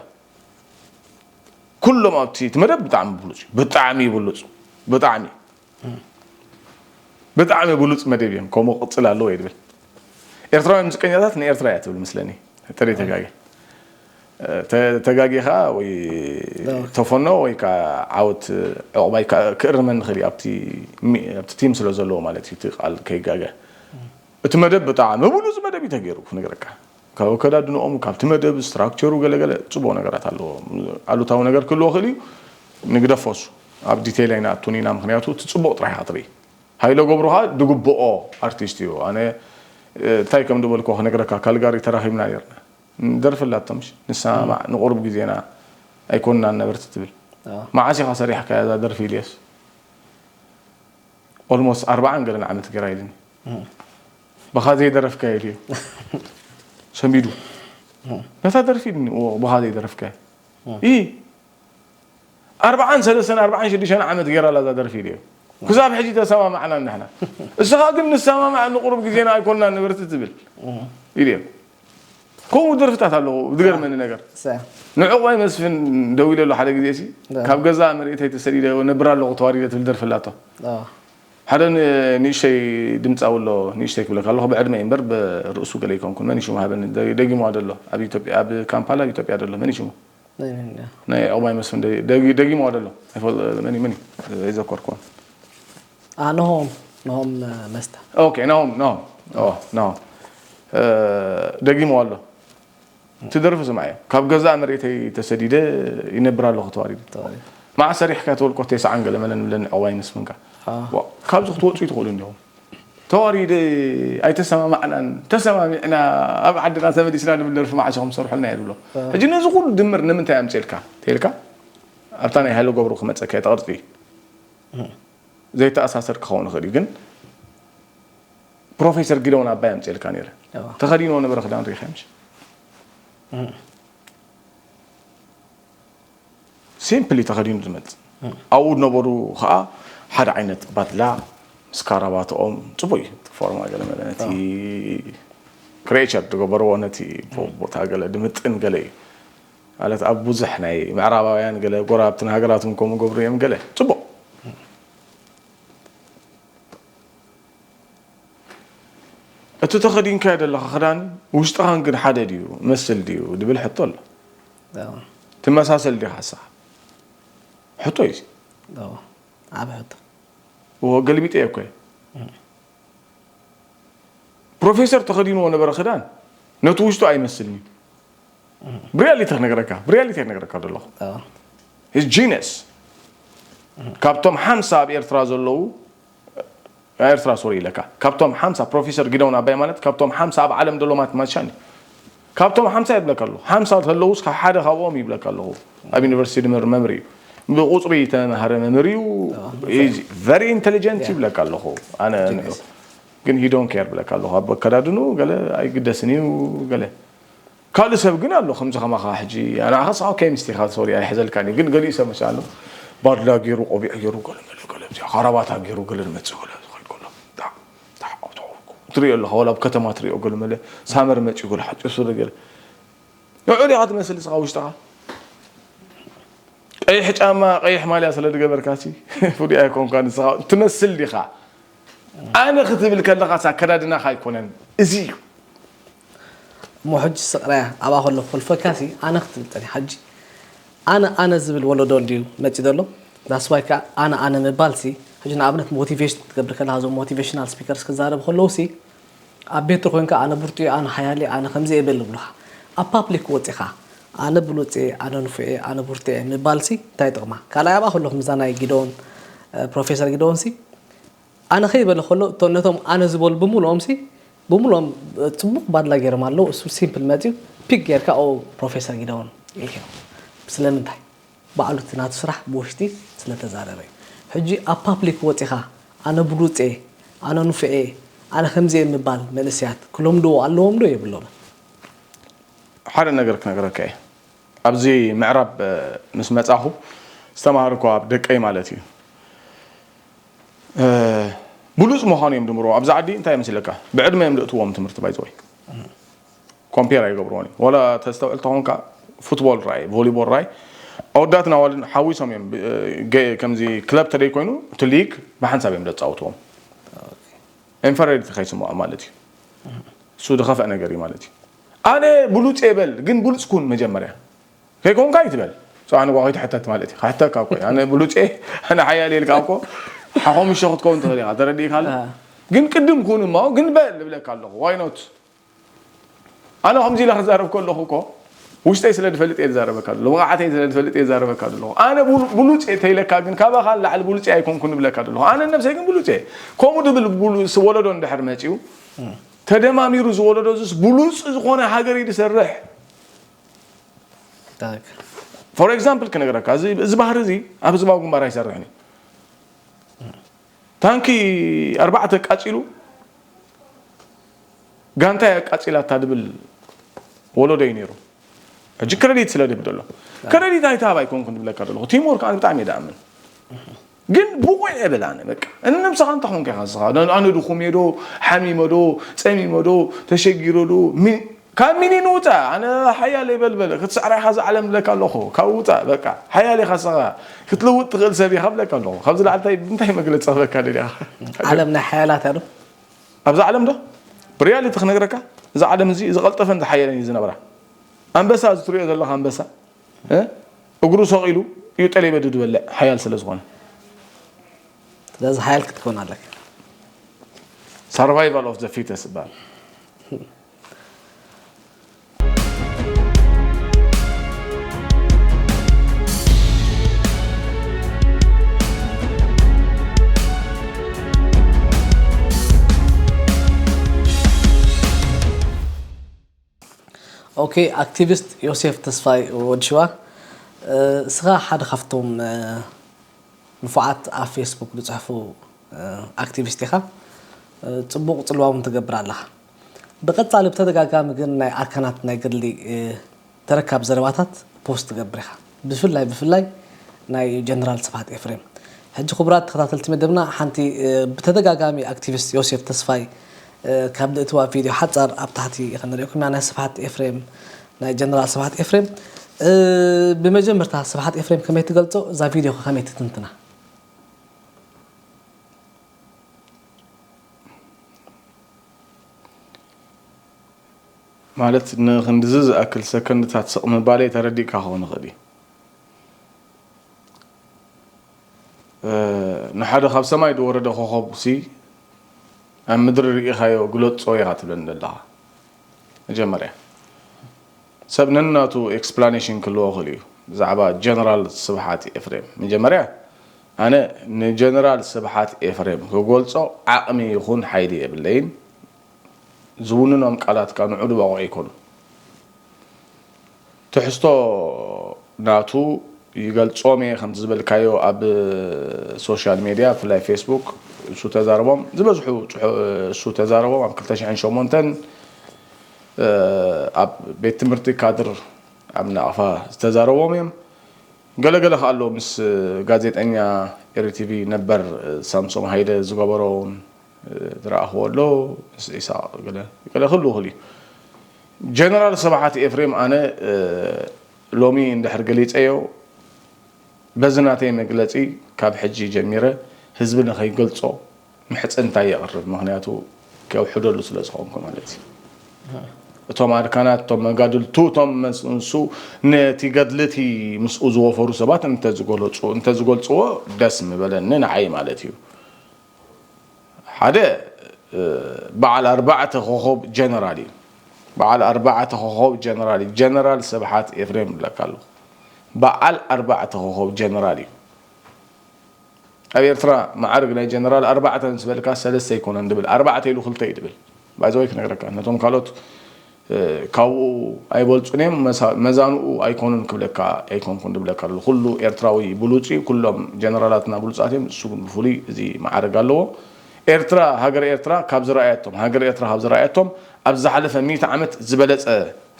ኩሎም ኣብቲ እቲ መደብ ብጣዕሚ ብሉፅ እዩ ብጣዕሚ ብሉፅ ብጣዕሚ ብጣዕሚ ብሉፅ መደብ እዮም ከምኡ ቅፅል ኣለዎ እየ ድብል ኤርትራውያን ሙዚቀኛታት ንኤርትራ እያ ትብል ምስለኒ ተለይ ተጋጊ ተጋጊኻ ወይ ተፈኖ ወይ ከዓ ዓወት ዕቑባይ ክእርመኒ ክእል ኣብቲ ቲም ስለ ዘለዎ ማለት እዩ እቲ ቃል ከይጋገ እቲ መደብ ብጣዕሚ ብሉፅ መደብ እዩ ተገይሩ ክነግረካ ካብ ኣከዳድንኦም ካብቲ መደብ ስትራክቸሩ ገለገለ ፅቡቅ ነገራት ኣለዎ ኣሉታዊ ነገር ክህልዎ ክእል እዩ ንግደፎሱ ኣብ ዲቴይል ኣይንኣቱን ኢና ምክንያቱ እቲ ፅቡቅ ጥራሕ ክትርኢ ሃይለ ገብሩ ከዓ ድግብኦ ኣርቲስት እዩ ኣነ እንታይ ከም ዝበልኮ ክነግረካ ካልጋሪ ተራኺብና ነርና ደርፊ ኣላቶ ምሽ ንሰማማዕ ንቁሩብ ግዜና ኣይኮንናን ነበርቲ ትብል መዓስ ኢኻ ሰሪሕካያ እዛ ደርፊ ኢልየስ ኦልሞስት ኣርባዓን ገለን ዓመት ገይራ ኢልኒ ብኻ ዘይደረፍካዮ ኢልዮ ሰሚዱ ነታ ደርፊ ኢልኒ ብኻ ዘይደረፍካዮ ይ ኣርባዓን ሰለስተን ኣርባዓን ሽዱሽተን ዓመት ገይራ ኣላ እዛ ደርፊ ኢልዮ ክሳብ ሕጂ ተሰማማዕና ንሕና እስኻ ግን ንሰማማዕ ንቁሩብ ግዜና ኣይኮንና ነበርቲ ትብል ኢልዮ ከምኡ ደርፍታት ኣለዎ ዝገርመኒ ነገር ንዕቑባይ መስፍን ደዊለሉ ሓደ ግዜ ሲ ካብ ገዛ መሬተይ ተሰዲደ ነብር ኣለኹ ተዋሪደ ትብል ደርፊ ኣላቶ ሓደ ንእሽተይ ድምፃዊ ኣሎ ንእሽተይ ክብለካ ኣለኹ ብዕድመ እምበር ብርእሱ ገለ ይኮንኩን መን ሽሙ ሃበኒ ደጊምዋ ደሎ ኣብ ኢትዮጵያ ኣብ ካምፓላ ኣብ ኢትዮጵያ ደሎ መን ሽሙ ናይ ዕቑባይ መስፍን ደጊምዋ ደሎ መን መን ኣይዘከርኩን ኣንሆም ንሆም መስተ ኦኬ ናሆም ናሆም ናሆም ደጊምዋ ኣሎ ትደርፊ ስማዕ ካብ ገዛእ መሬተይ ተሰዲደ ይነብር ኣለኹ ተዋሪደ መዓ ሰሪሕካ ተበልኮ ተስዓን ገለ መለን ብለን ዕቑባይ መስፍንካ ካብዚ ክትወፁ ይትኽእሉ እንዲኹም ተዋሪደ ኣይተሰማማዕናን ተሰማሚዕና ኣብ ዓድና ተመሊስና ንብል ደርፊ መዓስ ኢኹም ትሰርሑልና እየ ዝብሎ ሕጂ ነዚ ኩሉ ድምር ንምንታይ ኣምፅልካ ተልካ ኣብታ ናይ ሃይለ ገብሩ ክመፀካ እየ ተቕርፂ ዘይተኣሳሰር ክኸውን ይኽእል እዩ። ግን ፕሮፌሰር ጊደውን ኣባይ ኣምፅኤልካ ነይረ። ተኸዲንዎ ነበረ ክዳን ሪኢኻ ምሽ ሲምፕሊ ተኸዲኑ ዝመፅእ። ኣብኡ ዝነበሩ ከዓ ሓደ ዓይነት ባድላ ምስ ካራባትኦም ፅቡቅ እዩ። ፎርማ ገለ መለ ነቲ ክሬቸር ዝገበርዎ ነቲ ቦታ ገለ ድምጥን ገለ እዩ። ማለት ኣብ ብዙሕ ናይ ምዕራባውያን ገለ ጎረባብትን ሃገራትን ከምኡ ገብሩ እዮም ገለ ፅቡቅ። እቲ ተኸዲንካዮ ዘለኻ ክዳን ውሽጥኻን ግን ሓደ ድዩ መስል ድዩ ድብል ሕቶ ኣሎ። ትመሳሰል ዲኻ ንስኻ? ሕቶ እዩ። ዓብ ሕቶ። ገልቢጠ እኮ ፕሮፌሰር ተኸዲንዎ ነበረ ክዳን ነቲ ውሽጡ ኣይመስልን እዩ። ብሪያሊቲ ክነግረካ ብሪያሊቲ ክነግረካ ዘለኹ ጂነስ ካብቶም ሓምሳ ኣብ ኤርትራ ዘለዉ ኤርትራ ሶሪ ኢለካ ካብቶም ሓምሳ ፕሮፌሰር ጊደውን ኣባይ ማለት ካብቶም ሓምሳ ኣብ ዓለም ዘሎ ማትማቲሻን እዩ። ካብቶም ሓምሳ ይብለካ ኣለኹ ሓምሳ ተለውስ ሓደ ካብኦም ይብለካ ኣለኹ። ኣብ ዩኒቨርሲቲ ድምር መምህር እዩ። ብቁፅሪ ተመሃረ መምህር እዩ። ቨሪ ኢንቴሊጀንት ይብለካ ኣለኹ። ኣነ ግን ሂዶን ኬር ብለካ ኣለኹ ኣብ ኣከዳድኑ ገለ ኣይግደስን እዩ። ገለ ካልእ ሰብ ግን ኣሎ ከምዚ ከማኻ ሕጂ ኣናኻ ስኻ ኬሚስት ኢኻ ሶሪ ኣይሕዘልካን እዩ። ግን ገሊኡ ሰብ መስ ኣሎ ባድላ ገይሩ ቆቢዕ ገይሩ ገለ መለ ገለ ብዚኣ ካራባታ ገይሩ ገለ ንመፅእ ገለ ዝኸይድ ከሎ ትሪኦ ኣለኻ ወላ ኣብ ከተማ ትሪኦ ገለ መለ ሳመር መፅኡ ገለ ሓፂር ስረ ገለ ንዑ ዲኻ ትመስል ስኻ ውሽጥኻ ቀይሕ ጫማ ቀይሕ ማልያ ስለ ዝገበርካሲ ፍሉይ ኣይኮንካ ንስኻ ትመስል ዲኻ ኣነ ክትብል ከለኻስ ኣከዳድናኻ ኣይኮነን እዚ እዩ እሞ ሕጂ ስቕራያ ኣብኣ ከሎ ክፈልፈካሲ ኣነ ክትብል ጸኒሕ ሕጂ ኣነ ኣነ ዝብል ወለዶ እንድዩ መጺ ዘሎ that's why ከኣ ኣነ ኣነ ምባልሲ ሕጂ ንኣብነት ሞቲቬሽን ክትገብር ከለኻ እዞም ሞቲቬሽናል ስፒከርስ ክዛረቡ ከለውሲ ኣብ ቤት ኮይንካ ኣነ ብርቱዕ ኣነ ሓያል ኣነ ከምዚ እየ በል ይብሉኻ ኣብ ፓብሊክ ወጺኻ ኣነ ብሉጽ እየ ኣነ ንፉዕ እየ ኣነ ብርቱዕ እየ ምባልሲ እንታይ ይጠቕማ ካልኣይ ኣብኣ ከለኹም እዛ ናይ ጊዶን ፕሮፌሰር ጊዶንሲ ኣነ ከይበለ ከሎ እቶ ነቶም ኣነ ዝበሉ ብምልኦም ሲ ብምልኦም ፅቡቅ ባድላ ገይሮም ኣለዉ እሱ ሲምፕል መፅዩ ፒክ ጌርካ ኦ ፕሮፌሰር ጊደውን ኢልክዮ ስለምንታይ ባዕሉ እቲ ናቱ ስራሕ ብውሽጢ ስለተዛረበ እዩ ሕጂ ኣብ ፓብሊክ ወፂኻ ኣነ ብሉፅ እየ ኣነ ንፉዕ እየ ኣነ ከምዚ እየ ምባል መንእሰያት ክለምድዎ ኣለዎም ዶ የብሎምን ሓደ ነገር ክነግረካ እየ ኣብዚ ምዕራብ ምስ መፃኹ ዝተማሃርኩ ኣብ ደቀይ ማለት እዩ ብሉፅ ምዃኑ እዮም ድምርዎ ኣብዚ ዓዲ እንታይ ይመስለካ ብዕድመ እዮም ልእትዎም ትምህርቲ ባይዘወይ ኮምፔር ኣይገብርዎን እዩ ወላ ተስተውዕል ተኾንካ ፉትቦል ራይ ቮሊቦል ራይ ኣወዳትን ኣዋልን ሓዊሶም እዮም ከምዚ ክለብ ተደይ ኮይኑ እቲ ሊግ ብሓንሳብ እዮም ዘፃውትዎም ኢንፈረድ ተኸይስምዖ ማለት እዩ እሱ ዝኸፍአ ነገር እዩ ማለት እዩ ኣነ ብሉፅ የበል ግን ብሉፅ ኩን መጀመርያ ከይኮንካ ይትበል ኣነ ጓ ከይትሕተት ማለት እዩ ክሕተካ እኮ ኣነ ብሉፅ ኣነ ሓያል የልካ እኮ ሓኾምሾ ክትከውን ትኽእል ኢኻ ተረዲእካ ግን ቅድም ኩን እሞ ግን በል እብለካ ኣለኹ ዋይኖት ኣነ ከምዚ ኢለ ክዛረብ ከለኹ እኮ ውሽጠይ ስለ ዝፈልጥ እየ ዝዛረበካ ዘሎ ብቕዓተይ ስለ ዝፈልጥ እየ ዝዛረበካ ዘለኹ ኣነ ብሉፅ እየ ተይለካ ግን ካባኻ ንላዕሊ ብሉፅ ኣይኮንኩን እብለካ ዘለኹ ኣነ ነብሰይ ግን ብሉፅ እየ ከምኡ ድብል ብሉፅ ወለዶ እንድሕር መፅኡ ተደማሚሩ ዝወለዶ ዙስ ብሉፅ ዝኾነ ሃገር እዩ ዝሰርሕ for example ክነግረካ እዚ ባህሪ እዚ ኣብ ህዝባዊ ግንባር ኣይሰርሕን እዩ ታንኪ ኣርባዕተ ቃፂሉ ጋንታይ ኣቃፂላታ ድብል ወለዶ እዩ ነይሩ ሕጂ ክረዲት ስለ ድብል ዘሎ ክረዲት ኣይትሃብ ኣይኮንኩን ዝብለካ ዘለኹ ቲምወርክ ኣነ ብጣዕሚ እየ ድኣምን ግን ብቑዕ እየ በል ኣነ በቃ እነ ነብስኻ እንታይ ኮንካ ኢኻ ንስኻ ኣነ ድኹም እየ ዶ ሓሚመ ዶ ፀሚመ ዶ ተሸጊረ ዶ ካብ ሚኒ ንውፃእ ኣነ ሓያል እየ በል በል ክትስዕራ ኢኻ እዛ ዓለም ብለካ ኣለኹ ካብ ውፃእ በቃ ሓያል ኢኻ ንስኻ ክትልውጥ ትኽእል ሰብ ኢኻ ብለካ ኣለኹ ካብዚ ላዕሊ እንታይ እንታይ መግለፂ ክበካ ደሊኻ ዓለም ናይ ሓያላት እያ ዶ ኣብዛ ዓለም ዶ ብሪያሊቲ ክነግረካ እዛ ዓለም እዚ ዝቐልጠፈን ዝሓየለን እዩ ዝነብራ ኣንበሳ እዚ ትሪኦ ዘለኻ ኣንበሳ እግሩ ሰቕ ኢሉ እዩ ጠሌበዱ ዝበልዕ ሓያል ስለ ዝኾነ ስለዚ ሓያል ክትኮን ኣለካ survival of the fittest ይበሃል ኦኬ ኣክቲቪስት ዮሴፍ ተስፋይ ወድሽዋ እስኻ ሓደ ካብቶም ንፉዓት ኣብ ፌስቡክ ዝጽሕፉ ኣክቲቪስት ኢኻ። ጽቡቕ ጽልዋ እውን ትገብር ኣለኻ። ብቐጻሊ ብተደጋጋሚ ግን ናይ ኣርካናት ናይ ገድሊ ተረካብ ዘረባታት ፖስት ትገብር ኢኻ። ብፍላይ ብፍላይ ናይ ጀነራል ስብሓት ኤፍሬም። ሕጂ ክቡራት ተኸታተልቲ መደብና ሓንቲ ብተደጋጋሚ ኣክቲቪስት ዮሴፍ ተስፋይ ካብ ድእትዋ ቪድዮ ሓጻር ኣብ ታሕቲ ከነሪኦኩም ኢና። ናይ ስብሓት ኤፍሬም ናይ ጀነራል ስብሓት ኤፍሬም ብመጀመርታ ስብሓት ኤፍሬም ከመይ ትገልጾ? እዛ ቪድዮ ከመይ ትትንትና? ማለት ንክንድዚ ዝኣክል ሰከንድታት ስቕ ምባለይ ተረዲእካ ክኸውን ይኽእል እዩ። ንሓደ ካብ ሰማይ ዝወረደ ኮኾብ ሲ ኣብ ምድሪ ርኢኻዮ ግለጾ ኢኻ ትብለኒ ዘለኻ። መጀመርያ ሰብ ነናቱ ኤክስፕላኔሽን ክህልዎ ይኽእል እዩ ብዛዕባ ጀነራል ስብሓት ኤፍሬም። መጀመርያ ኣነ ንጀነራል ስብሓት ኤፍሬም ክገልጾ ዓቕሚ ይኹን ሓይሊ የብለይን። ዝውንኖም ቃላት ከኣ ንዑ ድባቑ ኣይኮኑን። ትሕዝቶ ናቱ ይገልጾም እየ ከምቲ ዝበልካዮ ኣብ ሶሻል ሜድያ ብፍላይ ፌስቡክ እሱ ተዛረቦም ዝበዝሑ እሱ ተዛረቦም ኣብ ክልተ ሽሕን ሸሞንተን ኣብ ቤት ትምህርቲ ካድር ኣብ ናቕፋ ዝተዛረቦም እዮም። ገለገለ ከኣ ኣሎ ምስ ጋዜጠኛ ኤሪ ቲቪ ነበር ሳምሶም ሃይለ ዝገበሮ እውን ዝረኣኽዎ ኣሎ ምስ ኢሳቕ ገለ ገለ ክህሉ ይኽእል እዩ። ጀነራል ስብሓት ኤፍሬም ኣነ ሎሚ እንድሕር ገሊፀዮ በዚ ናተይ መግለፂ ካብ ሕጂ ጀሚረ ህዝቢ ንኸይገልፆ ምሕፅንታይ የቕርብ። ምኽንያቱ ከውሕደሉ ስለ ዝኾንኩ ማለት እዩ። እቶም ኣርካናት፣ እቶም መጋድልቱ፣ እቶም ምስ እንሱ ነቲ ገድሊ እቲ ምስኡ ዝወፈሩ ሰባት እንተዝገለፁ እንተዝገልፅዎ ደስ ምበለኒ ንዓይ ማለት እዩ። ሓደ በዓል ኣርባዕተ ኮኾብ ጀነራል እዩ። በዓል ኣርባዕተ ኮኾብ ጀነራል እዩ። ጀነራል ስብሓት ኤፍሬም እብለካ ኣለኹ። በዓል ኣርባዕተ ኮኾብ ጀነራል እዩ። ኣብ ኤርትራ መዓርግ ናይ ጀነራል ኣርባዕተ ምስ በልካ ሰለስተ ኣይኮነን ድብል፣ ኣርባዕተ ኢሉ ክልተ እዩ ድብል። ባይዘወይ ክነግረካ ነቶም ካልኦት ካብኡ ኣይበልጹን እዮም፣ መዛንኡ ኣይኮኑን ክብለካ ኣይኮንኩን ድብለካ ኣለኹ። ኩሉ ኤርትራዊ ብሉጽ እዩ፣ ኩሎም ጀነራላትና ብሉጻት እዮም፣ እሱ ግን ብፍሉይ እዚ መዓርግ ኣለዎ። ኤርትራ፣ ሃገረ ኤርትራ ካብ ዝረኣየቶም፣ ሃገረ ኤርትራ ካብ ዝረኣየቶም ኣብ ዝሓለፈ ሚእቲ ዓመት ዝበለጸ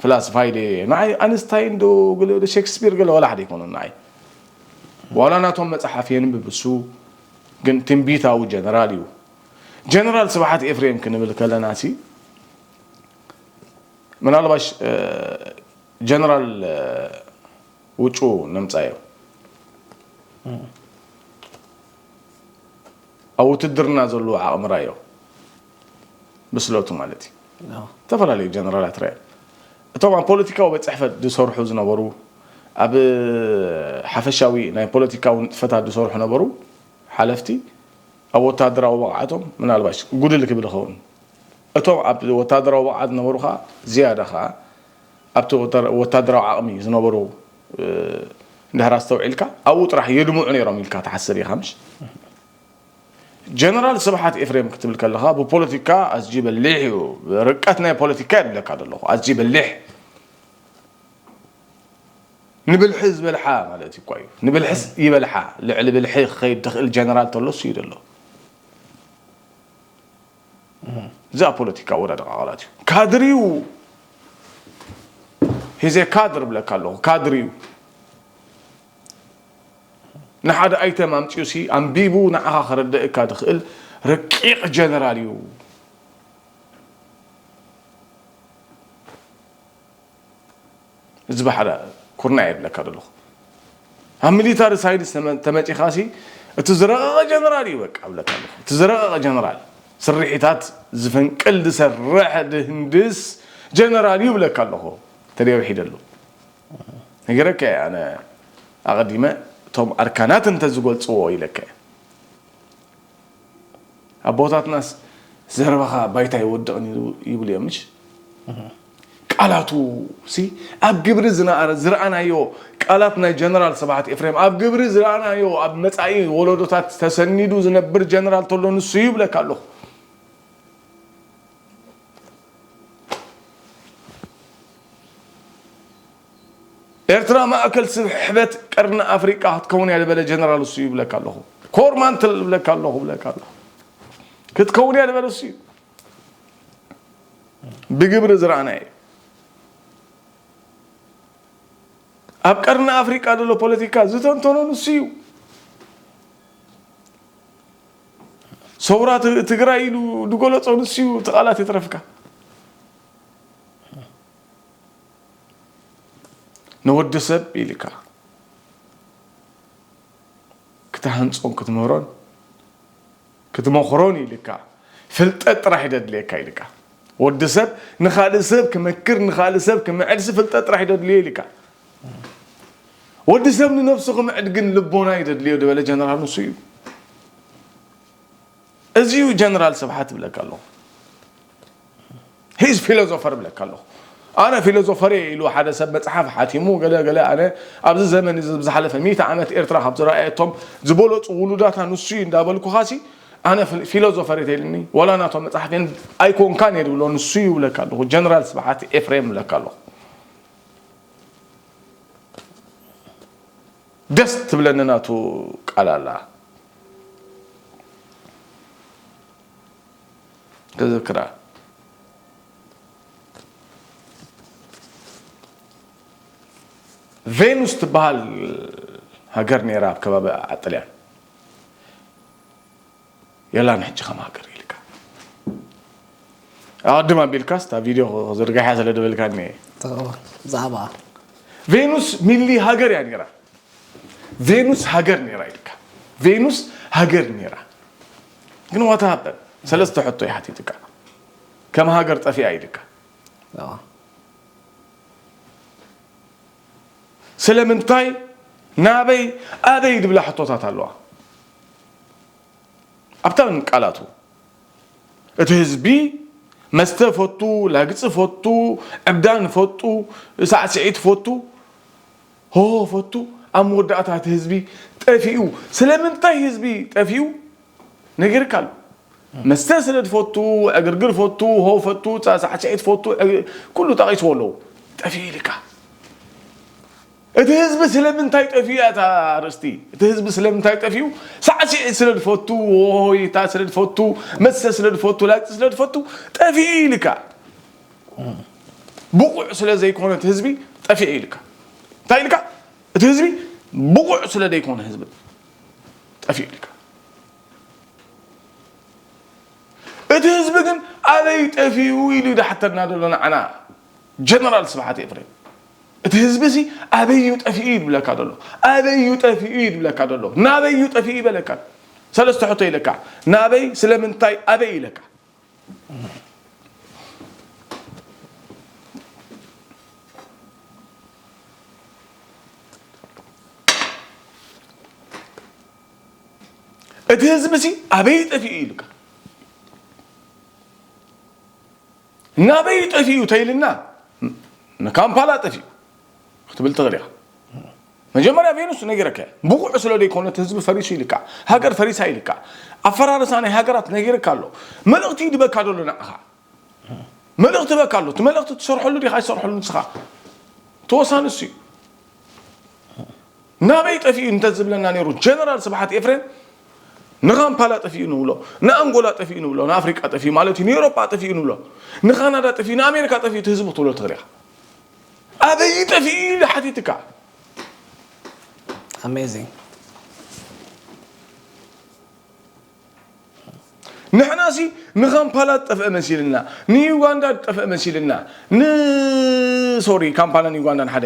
ፍላስፋ ኢለ እየ። ንዓይ ኣንስታይን ዶ ገለ ዶ ሸክስፒር ገለ ዋላ ሓደ ኣይኮኑን ንዓይ። ዋላ ናቶም መጽሓፍ የንብብ እሱ ግን ትንቢታዊ ጀነራል እዩ። ጀነራል ስብሓት ኤፍሬም ክንብል ከለና ሲ ምናልባሽ ጀነራል ውጩ ነምፃዮ ኣብ ውትድርና ዘለዎ ዓቕሚ ራዮ ብስለቱ ማለት እዩ። ዝተፈላለዩ ጀነራላት ራዮ እቶም ኣብ ፖለቲካዊ ቤት ፅሕፈት ዝሰርሑ ዝነበሩ ኣብ ሓፈሻዊ ናይ ፖለቲካዊ ንጥፈታት ዝሰርሑ ነበሩ ሓለፍቲ ኣብ ወታደራዊ ብቕዓቶም ምናልባሽ ጉድል ክብል ይኸውን። እቶም ኣብ ወታደራዊ ብቕዓት ዝነበሩ ከዓ ዝያዳ ከዓ ኣብቲ ወታደራዊ ዓቕሚ ዝነበሩ እንድሕር ኣስተውዒልካ ኣብኡ ጥራሕ የድምዑ ነይሮም ኢልካ ትሓስብ ኢኻ ምሽ? ጀነራል ስብሓት ኤፍሬም ክትብል ከለኻ ብፖለቲካ ኣዝዩ በሊሕ እዩ። ርቀት ናይ ፖለቲካ ይብለካ ዘለኹ ኣዝዩ በሊሕ ንብልሒ ዝበልሓ ማለት እዩ እኳ እዩ። ንብልሕስ ይበልሓ ልዕሊ ብልሒ ክኸይድ ትኽእል ጀነራል ተሎ እሱ እዩ ዘሎ። እዚ ኣብ ፖለቲካ ኣወዳድቃ ቃላት እዩ። ካድር እዩ። ሂዜ ካድር ብለካ ኣለኹ ካድር እዩ። ንሓደ ኣይተም ኣምፅኡ ሲ ኣንቢቡ ንዓኻ ከረደእካ ዝኽእል ረቂቕ ጀነራል እዩ። እዚ ባሕዳ ኩርናዕ የብለካ ዘለኹ ኣብ ሚሊታሪ ሳይንስ ተመፂኻ ሲ እቲ ዝረቐቐ ጀነራል እዩ በቃ ብለካ ኣለኹ እቲ ዝረቐቐ ጀነራል ስርሒታት ዝፈንቅል ዝሰርሕ ድህንድስ ጀነራል እዩ ብለካ ኣለኹ ተደውሒደሉ ነገረካ ኣነ ኣቐዲመ እቶም ኣርካናት እንተዝገልፅዎ ኢለካ ኣቦታትናስ ዘረባኻ ባይታ ይወድቕን እዩ ይብሉ እዮም ምሽ ቃላቱ ሲ ኣብ ግብሪ ዝረኣናዮ ቃላት ናይ ጀነራል ስብሓት ኤፍሬም ኣብ ግብሪ ዝረኣናዮ ኣብ መፃኢ ወለዶታት ተሰኒዱ ዝነብር ጀነራል ተሎ ንሱ ይብለካ ኣለኹ ኤርትራ ማእከል ስሕበት ቀርኒ ኣፍሪቃ ክትከውን እያ ዝበለ ጀነራል እሱ ይብለካ ኣለኹ። ኮርማንትል እብለካ ኣለኹ፣ እብለካ ኣለኹ። ክትከውን እያ ዝበለ እሱ እዩ። ብግብሪ ዝረኣናዮ እዩ። ኣብ ቀርኒ ኣፍሪቃ ዘሎ ፖለቲካ ዝተንተኖ ንሱ እዩ። ሰውራ ት-፣ ትግራይ ኢሉ ዝገለጾ ንሱ እዩ። እቲ ቃላት ይትረፍካ። ንወዲ ሰብ ኢልካ ክትሃንጾን ክትምህሮን ክትመኽሮን ኢልካ፣ ፍልጠት ጥራሕ እዩ ደድልየካ ኢልካ። ወዲ ሰብ ንኻልእ ሰብ ክመክር፣ ንኻልእ ሰብ ክምዕድሲ ፍልጠት ጥራሕ እዩ ደድልዮ ኢልካ። ወዲ ሰብ ንነብሱ ክምዕድ ግን ልቦና እዩ ደድልዮ ዝበለ ጀነራል ንሱ እዩ። እዚ እዩ ጀነራል ስብሓት እብለካ ኣለኹ። ሂዝ ፊሎዞፈር እብለካ ኣለኹ። ኣነ ፊሎዞፈር እየ ኢሉ ሓደ ሰብ መጽሓፍ ሓቲሙ፣ ገለ ገለ፣ ኣነ ኣብዚ ዘመን እዚ፣ ዝሓለፈ ሚእቲ ዓመት ኤርትራ ካብ ዝረኣየቶም ዝበለጹ ውሉዳታ ንሱ እዩ እንዳበልኩኻሲ፣ ኣነ ፊ-፣ ፊሎዞፈር እየ ተይልኒ፣ ዋላ ናቶም መጽሓፍ እየን ኣይኮንካን እየ ዝብሎ፣ ንሱ እዩ እብለካ ኣለኹ። ጀነራል ስብሓት ኤፍሬም እብለካ ኣለኹ። ደስ ትብለኒ ናቱ ቃል ኣላ። ክዝክራ። ቬኑስ ትበሃል ሃገር ነይራ ኣብ ከባቢ ጥልያን። የላን ሕጂ ከም ሃገር ኢልካ። ኣቐድም ኣቢልካስ እታ ቪድዮ ክዝርግሐ ስለ ድበልካኒ እየ። ተኸወ-፣ ብዛዕባ ቬኑስ ሚሊ ሃገር እያ ነይራ። ቬኑስ ሃገር ነይራ ኢልካ። ቬኑስ ሃገር ነይራ። ግን ዋታ ሃበን ሰለስተ ሕቶ ይሓቲትካ። ከም ሃገር ጠፊኣ ኢልካ። ኣዋ። ስለምንታይ፣ ናበይ፣ ኣበይ ድብላ ሕቶታት ኣለዋ። ኣብታ ቃላቱ፣ እቲ ህዝቢ መስተ ፈቱ፣ ላግጺ ፈቱ፣ ዕብዳን ፈቱ፣ ሳዕስዒት ፈቱ፣ ሆሆ ፈቱ፣ ኣብ መወዳእታ እቲ ህዝቢ ጠፊኡ። ስለምንታይ ህዝቢ ጠፊኡ? ነጊርካ ኣሎ። መስተ ስለ ዝፈቱ፣ ዕግርግር ፈቱ፣ ሆ ፈቱ፣ ሳ-፣ ሳዕስዒት ፈቱ፣ ዕግ-፣ ኩሉ ጠቒስዎ ኣለዉ። ጠፊኡ ኢልካ። እቲ ህዝቢ ስለምንታይ ጠፊኡ እያ እታ ኣርእስቲ። እቲ ህዝቢ ስለምንታይ ጠፊኡ? ሳዕስዒት ስለ ዝፈቱ፣ ሆሆይታ ስለ ዝፈቱ፣ መስተ ስለ ዝፈቱ፣ ላግጺ ስለ ዝፈቱ፣ ጠፊኡ ኢልካ። ብቑዕ ስለ ዘይኮነ እቲ ህዝቢ ጠፊኡ ኢልካ። እንታይ ኢልካ? እቲ ህዝቢ ብቑዕ ስለ ዘይኮነ ህዝቢ ጠፊኡ ኢልካ። እቲ ህዝቢ ግን ኣበይ ጠፊኡ ኢሉ ይድሓተና ዘሎ ንዓና። ጀነራል ስብሓት ኤፍሬም፣ እቲ ህዝቢ እዚ ኣበይ እዩ ጠፊኡ ይብለካ ዘሎ። ኣበይ እዩ ጠፊኡ ይብለካ ዘሎ። ናበይ እዩ ጠፊኡ ይበለካ። ሰለስተ ሕቶ ኢለካ። ናበይ፣ ስለምንታይ፣ ኣበይ ኢለካ። እቲ ህዝቢ ሲ ኣበይ ጠፊኡ ኢልካ። ናበይ ጠፊኡ ተይልና፣ ንካምፓላ ጠፊኡ ክትብል ትኽእል ኢኻ። መጀመርያ ቬኑስ ነጊረካ፣ ብቑዕ ስለ ዘይኮነ እቲ ህዝቢ ፈሪሱ ኢልካ፣ ሃገር ፈሪሳ ኢልካ፣ ኣፈራርሳ ናይ ሃገራት ነጊርካ ኣሎ። መልእኽቲ ይድበካ ዘሎ ንዓኻ። መልእኽቲ በካ ኣሎ። እቲ መልእኽቲ ትሰርሐሉ ዲኻ ኣይሰርሐሉ ንስኻ። ተወሳኒ እሱ እዩ። ናበይ ጠፊኡ እንተ ዝብለና ነይሩ ጀነራል ስብሓት ኤፍሬም፣ ንካምፓላ ጠፊኡ ንብሎ፣ ንኣንጎላ ጠፊኡ ንብሎ፣ ንኣፍሪቃ ጠፊኡ ማለት እዩ፣ ንኤውሮጳ ጠፊኡ ንብሎ፣ ንካናዳ ጠፊኡ፣ ንኣሜሪካ ጠፊኡ እቲ ህዝቢ ክትብሎ ትኽእል ኢኻ። ኣበይ ጠፊኡ ኢሉ ሓቲትካ። Amazing። ንሕናሲ ንካምፓላ ዝጠፍአ መሲልና፣ ንዩጋንዳ ዝጠፍአ መሲልና፣ ን ሶሪ ካምፓላን ዩጋንዳን ሓደ፣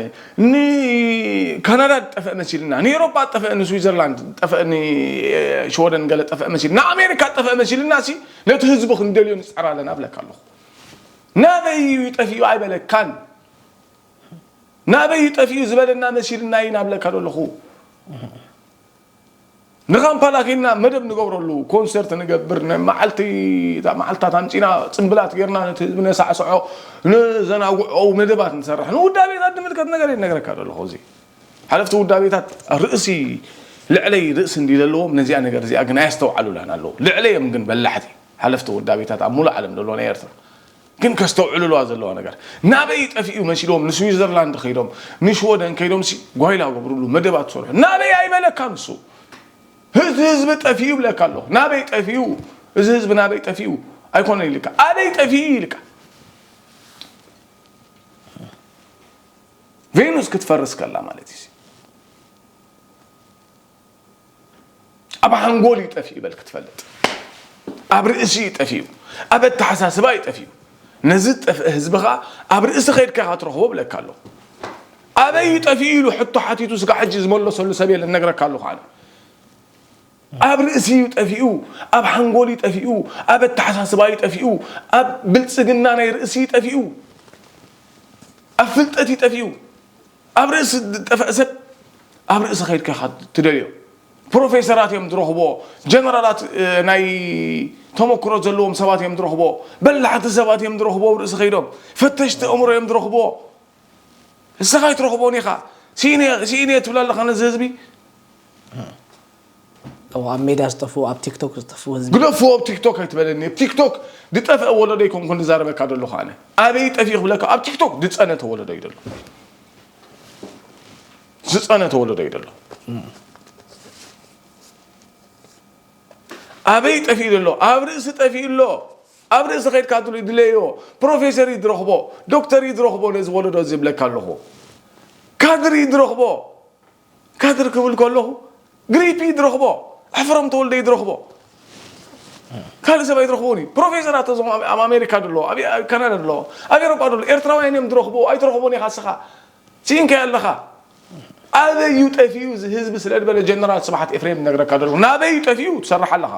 ንካናዳ ዝጠፍአ መሲልና፣ ንኤሮጳ ዝጠፍአ፣ ንስዊዘርላንድ ዝጠፍአ፣ ንሽወደን ገለ ዝጠፍአ መሲልና፣ ንኣሜሪካ ዝጠፍአ መሲልና ሲ ነቲ ህዝቢ ክንደልዮ ንፅዕር ኣለና እብለካ ኣለኹ። ናበይ እዩ ጠፊኡ ኣይበለካን። ናበይ እዩ ጠፊኡ ዝበለና መሲልና ኢና እብለካ ዘለኹ። ንካምፓላ ኬድና መደብ ንገብረሉ፣ ኮንሰርት ንገብር፣ ንመዓልቲ፣ እታ መዓልትታት ኣምፂና ፅምብላት ጌርና ነቲ ህዝቢ ነሳዕስዖ፣ ንዘናግዖ መደባት ንሰርሕ። ንውዳቤታት ዝምልከት ነገር ይነግረካ ዘለኹ። እዚ ሓለፍቲ ውዳቤታት ርእሲ ልዕለይ ርእሲ እንዲ ዘለዎም ነዚኣ ነገር እዚኣ ግን ኣየስተውዓሉላን ኣለዉ። ልዕለዮም ግን በላሕቲ ሓለፍቲ ውዳቤታት ኣብ ሙሉእ ዓለም ዘለዉ ናይ ኤርትራ ግን ከስተውዕሉልዋ ዘለዋ ነገር ናበይ ጠፊኡ መሲልዎም ንስዊዘርላንድ ከይዶም ንሽወደን ከይዶም ሲ ጓይላ ገብርሉ መደባት ትሰርሑ ናበይ ኣይበለካ ንሱ ህዝቢ ህዝቢ ጠፊኡ ይብለካ ኣለኹ። ናበይ ጠፊኡ? እዚ ህዝቢ ናበይ ጠፊኡ ኣይኮነን ኢልካ፣ ኣበይ ጠፊኡ ኢልካ። ቬኑስ ክትፈርስ ከላ ማለት እዩ። ኣብ ሓንጎል እዩ ጠፊኡ በል ክትፈልጥ፣ ኣብ ርእሲ እዩ ጠፊኡ፣ ኣብ ኣተሓሳስባ እዩ ጠፊኡ። ነዚ ዝጠፍአ ህዝቢ ኸዓ ኣብ ርእሲ ኸይድካ ኢኻ ትረኽቦ ብለካ ኣለኹ። ኣበይ እዩ ጠፊኡ ኢሉ ሕቶ ሓቲቱ ስጋ ሕጂ ዝመለሰሉ ሰብ የለን፣ ነግረካ ኣለኹ ኣነ። ኣብ ርእሲ እዩ ጠፊኡ፣ ኣብ ሓንጎል እዩ ጠፊኡ፣ ኣብ ኣተሓሳስባ እዩ ጠፊኡ፣ ኣብ ብልጽግና ናይ ርእሲ እዩ ጠፊኡ፣ ኣብ ፍልጠት እዩ ጠፊኡ። ኣብ ርእሲ ዝጠፍአ ሰብ ኣብ ርእሲ ኸይድካ ኢኻ ትደልዮ። ፕሮፌሰራት እዮም ዝረኽቦ፣ ጀነራላት፣ እ፣ ናይ ተመክሮ ዘለዎም ሰባት እዮም ዝረኽቦ፣ በላሕቲ ሰባት እዮም ዝረኽቦ፣ ኣብ ርእሲ ኸይዶም ፈተሽቲ ኣእምሮ እዮም ዝረኽቦ። እስኻ ኣይትረኽቦን ኢኻ። ስኢነ ስኢነ ትብል ኣለኻ ነዚ ህዝቢ። እዎ፣ ኣብ ሜድያ ዝጠፍኡ፣ ኣብ ቲክቶክ ዝጠፍኡ ህዝቢ። ግደፍዎ፣ ኣብ ቲክቶክ ኣይትበለኒ። ኣብ ቲክቶክ ዝጠፍአ ወለዶ ኣይኮንኩን ዝዛረበካ ዘለኹ ኣነ። ኣበይ ጠፊኡ ክብለካ፣ ኣብ ቲክቶክ ዝጸነተ ወለዶ እዩ ዘሎ። ዝጸነተ ወለዶ እዩ ዘሎ። ኣበይ ጠፊኡ ዘሎ? ኣብ ርእሲ ጠፊኡ ኣሎ። ኣብ ርእሲ ከይድካ ድሉ ድለዮ። ፕሮፌሰር እዩ ዝረኽቦ፣ ዶክተር እዩ ዝረኽቦ፣ ነዚ ወለዶ ዝብለካ ኣለኹ። ካድር እዩ ዝረኽቦ። ካድር ክብል ከለኹ፣ ግሪፒ ድረኽቦ፣ ኣሕፍሮም ተወልደ ድረኽቦ። ካልእ ሰብ ኣይትረኽቦን እዩ። ፕሮፌሰራት እዞም ኣብ ኣብ ኣሜሪካ ደሎ፣ ኣብ ኣብ ካናዳ ደሎ፣ ኣብ ኤሮጳ ደሎ፣ ኤርትራውያን እዮም ድረኽቦ፣ ኣይትረኽቦን ኢኻ እስኻ። ስኢንካዮ ኣለኻ። ኣበይ እዩ ጠፊኡ እዚ ህዝቢ ስለ ዝበለ ጀነራል ስብሓት ኤፍሬም ዝነግረካ ደሎ። ናበይ እዩ ጠፊኡ ትሰርሕ ኣለኻ።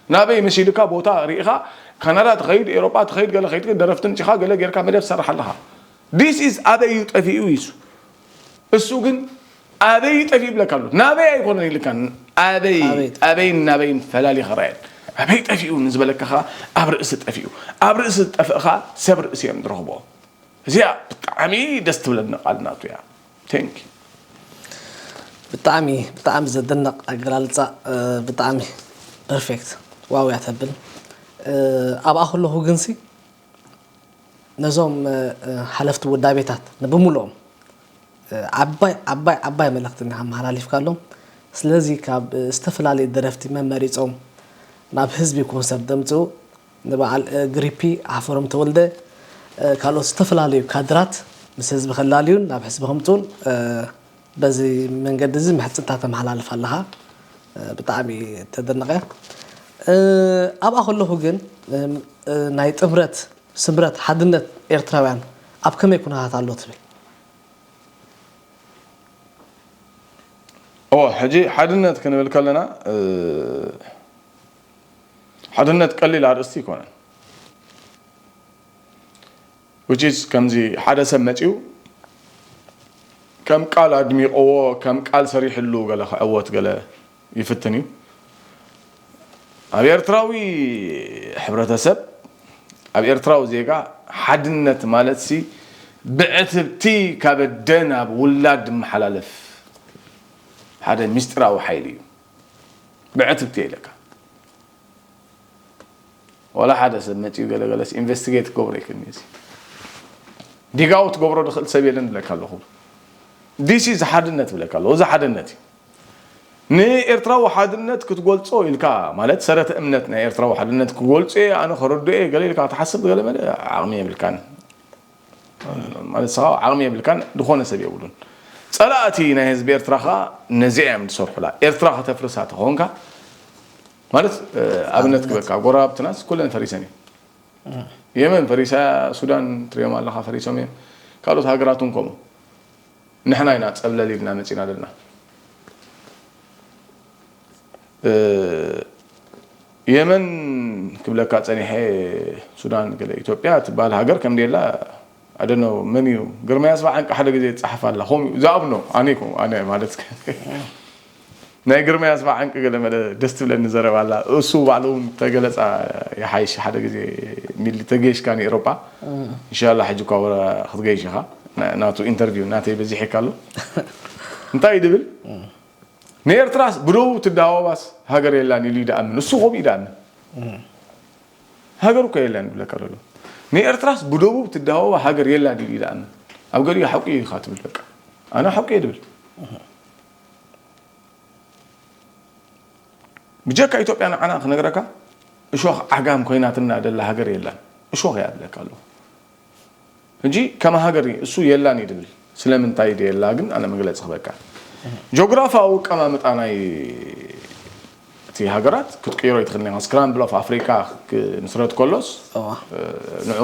ናበይ መሲልካ ቦታ ርኢኻ ካናዳ ትኸይድ፣ ኤሮጳ ትኸይድ፣ ገለ ከይድ ደረፍቲ ምጺኻ ገለ ጌርካ መደብ ትሰርሕ ኣለኻ። This is ኣበይ እዩ ጠፊኡ እዩ እሱ። እሱ ግን ኣበይ ጠፊኡ ይብለካ ኣሎ። ናበይ ኣይኮነን ኢልካ፣ ኣበይ ኣበይ? ኣበይን ናበይን ፈላሊኻ ርኣየን። ኣበይ ጠፊኡ ንዝበለካ ኸዓ ኣብ ርእሲ ጠፊኡ። ኣብ ርእሲ ዝጠፍእ ኸዓ ሰብ ርእሲ እዮም ዝረኽቦ። እዚኣ ብጣዕሚ ደስ ትብለኒ ቃል ናቱ እያ። Thank you። ብጣዕሚ ብጣዕሚ ዘደንቕ ኣገላልፃ። እ፣ ብጣዕሚ ፐርፌክት፣ ዋው እያ ተብል። እ፣ ኣብኣ ከለኹ ግንሲ ነዞም፣ እ፣ ሓለፍቲ ውዳቤታት ንብምልኦም፣ እ፣ ዓባይ ዓባይ ዓባይ መልእኽቲ እንዲኻ ኣመሓላሊፍካሎም። ስለዚ ካብ፣ እ፣ ዝተፈላለዩ ደረፍቲ መመሪፆም ናብ ህዝቢ ኮንሰርት ዘምፅኡ ንበዓል፣ እ፣ ግሪፒ ሓፈሮም ተወልደ፣ እ፣ ካልኦት ዝተፈላለዩ ካድራት ምስ ህዝቢ ከላልዩን ናብ ህዝቢ ከምፅኡን፣ እ፣ በዚ መንገዲ እዚ ምሕጽንታ ተመሓላልፍ ኣለኻ። እ፣ ብጣዕሚ ተደነቐ። እ፣ ኣብኣ ከለኹ ግን፣ እ፣ እ፣ ናይ ጥምረት፣ ስምረት፣ ሓድነት ኤርትራውያን ኣብ ከመይ ኩነታት ኣሎ ትብል? እወ፣ ሕጂ ሓድነት ክንብል ከለና፣ እ፣ ሓድነት ቀሊል ኣርእስቲ ኣይኮነን። Which is ከምዚ ሓደ ሰብ መጺኡ ከም ቃል ኣድሚቕዎ፣ ከም ቃል ሰሪሕሉ ገለ ክዕወት ገለ ይፍትን እዩ። ኣብ ኤርትራዊ ሕብረተሰብ፣ ኣብ ኤርትራዊ ዜጋ ሓድነት ማለትሲ ብዕትብቲ ካብ ኣደ ናብ ውላድ ዝመሓላለፍ ሓደ ምስጢራዊ ሓይሊ እዩ። ብዕትብቲ እየ ኢለካ። ዋላ ሓደ ሰብ መጺኡ ገለገለስ ኢንቨስቲጌት ክገብሮ ይክእል እዩ። ዲጋው ትገብሮ ድኽእል ሰብ የለን ዝብለካ ኣለኹ። This is ሓድነት ዝብለካ ኣለኹ። እዚ ሓድነት እዩ። ንኤርትራዊ ሓድነት ክትገልጾ ኢልካ፣ ማለት ሰረተ እምነት ናይ ኤርትራዊ ሓድነት ክገልጾ እየ፣ ኣነ ከረድኦ እየ፣ ገለ ኢልካ ክትሓስብ ገለ መለ ዓቕሚ የብልካን። ማለት ንስኻ ዓቕሚ የብልካን፣ ዝኾነ ሰብ የብሉን። ጸላእቲ ናይ ህዝቢ ኤርትራ ኸኣ ነዚኣ እዮም ዝሰርሑላ። ኤርትራ ከተፍርሳ ተኾንካ፣ ማለት፣ እ፣ ኣብነት ክበካ፣ ጎረባብትናስ ኩለን ፈሪሰን እየን። የመን ፈሪሳ፣ ሱዳን ትሪኦም ኣለኻ፣ ፈሪሶም እዮም። ካልኦት ሃገራት እውን ከምኡ። ንሕና ኢና ጸብለል ኢልና መጺና ዘለና። እ፣ የመን ክብለካ ጸኒሐ፣ ሱዳን፣ ገለ ኢትዮጵያ ትበሃል ሃገር ከም ደላ፣ I don't know መን እዩ፣ ግርማይ ኣስፋ ዓንቂ ሓደ ግዜ ዝጸሓፍ ኣላ። ከምኡ ዝኣብኖ፣ ኣነ ይኮ-፣ ኣነ ማለት ናይ ግርማይ ኣስፋ ዓንቂ ገለ መለ ደስ ትብለኒ ዘረባ ኣላ። እሱ ባዕሉ እውን ተገለጻ ይሓይሽ። ሓደ ግዜ ሚሊ ተገይሽካ ንኤሮጳ፣ ኢንሻላህ ሕጂ እኳ ወረ ክትገይሽ ኢኻ። ና-፣ ናቱ ኢንተርቪው ናተይ በዚሕካ ኣሎ። እንታይ እዩ ድብል? ንኤርትራስ ብደቡብ ትደሃወባስ ሃገር የላን ኢሉ ይደኣምን። እሱ ከምኡ ይደኣምን። ሃገር እኮ የለን ይብለካ ዘሎ። ንኤርትራስ ብደቡብ ትደሃወባ ሃገር የላን ኢሉ ይደኣምን። ኣብ ገሊኡ ሓቂ እዩ ኢኻ ትብል በቃ። ኣነ ሓቂ እየ ድብል። ብጀካ ኢትዮጵያ ንዓና ክነግረካ እሾኽ ዓጋም ኮይናትና ደላ ሃገር የላን። እሾኽ እያ እብለካ ኣለኹ። ሕጂ ከም ሃገር እሱ የላን እዩ ድብል። ስለምንታይ ድየላ ግን ኣነ መግለጺ ክበካ። ጂኦግራፋዊ ኣቀማምጣ ናይ እቲ ሃገራት ክትቅይሮ ይትኽእል ኢኻ። ስክራምብል ኦፍ ኣፍሪካ ክምስረት ከሎስ እዋ። ንዑ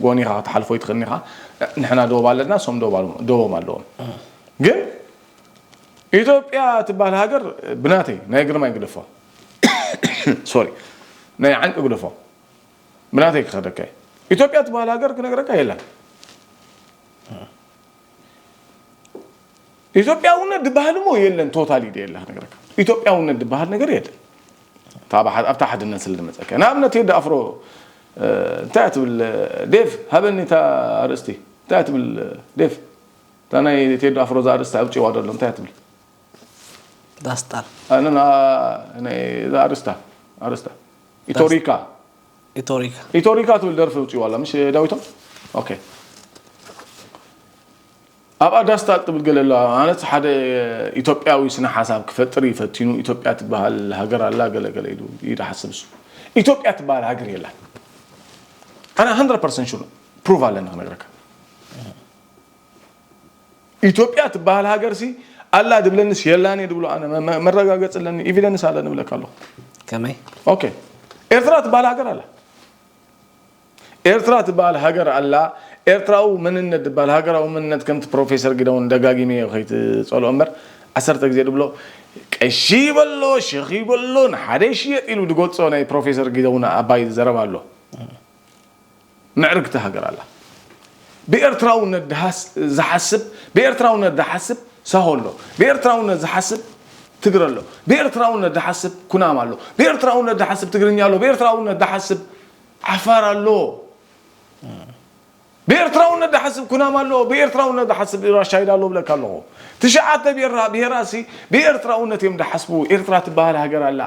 ጎኒኻ ክትሓልፎ ይትኽእል ኢኻ። ንሕና ደቡብ ኣለና፣ ሶም ደቡብ ኣለዎም፣ ደቡብ ኣለዎም። ግን ኢትዮጵያ ትበሃል ሃገር ብናተይ ናይ ግርማይ ግደፎ፣ ሶሪ፣ ናይ ዓንቂ ግደፎ፣ ብናተይ ክኸደካ እየ። ኢትዮጵያ ትበሃል ሃገር ክነግረካ የለን። ኢትዮጵያውነት ዝበሃል እሞ የለን፣ ቶታሊ የለ ክነግረካ። ኢትዮጵያውነት ዝበሃል ነገር የለን። እታ ብሓ- ኣብታ ሓድነት ስለ ዝመፀካ። ንኣብነት ቴዲ ኣፍሮ እ፣ እንታይ ትብል? ዴቭ ሃበኒ እታ ኣርእስቲ። እንታይ ትብል? ዴቭ እታ ናይ ቴዲ ኣፍሮ እዛ ኣርእስቲ ኣውፂዋ ዘሎ እንታይ ትብል? ዳስጣል ኣነ ና- ናይ እዛ ኣርእስታ ኣርእስታ ኢቶሪካ ኢቶሪካ ኢቶሪካ ትብል ደርፊ ኣውፂዋ ኣላ፣ ምሽ ዳዊቶም። ኦኬ፣ ኣብኣ ዳስታል ትብል ገለ ኣለዋ ማለት ሓደ ኢትዮጵያዊ ስነ ሓሳብ ክፈጥር እዩ ፈቲኑ። ኢትዮጵያ ትበሃል ሃገር ኣላ ገለ ገለ ኢሉ እዩ ዝሓስብ እሱ። ኢትዮጵያ ትበሃል ሃገር የላን። ኣነ hundred percent sure ፕሩፍ ኣለኒ ክነግረካ። ኢትዮጵያ ትበሃል ሃገር ሲ ኣላ ድብለንስ የላን እየ ድብሎ ኣነ መ- መ- መረጋገፂ ኣለኒ፣ ኤቪደንስ ኣለኒ እብለካ ኣለኹ። ከመይ ኦኬ፣ ኤርትራ ትበሃል ሃገር ኣላ። ኤርትራ ትበሃል ሃገር ኣላ። ኤርትራዊ መንነት ትበሃል ሃገራዊ መንነት ከምቲ ፕሮፌሰር ጊደውን ደጋጊመ ከይትፀልኦ እምበር ዓሰርተ ግዜ ድብሎ ቀሺ ይበሎ ሸኺ ይበሎ ንሓደ ይሽየጥ ኢሉ ድገልፆ ናይ ፕሮፌሰር ጊደውን ኣባይ ዘረባ ኣሎ። ምዕርግቲ ሃገር ኣላ። ብኤርትራውነት ድሃስ- ዝሓስብ ብኤርትራውነት ዝሓስብ ሳሆ ኣሎ። ብኤርትራውነት ዝሓስብ ትግረ ኣሎ። ብኤርትራውነት ዝሓስብ ኩናማ ኣሎ። ብኤርትራውነት ዝሓስብ ትግርኛ ኣሎ። ብኤርትራውነት ዝሓስብ ዓፋር ኣሎ። ብኤርትራውነት ዝሓስብ ኩናማ ኣሎ። ብኤርትራውነት ዝሓስብ ራሻይዳ ኣሎ ብለካ ኣለኹ። ትሽዓተ ብሄራ ብሄራሲ ብኤርትራውነት እዮም ዝሓስቡ። ኤርትራ ትበሃል ሃገር ኣላ።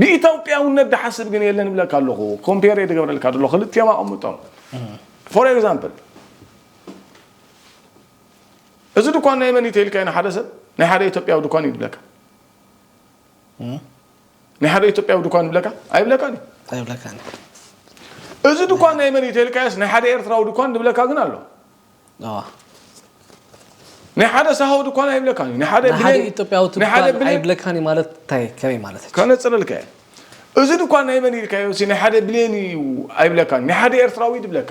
ብኢትዮጵያውነት ዝሓስብ ግን የለን ብለካ ኣለኹ። ኮምፔር እየ ዝገብረልካ ዘሎ ክልቲኦም ኣቐምጦም። ፎር ኤግዛምፕል፣ እዚ ድኳን ናይ መን እዩ ተይልካ ንሓደ ሰብ ናይ ሓደ ኢትዮጵያዊ ድኳን እዩ ድብለካ። ናይ ሓደ ኢትዮጵያዊ ድኳን ይብለካ ኣይብለካን እዩ። ኣይብለካን እዚ ድኳን ናይ መን እዩ ተይልካዮስ ናይ ሓደ ኤርትራዊ ድኳን ድብለካ ግን ኣሎ። እዋ ናይ ሓደ ሳሆ ድኳን ኣይብለካን እዩ። ናይ ሓደ ናይ ሓደ ብሌን- ኢትዮጵያዊ ናይ ሓደ ትበሃል ብሌን- ኣይብለካን እዩ ማለት እንታይ ከመይ ማለት እዩ? ከነፅረልካ እየ። እዚ ድኳን ናይ መን ኢልካዮ ሲ ናይ ሓደ ብሌን እዩ ኣይብለካን፣ ናይ ሓደ ኤርትራዊ ድብለካ።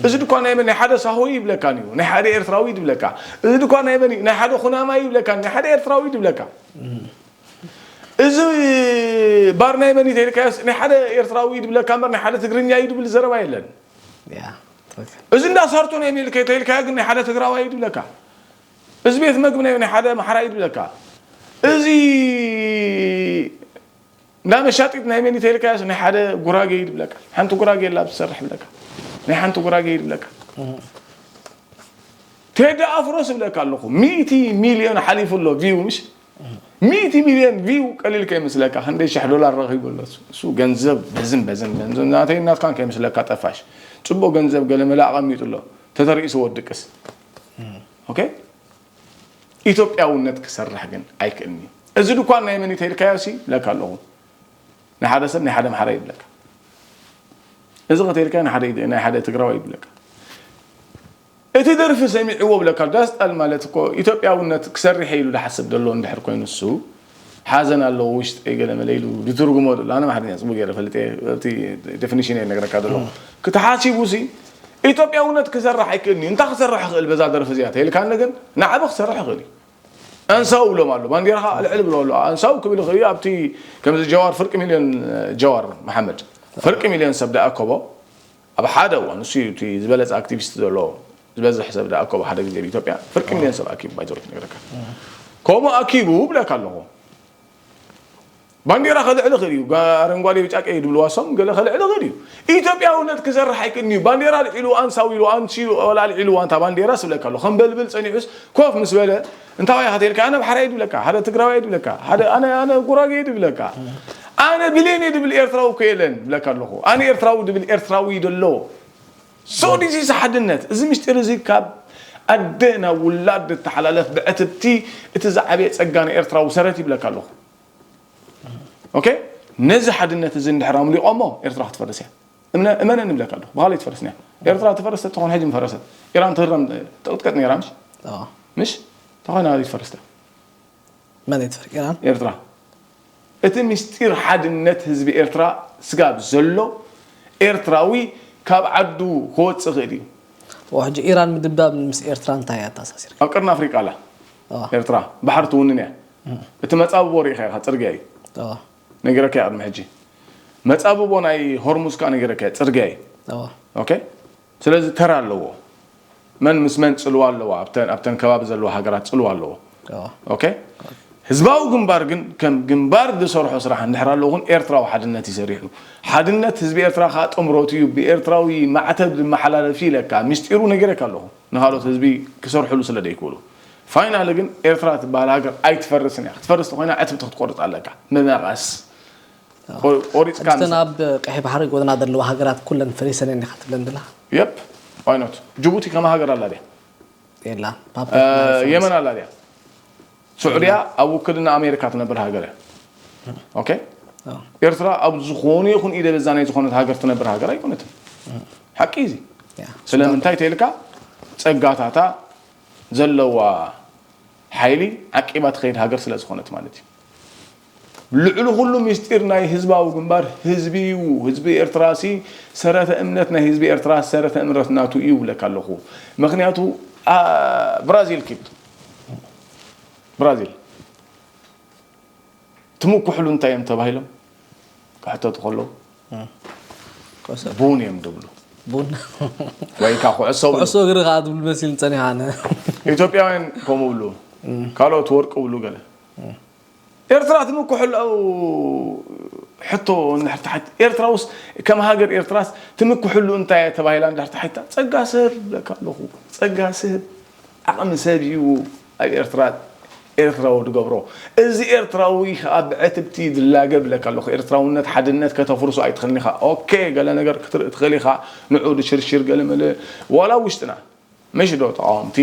እዚ ድኳን ናይ መን ናይ ሓደ ሳሆ ይብለካን እዩ፣ ናይ ሓደ ኤርትራዊ ድብለካ። እዚ ድኳን ናይ መን እዩ? ናይ ሓደ ኩናማ ይብለካን ናይ ሓደ ኤርትራዊ ድብለካ። እዚ ባር ናይ መን እዩ ተይልካዮስ ናይ ሓደ ኤርትራዊ ድብለካ እምበር ናይ ሓደ ትግርኛ እዩ ድብል ዘረባ የለን። ያ ትክክል እዚ እንዳ ሳርቶ ናይ ሚልከ ተይልካዮ ግን ናይ ሓደ ትግራዋይ እዩ ድብለካ። እዚ ቤት መግቢ ናይ ናይ ሓደ ኣምሓራ እዩ ድብለካ። እዚ እንዳ መሻጢት ናይ መን እዩ ተይልካዮስ ናይ ሓደ ጉራጌ እዩ ድብለካ። ሓንቲ ጉራጌ የላ ትሰርሕ ብለካ። ናይ ሓንቲ ጉራጌ እዩ ድብለካ። ቴዲ ኣፍሮስ እብለካ ኣለኹ ሚእቲ ሚልዮን ሓሊፉ ኣሎ ቪው ምሽ ሚእቲ ሚልዮን ቪው ቀሊል ከይመስለካ ክንደይ ሽሕ ዶላር ረኺቡ ኣሎ እሱ። እሱ ገንዘብ በዝን በዝን ገንዘብ ናተይ ናትካን ከይመስለካ ጠፋሽ። ፅቡቅ ገንዘብ ገለ መለ ኣቐሚጡ ኣሎ ተተርእሱ ወድቅስ። ኦኬ፣ ኢትዮጵያውነት ክሰርሕ ግን ኣይክእልኒ። እዚ ድኳን ናይ መን እዩ ተይልካዮ ሲ ብለካ ኣለኹ። ናይ ሓደ ሰብ ናይ ሓደ ኣምሓራ ይብለካ። እዚ ከተይልካ ናይ ሓደ ናይ ሓደ ትግራዋይ ይብለካ። እቲ ደርፊ ሰሚዕዎ ብለካ ዳስጣል ማለት እኮ ኢትዮጵያውነት ክሰርሕ ኢሉ ዝሓስብ ዘሎ እንድሕር ኮይኑ እሱ ሓዘን ኣለዎ ውሽጠይ ገለ መለ ኢሉ ዝትርጉሞ ዘሎ ኣነ ኣምሓርኛ ፅቡቅ ገይረ ፈልጠ ኣብቲ ዴፊኒሽን እየ ነግረካ ዘሎ። ክተሓሲቡ ሲ ኢትዮጵያውነት ክሰርሕ ኣይክእልኒ እንታይ ክሰርሕ ክእል በዛ ደርፊ እዚኣ ተይልካ ግን ንዓበ ክሰርሕ ይኽእል እዩ። ኣንሳው ብሎም ኣሎ ባንዴራኻ ኣልዕል ብሎ ኣሎ ኣንሳው ክብል ይኽእል እዩ። ኣብቲ ከምዚ ጀዋር ፍርቂ ሚልዮን ጀዋር መሓመድ ፍርቂ ሚልዮን ሰብ ደኣከቦ ኣብ ሓደ እዋን እሱ እዩ እቲ ዝበለፀ ኣክቲቪስት ዘሎ ዝበዝሕ ሰብ ደኣከቦ ሓደ ግዜ ኣብ ኢትዮጵያ ፍርቂ ሚልዮን ሰብ ኣኪቡ ባይዘወይ ክነግረካ ከምኡ ኣኪቡ ብለካ ኣለኹ። ባንዴራ ከልዕል ይኽእል እዩ። ጋ- ኣረንጓዴ ብጫ ቀይ ድብልዋ ሶም ገለ ከልዕል ይኽእል እዩ። ኢትዮጵያውነት ክሰርሕ ኣይክእልን እዩ። ባንዴራ ልዒሉ ኣንሳው ኢሉ ኣንስዩ ወላ ልዒሉ ዋንታ ባንዴራ ስብለካ ኣሎ ከም በልብል ፀኒሑስ ኮፍ ምስ በለ እንታይ ወይ ሃተልካ ኣነ ብሓራይ ድብለካ ሓደ ትግራዋይ ድብለካ ሓደ ኣነ ኣነ ጉራጌ ድብለካ ኣነ ብሌን ድብል ኤርትራዊ እኮ የለን ብለካ ኣለኹ። ኣነ ኤርትራዊ ድብል ኤርትራዊ ደሎ። So this is ሓድነት። እዚ ምስጢር እዚ ካብ ኣደ ናብ ውላድ ዝተሓላለፍ ብዕትብቲ እቲ ዝዓበየ ፀጋ ንኤርትራዊ ሰረት ይብለካ ኣለኹ። ኦኬ፣ ነዚ ሓድነት እዚ እንድሕር ኣምሊቖሞ ኤርትራ ክትፈርስ እያ። እምነ- እመነኒ እብለካ ኣለኹ፣ ብኻልእ ኣይትፈርስን እያ። ኤርትራ ትፈርስ ተትኾን ሕጂ ምፈረሰት። ኢራን ትህረም፣ ትቕጥቀጥ ነይራ፣ ምሽ? اه ምሽ? ተኾይና ትፈርስ እያ። መን ይትፈር ኢራን ኤርትራ። እቲ ምስጢር ሓድነት ህዝቢ ኤርትራ ስጋብ ዘሎ ኤርትራዊ ካብ ዓዱ ክወፅእ ይኽእል እዩ። وحج ايران مدبداب من مس ايرترا انت يا تاساسير ኣብ ቀርኒ ኣፍሪቃ ኣላ اه ኤርትራ። ባሕሪ ትውንን እያ። እቲ መፃብቦ ርኢኻ ኢኻ፣ ፅርግያ እዩ። اه ነጊረካ እየ ቅድሚ ሕጂ። መፃብቦ ናይ ሆርሙዝ ከዓ ነጊረካ እየ፣ ፅርግያ እዩ። اه ኦኬ፣ ስለዚ ተራ ኣለዎ። መን ምስ መን ፅልዋ ኣለዋ፣ ኣብተን ኣብተን ከባቢ ዘለዋ ሃገራት ፅልዋ ኣለዎ። اه ኦኬ፣ ህዝባዊ ግንባር ግን ከም ግንባር ዝሰርሖ ስራሕ እንድሕር ኣለዎ ግን ኤርትራዊ ሓድነት እዩ ሰሪሑ። ሓድነት ህዝቢ ኤርትራ ከዓ ጥምረቱ እዩ። ብኤርትራዊ ማዕተብ ዝመሓላለፍ እዩ ኢለካ፣ ምስጢሩ ነጊረካ ኣለኹ። ንኻልኦት ህዝቢ ክሰርሕሉ ስለ ዘይክእሉ። ፋይናሊ ግን ኤርትራ ትበሃል ሃገር ኣይትፈርስን እያ። ክትፈርስ ተኾይና ዕትብቲ ክትቆርፅ ኣለካ፣ መመቐስ። ቆ- ቆሪፅካ እተን ኣብ ቀይሕ ባሕሪ ጎደና ዘለዋ ሃገራት ኩለን ፈሪሰን እየን ኢኻ ትብለን ዘለኻ የፕ ዋይኖት። ጅቡቲ ከማ ሃገር ኣላ ድያ? የላ የመን ኣላ ድያ? ስዑድያ ኣብ ውክልና ኣሜሪካ ትነብር ሃገር እያ። ኦኬ፣ ኤርትራ ኣብ ዝኾነ ይኹን ኢደ በዛ ናይ ዝኾነት ሃገር ትነብር ሃገር ኣይኮነትን። ሓቂ እዚ። ስለምንታይ ተልካ? ጸጋታታ ዘለዋ ሓይሊ ዓቂባ ትኸይድ ሃገር ስለ ዝኾነት ማለት እዩ። ልዕሊ ኩሉ ምስጢር ናይ ህዝባዊ ግንባር ህዝቢ እዩ። ህዝቢ ኤርትራ ሲ ሰረተ እምነት ናይ ህዝቢ ኤርትራ ሰረተ እምነት ናቱ እዩ ብለካ ኣለኹ። ምክንያቱ አ- ብራዚል ኪድ ብራዚል ትምኩሕሉ እንታይ እዮም ተባሂሎም ክሕተቱ ከለዉ ቡን እዮም ድብሉ። ቡን ወይ ከዓ ኩዕሶ ብሉ። ኩዕሶ እግሪ ከዓ ትብል መሲል ጸኒሓ ኣነ ኢትዮጵያውያን ከምኡ ብሉ፣ ካልኦት ወርቂ ብሉ ገለ። ኤርትራ ትምኩሕሉ ሕቶ እንድሕር ተሓት ኤርትራ ውስ ከም ሃገር ኤርትራስ ትምኩሕሉ እንታይ እያ ተባሂላ እንድሕር ተሓታ ጸጋ ሰብ ብለካ ኣለኹ። ጸጋ ሰብ ዓቕሚ ሰብ እዩ። ኣብ ኤርትራ ኤርትራዊ ዝገብሮ እዚ ኤርትራዊ ከዓ ብዕትብቲ ዝላገብ ብለካ ኣለኹ። ኤርትራውነት ሓድነት ከተፍርሶ ኣይትኽእልን ኢኻ። ኦኬ፣ ገለ ነገር ክትርኢ ትኽእል ኢኻ። ንዑ ድሽርሽር ገለ መለ ዋላ ውሽጥና ምሽ ዶ ተቃወምቲ፣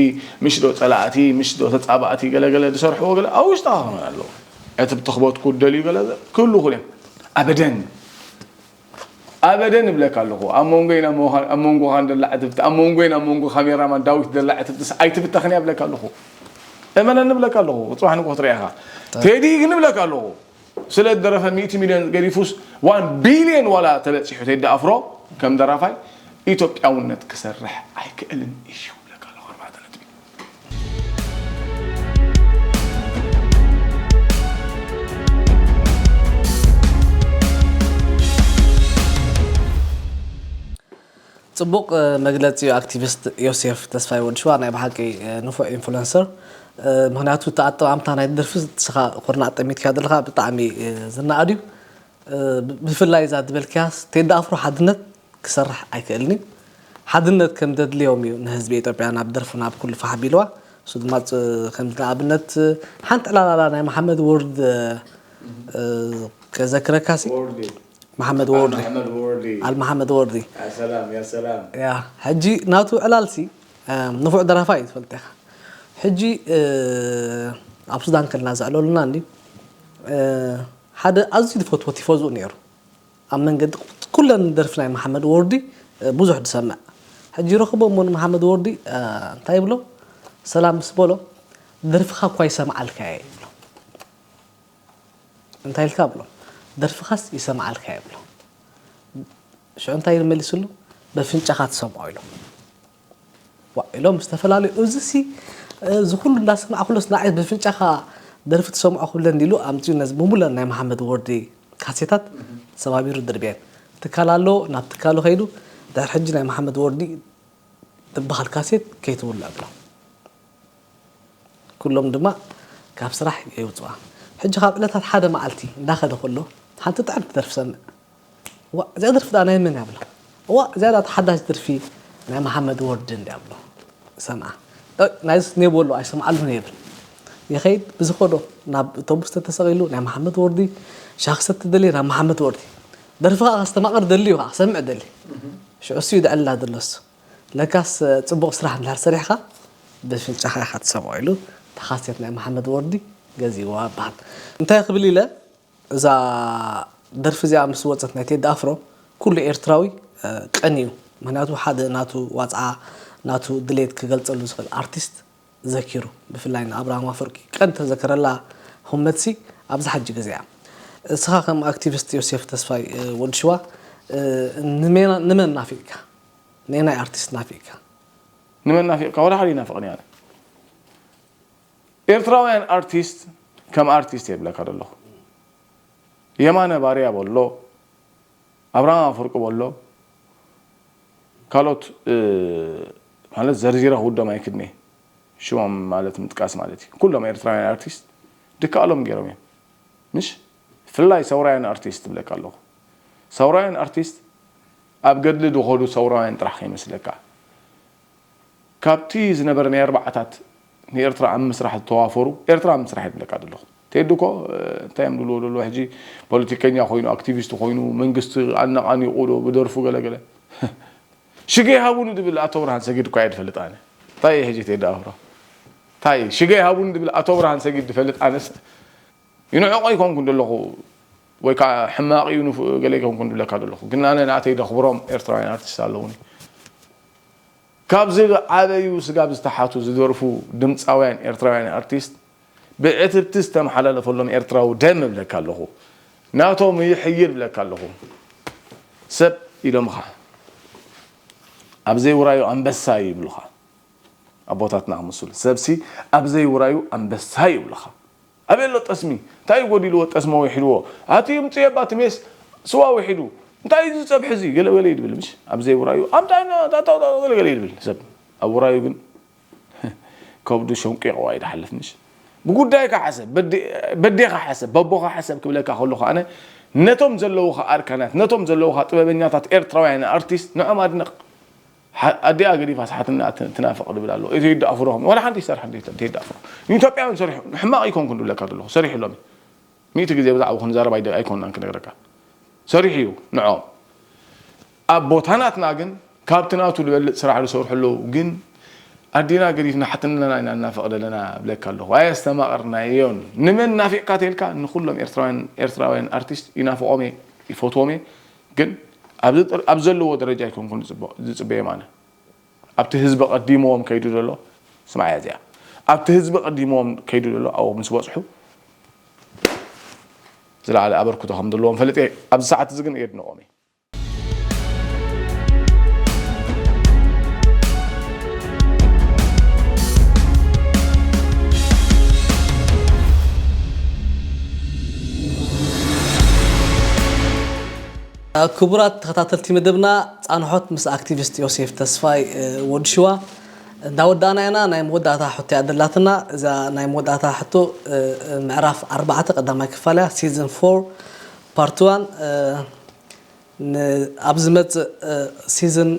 ምሽ ዶ ጸላእቲ፣ ምሽ ዶ ተጻባእቲ ገለ ገለ ዝሰርሕዎ ገለ ኣብ ውሽጥኻ ክኾኑ ኣለዎ። ዕትብቲ ክበትኩ ደልዩ ገለ ክህሉ ይኽእሉ እዮም። ኣበደን ኣበደን እብለካ ኣለኹ። ኣብ መንጎይን ኣብ መንጎኻን ደላ ዕትብቲ፣ ኣብ መንጎይን ኣብ መንጎ ካሜራማን ዳዊት ደላ ዕትብቲ ኣይትብተኽን እያ እብለካ ኣለኹ። እመነኒ እብለካ ኣለኹ። ጽባሕ ንግሆ ትሪኣ ኢኻ። ቴዲ ግን እብለካ ኣለኹ። ስለ ደረፈ ሚእቲ ሚልዮን ገዲፉስ ዋን ቢልዮን ዋላ ተበጺሑ ቴዲ ኣፍሮ ከም ደራፋይ ኢትዮጵያውነት ክሰርሕ ኣይክእልን እዩ እብለካ ኣለኹ። ኣርባዕተ ነጥቢ። ጽቡቕ መግለጺ እዩ ኣክቲቪስት ዮሴፍ ተስፋይ ወድሽዋ ናይ ብሓቂ ንፉዕ ኢንፍሉንሰር። ምክንያቱ እቲ ኣጠማምታ ናይ ደርፊ ንስኻ ኩርናዕ ጠሚትካ ዘለኻ ብጣዕሚ ዝነኣድ እዩ። ብፍላይ እዛ ዝበልክያስ ቴዲ ኣፍሮ ሓድነት ክሰርሕ ኣይክእልን እዩ። ሓድነት ከም ደድልዮም እዩ ንህዝቢ ኢትዮጵያ ናብ ደርፉ ናብ ኩሉ ፋሕ ቢልዋ። እሱ ድማ ከምዚ ንኣብነት ሓንቲ ዕላላላ ናይ መሓመድ ወርድ ከዘክረካ ሲ መሓመድ ወርዲ ኣል መሓመድ ወርዲ ያ ሕጂ ናቱ ዕላልሲ ንፉዕ ደራፋ እዩ ትፈልጥ ኢኻ። ሕጂ ኣብ ሱዳን ከልና ዘዕለሉና እንዲ ሓደ ኣዝዩ ዝፈትዎ ቲፎዙ ነይሩ። ኣብ መንገዲ ኩለን ደርፊ ናይ መሓመድ ወርዲ ብዙሕ ዝሰምዕ። ሕጂ ረኽቦ እሞ ንመሓመድ ወርዲ እንታይ ይብሎ? ሰላም ምስ በሎ ደርፍኻ እኳ ይሰምዓልካ እየ ይብሎ። እንታይ ኢልካ ብሎ? ደርፍኻስ ይሰምዓልካ እየ ብሎ። ሽዑ እንታይ ኢሉ መሊስሉ? በፍንጫኻ ትሰምዖ ኢሎ። ዋ ኢሎም ዝተፈላለዩ እዚ ሲ እዚ ኩሉ እንዳሰማዕኩሎስ ንዓይ በፍንጫኻ ደርፊ ትሰምዖ ክብለኒ ኢሉ ኣምፅኡ ነዚ ብሙለን ናይ መሓመድ ወርዲ ካሴታት ሰባቢሩ ድርብየን። ትካል ኣሎ ናብ ትካሉ ከይዱ ድሕሪ ሕጂ ናይ መሓመድ ወርዲ ትበሃል ካሴት ከይትውልዕ ብሎ። ኩሎም ድማ ካብ ስራሕ የውፅዋ። ሕጂ ካብ ዕለታት ሓደ መዓልቲ እንዳኸደ ከሎ ሓንቲ ጥዕምቲ ደርፊ ሰምዕ። እዋ እዚኣ ደርፊ ደኣ ናይ መን እያ ብሎ። እዋ እዚኣ ደኣ ተሓዳሽ ደርፊ ናይ መሓመድ ወርዲ እንድያ ብሎ። ሰምዓ። ናይስ ኔቦ ኣሎ ኣይሰምዓሉን እየ ይብል። ይኸይድ ብዝኸዶ ናብ ኣውቶቡስ ተተሰቒሉ ናይ መሓመድ ወርዲ ሻሂ ክሰቲ ደልየ ናብ መሓመድ ወርዲ። ደርፊ ከዓ ከስተማቕር ደልዩ ከዓ ክሰምዕ ደሊ። ሽዑ እሱ እዩ ደዕላ ዘሎ እሱ። ለካስ ጽቡቕ ስራሕ እንድሕር ሰሪሕኻ ብፍንጫኻ ኢኻ ትሰምዖ ኢሉ ተኻሴት ናይ መሓመድ ወርዲ ገዚእዋ ይበሃል። እንታይ ክብል ኢለ እዛ ደርፊ እዚኣ ምስ ወጸት ናይ ቴዲ ኣፍሮ ኩሉ ኤርትራዊ ቀንዩ። ምክንያቱ ሓደ ናቱ ዋጽዓ ናቱ ድሌት ክገልጸሉ ዝኽእል ኣርቲስት ዘኪሩ፣ ብፍላይ ንኣብርሃም ኣፈወርቂ ቀን ተዘከረላ ህመትሲ ኣብዚ ሓጂ ግዜ እያ። እስኻ ከም ኣክቲቪስት ዮሴፍ ተስፋይ ወዲ ሽዋ ንመን ናፊቅካ? ነናይ ኣርቲስት ናፊቅካ? ንመን ናፊቅካ? ወላ ሓደ ይናፍቅኒ ኣነ። ኤርትራውያን ኣርቲስት ከም ኣርቲስት የብለካ ዘለኹ። የማነ ባርያ በሎ፣ ኣብርሃም ኣፈወርቂ በሎ፣ ካልኦት ማለት ዘርዚረ ክውዶም ኣይክድኒ፣ ሽሞም ማለት ምጥቃስ ማለት እዩ። ኩሎም ኤርትራውያን ኣርቲስት ድክኣሎም ገይሮም እዮም። ምሽ ፍላይ ሰውራውያን ኣርቲስት ትብለካ ኣለኹ። ሰውራውያን ኣርቲስት ኣብ ገድሊ ዝኸዱ ሰውራውያን ጥራሕ ከይመስለካ። ካብቲ ዝነበረ ናይ ኣርባዓታት ንኤርትራ ኣብ ምስራሕ ዝተዋፈሩ ኤርትራ ኣብ ምስራሕ ይብለካ ዘለኹ። ቴዲ እኮ እንታይ እዮም ድልዎ ደሎ ሕጂ ፖለቲከኛ ኮይኑ ኣክቲቪስት ኮይኑ መንግስቲ ኣነቃኒቁ ዶ ብደርፉ ገለገለ ሽገ ይሃቡኒ ድብል ኣቶ ብርሃን ሰጊድ እኳ እየ ድፈልጥ ኣነ እንታይ እየ ሕጂ ቴዲ ኣፍሮ እንታይ ሽገ ይሃቡኒ ድብል ኣቶ ብርሃን ሰጊድ ድፈልጥ ኣነስ ይንዕቆ ይኮንኩን ደለኹ ወይ ከዓ ሕማቕ እዩ ንፉእ ገለ ይኮንኩን ድብለካ ደለኹ ግን ኣነ ናተይ ደኽብሮም ኤርትራውያን ኣርቲስት ኣለውኒ ካብ ዝዓበዩ ስጋብ ዝተሓቱ ዝደርፉ ድምፃውያን ኤርትራውያን ኣርቲስት ብዕትብቲ ዝተመሓላለፈሎም ኤርትራዊ ደም እብለካ ኣለኹ ናቶም ይሕይል እብለካ ኣለኹ ሰብ ኢሎምኻ ኣብ ዘይውራዩ ኣንበሳ እዩ ይብሉኻ ኣቦታትና ክምስሉ ሰብሲ ኣብ ዘይውራዩ ኣንበሳ እዩ ይብሉኻ ኣበይ ኣሎ ጠስሚ እንታይ እዩ ጎዲልዎ ጠስሚ ወሒድዎ ኣቲ ምፅየባ እቲ ሜስ ስዋ ውሒዱ እንታይ እዩ ዝፀብሒ እዚ ገለገለ እዩ ድብል ምሽ ኣብ ዘይውራዩ ኣምጣ ገለገለ እዩ ድብል ሰብ ኣብ ውራዩ ግን ከብዱ ሸንቂቕዋ እዩ ድሓልፍ ምሽ ብጉዳይካ ሓሰብ በዴኻ ሓሰብ በቦኻ ሓሰብ ክብለካ ከለኹ ኣነ ነቶም ዘለውኻ ኣርካናት ነቶም ዘለውኻ ጥበበኛታት ኤርትራውያን ኣርቲስት ንዖም ኣድንቕ ኣዲኣ ገዲፋ ስሓትና ትናፍቕ ድብል ኣሎ እቲ ይዳእፍሮም ዋላ ሓንቲ ይሰርሕ እንዴት ይዳእፍሮ ንኢትዮጵያውያን ሰሪሑ ሕማቕ ይኮንኩን ድብለካ ዘለኹ ሰሪሑ ሎሚ ሚእቲ ግዜ ብዛዕባ ክንዛረብ ኣይኮንናን ክነግረካ ሰሪሑ እዩ ንዖም ኣብ ቦታ ናትና ግን ካብቲ ናቱ ዝበልፅ ስራሕ ዝሰርሑ ኣለዉ ግን ኣዴና ገዲፍና ሓትንና ኢና እናፈቕ ዘለና ብለካ ኣለኹ ኣየስተማቐርናዮን ንመን ናፊቕካ ተልካ ንኩሎም ኤርትራውያን ኤርትራውያን ኣርቲስት ይናፍቖም እየ ይፈትዎም እየ ግን ኣብ ዘለዎ ደረጃ ኣይኮንኩን ዝፅበዮም ኣነ ኣብቲ ህዝቢ ቀዲምዎም ከይዱ ዘሎ ስምዓያ እዚኣ ኣብቲ ህዝቢ ቀዲምዎም ከይዱ ዘሎ ኣብኡ ምስ በፅሑ ዝለዓለ ኣበርክቶ ከም ዘለዎም ፈልጥ እየ ኣብዚ ሰዓት እዚ ግን የድንቖም እየ ክቡራት ተኸታተልቲ መደብና ፃንሖት ምስ ኣክቲቪስት ዮሴፍ ተስፋይ ወዲ ሽዋ እንዳወዳእና ኢና ናይ መወዳእታ ሕቶ እያ ደላትና እዛ ናይ መወዳእታ ሕቶ ምዕራፍ ኣርባዕተ ቀዳማይ ክፋል እያ season four part one ኣብ ዝመፅእ season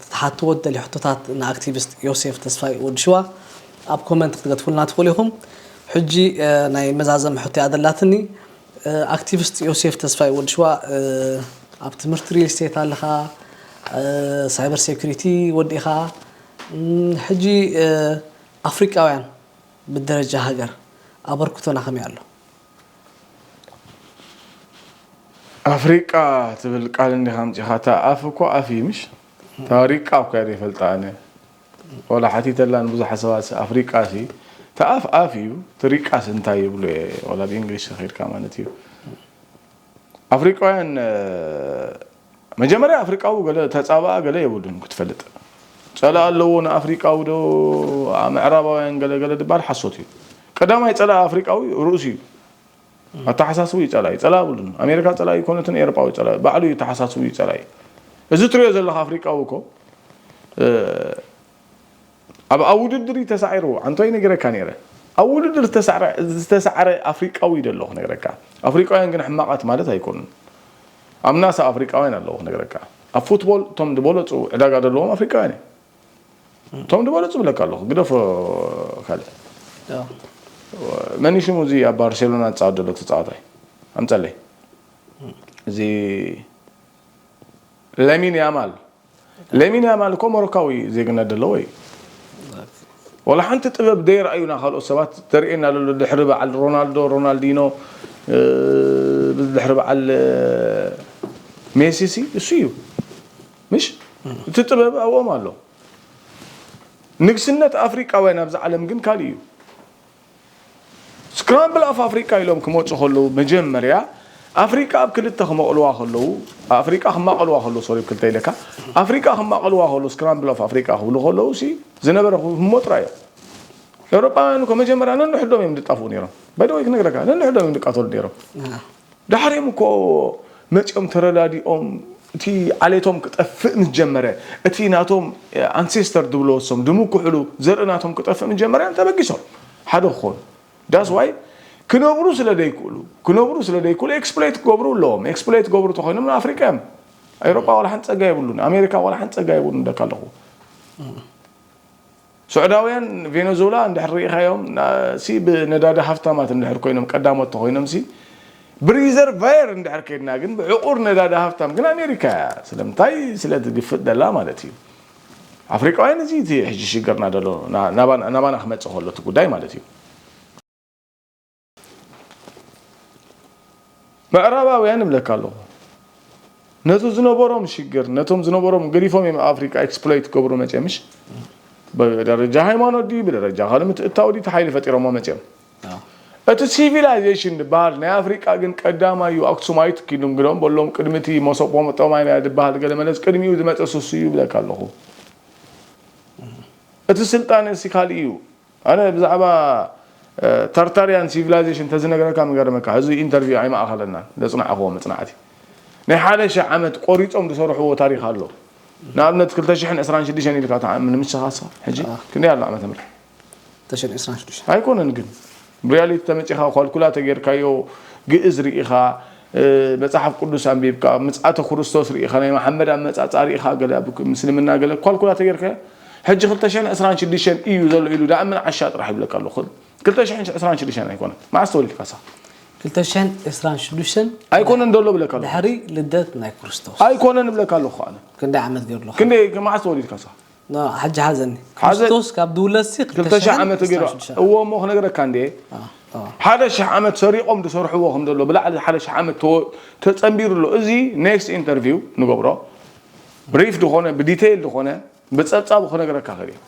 ክትሓትዎ ትደልዩ ሕቶታት ንኣክቲቪስት ዮሴፍ ተስፋይ ወዲ ሽዋ ኣብ comment ክትገድፉልና ትኽእሉ ኢኹም ሕጂ ናይ መዛዘሚ ሕቶ እያ ደላትኒ ኣክቲቪስት ዮሴፍ ተስፋይ ወዲ ሽዋ ኣብ ትምህርቲ real estate ኣለኻ cyber security ወዲእኻ ሕጂ ኣፍሪቃውያን ብደረጃ ሃገር ኣበርክቶና ከመይ ኣሎ ኣፍሪቃ ትብል ቃል እንዲኻ ኣምፂኻ እታ ኣፍ እኮ ኣፍ እዩ ምሽ ታሪቃ እኮ እየ ይፈልጣ ኣነ ወላ ሓቲተላ ንብዙሓት ሰባት ኣፍሪቃ ሲ ተኣፍ ኣፍ እዩ ትሪቃስ እንታይ ይብሉ እየ ወላ ብእንግሊሽ ከይድካ ማለት እዩ ኣፍሪቃውያን መጀመርያ ኣፍሪቃዊ ገለ ተጻባኣ ገለ የብሉን ክትፈልጥ ጸላ ኣለዎ ንኣፍሪቃዊ ዶ ምዕራባውያን ገለ ገለ ድባል ሓሶት እዩ ቀዳማይ ጸላ ኣፍሪቃዊ ርእሱ እዩ ኣተሓሳስቡ ይጸላ እዩ ጸላ ብሉን ኣሜሪካ ጸላ ይኮነትን ኤሮጳዊ ጸላ ባዕሉ እዩ ተሓሳስቡ ይጸላ እዩ እዚ ትሪኦ ዘለኻ ኣፍሪቃዊ እኮ ኣብ ኣብ ውድድር እዩ ተሳዒርዎ ኣንቶይ ነጊረካ ነይረ ኣብ ውድድር ዝተሳዕረ ኣፍሪቃዊ እዩ ደለኹ ነግረካ ኣፍሪቃውያን ግን ሕማቃት ማለት ኣይኮኑን ኣብ ናሳ ኣፍሪቃውያን ኣለዉ ክነግረካ ኣብ ፉትቦል እቶም ዝበለፁ ዕዳጋ ዘለዎም ኣፍሪቃውያን እዮም እቶም ዝበለፁ ብለካ ኣለኹ ግደፎ ካልእ መን ሽሙ እዚ ኣብ ባርሴሎና ዝፃወት ዘሎ ተፃዋታይ ኣምፀለይ እዚ ለሚን ያማል ለሚን ያማል እኮ ሞሮካዊ ዜግነት ዘለዎ እዩ ወላ ሓንቲ ጥበብ ደይረኣዩ ና ካልኦት ሰባት ተርእየና ዘሎ ድሕሪ በዓል ሮናልዶ ሮናልዲኖ እ፣ ድሕሪ በዓል ሜሲሲ እሱ እዩ። ምሽ እቲ ጥበብ ኣብኦም ኣሎ። ንግስነት ኣፍሪቃውያን ኣብዚ ዓለም ግን ካልእ እዩ። ስክራምብል ኣፍ ኣፍሪቃ ኢሎም ክመፁ ከለዉ፣ መጀመርያ ኣፍሪቃ ኣብ ክልተ ክመቕልዋ ከለዉ፣ ኣፍሪቃ ክማቐልዋ ከለዉ፣ ሶሪ፣ ክልተ ኢለካ፣ ኣፍሪቃ ክማቐልዋ ከለዉ፣ ስክራምብል ኣፍ ኣፍሪቃ ክብሉ ከለዉ ሲ ዝነበረ ህሞት ራዮ። ኤውሮጳውያን እኮ መጀመርያ ነንሕዶም እዮም ዝጣፍኡ ነይሮም። ባይደወይ ክነግረካ፣ ነንሕዶም እዮም ዝቃተሉ ነይሮም። ዳሕሪኦም እኮ መፂኦም ተረዳዲኦም፣ እቲ ዓሌቶም ክጠፍእ ምስ ጀመረ፣ እቲ ናቶም ኣንሴስተር ዝብሎ፣ እሶም ድምኩሕሉ ዘርኢ ናቶም ክጠፍእ ምስ ጀመረ እዮም ተበጊሶም ሓደ ክኾኑ። ዳስ ዋይ ክነብሩ ስለ ዘይክእሉ፣ ክነብሩ ስለ ዘይክእሉ ኤክስፕሎይት ክገብሩ ኣለዎም። ኤክስፕሎይት ክገብሩ ተኮይኖም ንኣፍሪቃ እዮም። ኤውሮጳ ዋላ ሓንቲ ጸጋ የብሉን፣ ኣሜሪካ ዋላ ሓንቲ ጸጋ የብሉን እብለካ ኣለኹ። ስዑዳውያን ቬነዙዌላ እንድሕር ርኢኻዮም፣ ሲ ብነዳዲ ሃፍታማት እንድሕር ኮይኖም፣ ቀዳሞት ተኮይኖም ሲ ብሪዘርቫየር እንድሕር ከይድና ግን ብዕቁር ነዳዲ ሃፍታም ግን ኣሜሪካ እያ። ስለምንታይ? ስለ ትግፍጥ ደላ ማለት እዩ። ኣፍሪቃውያን እዚ እቲ ሕጂ ሽግርና ደሎ ና- ናባና ናባና ክመጽእ ከሎ እቲ ጉዳይ ማለት እዩ። ምዕራባውያን እብለካ ኣለኹ፣ ነቲ ዝነበሮም ሽግር፣ ነቶም ዝነበሮም ገዲፎም እዮም ኣፍሪቃ ኤክስፕሎይት ክገብሩ መፅኦም። ምሽ ብደረጃ ሃይማኖት ድዩ ብደረጃ ካልእ ምትእታው ድዩ እቲ ሓይሊ ፈጢሮሞ መፅኦም። እቲ ሲቪላይዜሽን ዝበሃል ናይ ኣፍሪቃ ግን ቀዳማዩ ኣክሱማይት ኪንግዶም በሎም፣ ቅድሚ እቲ መሶፖ ጦማይና ዝበሃል ገለ መለስ ቅድሚኡ ዝመፀ ስሱ እዩ ብለካ ኣለኹ። እቲ ስልጣነ ሲ ካልእ እዩ። ኣነ ብዛዕባ ታርታርያን ሲቪላይዜሽን ተዝነግረካ ምገርመካ፣ እዚ ኢንተርቪው ኣይማእኸለናን ዘፅናዕክዎ መፅናዕቲ። ናይ ሓደ ሺሕ ዓመት ቆሪፆም ዝሰርሕዎ ታሪክ ኣሎ። ንኣብነት ክልተ ሽሕን ዕስራን ሽዱሽተን ኢልካ ተኣምን ምስኻሳ ሕጂ ክንደይ ኣሎ ዓመተ ምህረት? ተሸን ዕስራን ሽዱሽተ ኣይኮነን ግን ብሪያሊቲ ተመፂኻ ኳልኩላ ተጌርካዮ፣ ግእዝ ርኢኻ፣ መፅሓፍ ቅዱስ ኣንቢብካ፣ ምፅኣተ ክርስቶስ ርኢኻ፣ ናይ መሓመድ ኣመፃፃ ርኢኻ፣ ገለ ኣብ ምስልምና ገለ ኳልኩላ ተጌርካዮ። ሕጂ ክልተ ሽሕን ዕስራን ሽዱሽተን እዩ ዘሎ ኢሉ ዳኣ ምን ዓሻ ጥራሕ ይብለካ ኣለኹ። ክልተ ሽሕን ዕስራን ሽዱሽተን ኣይኮነን። መዓስ ተወሊድካ ንስኻ? ክልተ ሽሕን ዕስራን ሽዱሽተን ኣይኮነን ዘሎ ብለካ ኣለኹ። ድሕሪ ልደት ናይ ክርስቶስ ኣይኮነን ብለካ ኣለኹ ኣነ። ክንደይ ዓመት ገይሩ ኣሎ? ክንደይ መዓስ ተወሊድካ ንስኻ? ኖ፣ ሕጂ ሓዘኒ። ሓዘ- ክርስቶስ ካብ ዝውለድ ሲ ክልተ ሽሕ ዓመት ገይሩ እዎ እሞ ክነግረካ እንዴ ሓደ ሽሕ ዓመት ሰሪቖም ዝሰርሕዎ ከም ዘሎ ብላዕሊ ሓደ ሽሕ ዓመት ተወ- ተጸንቢሩ ኣሎ። እዚ ኔክስት ኢንተርቪው ንገብሮ ብሪፍ ዝኾነ ብዲቴይል ዝኾነ ብጸብጻቡ ክነግረካ ክእል እየ።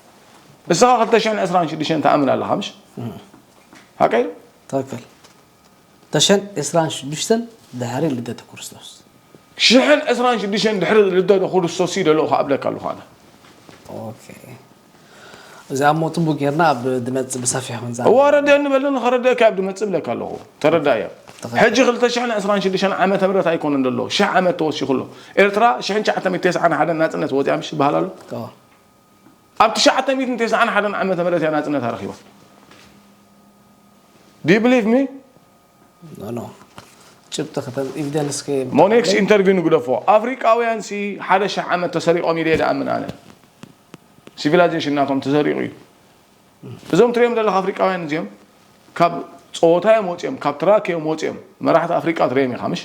ንስኻ ክልተ ሽሕን ዕስራን ሽዱሽተን ትኣምን ኣለኻ ምሽ? ሓቀይ ዶ? ትክክል። ተሸን ዕስራን ሽዱሽተን ድሕሪ ልደተ ክርስቶስ ሽሕን ዕስራን ሽዱሽተን ድሕሪ ልደተ ክርስቶስ እዩ ደለኹ ኣብለካ ኣለኹ ኣነ። ኦኬ። እዚኣ እሞ ጥቡቅ ጌርና ኣብ ድመጽእ ብሰፊሕ ክንዛ እዋ ረድአኒ በለኒ ከረድአካ ኣብ ድመጽእ ብለካ ኣለኹ። ተረዳእያ። ሕጂ ክልተ ሽሕን ዕስራን ሽዱሽተን ዓመተ ምህረት ኣይኮነን ዘሎ ሽሕ ዓመት ተወሲኹ ኣሎ። ኤርትራ ሽሕን ትሽዓተ ሚእትን ተስዓን ሓደን ናጽነት ወፂኣ ምሽ ይበሃል ኣሎ። ኣብ ትሽዓተ ሚእትን ተስዓን ሓደን ዓመተ ምህረት እያ ናጽነታ ረኺባ። Do you believe me? ኖ ኖ ጭብጢ ከተም ኢቪደንስ ከ ሞኔክስ ኢንተርቪው ንግደፎ። ኣፍሪቃውያን ሲ ሓደ ሽሕ ዓመት ተሰሪቖም ኢለ ይደኣምን ኣነ። ሲቪላይዜሽን ናቶም ተሰሪቑ እዩ። እዞም ትሪኦም ዘለኻ ኣፍሪቃውያን እዚኦም ካብ ጸወታ እዮም ወፂኦም፣ ካብ ትራክ እዮም ወፂኦም። መራሕቲ ኣፍሪቃ ትሪኦም ኢኻ ምሽ?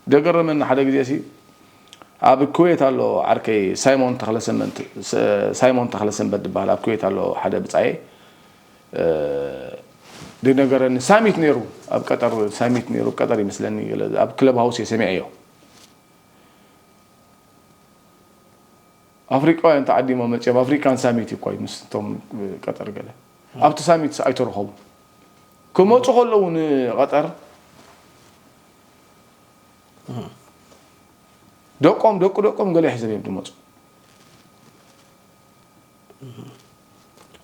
ደገረመኒ ሓደ ግዜ ሲ ኣብ ኩዌት ኣሎ ዓርከይ ሳይሞን ተኽለሰንበት ሳይሞን ተኽለሰንበት ዝበሃል ኣብ ኩዌት ኣሎ ሓደ ብጻየ ድነገረኒ ሳሚት ነይሩ ኣብ ቀጠር ሳሚት ነይሩ ቀጠር ይመስለኒ ኣብ ክለብ ሃውስ እየ ሰሚዐዮ ኣፍሪቃውያን ተዓዲሞም መፅኦም ኣፍሪካን ሳሚት እዩ እኳ እዩ ምስቶም ቀጠር ገለ ኣብቲ ሳሚት ኣይተረኸቡ ክመፁ ከለዉ ንቀጠር ደቆም ደቁ ደቆም ገለ ይሕዘብ እዮም ዝመፁ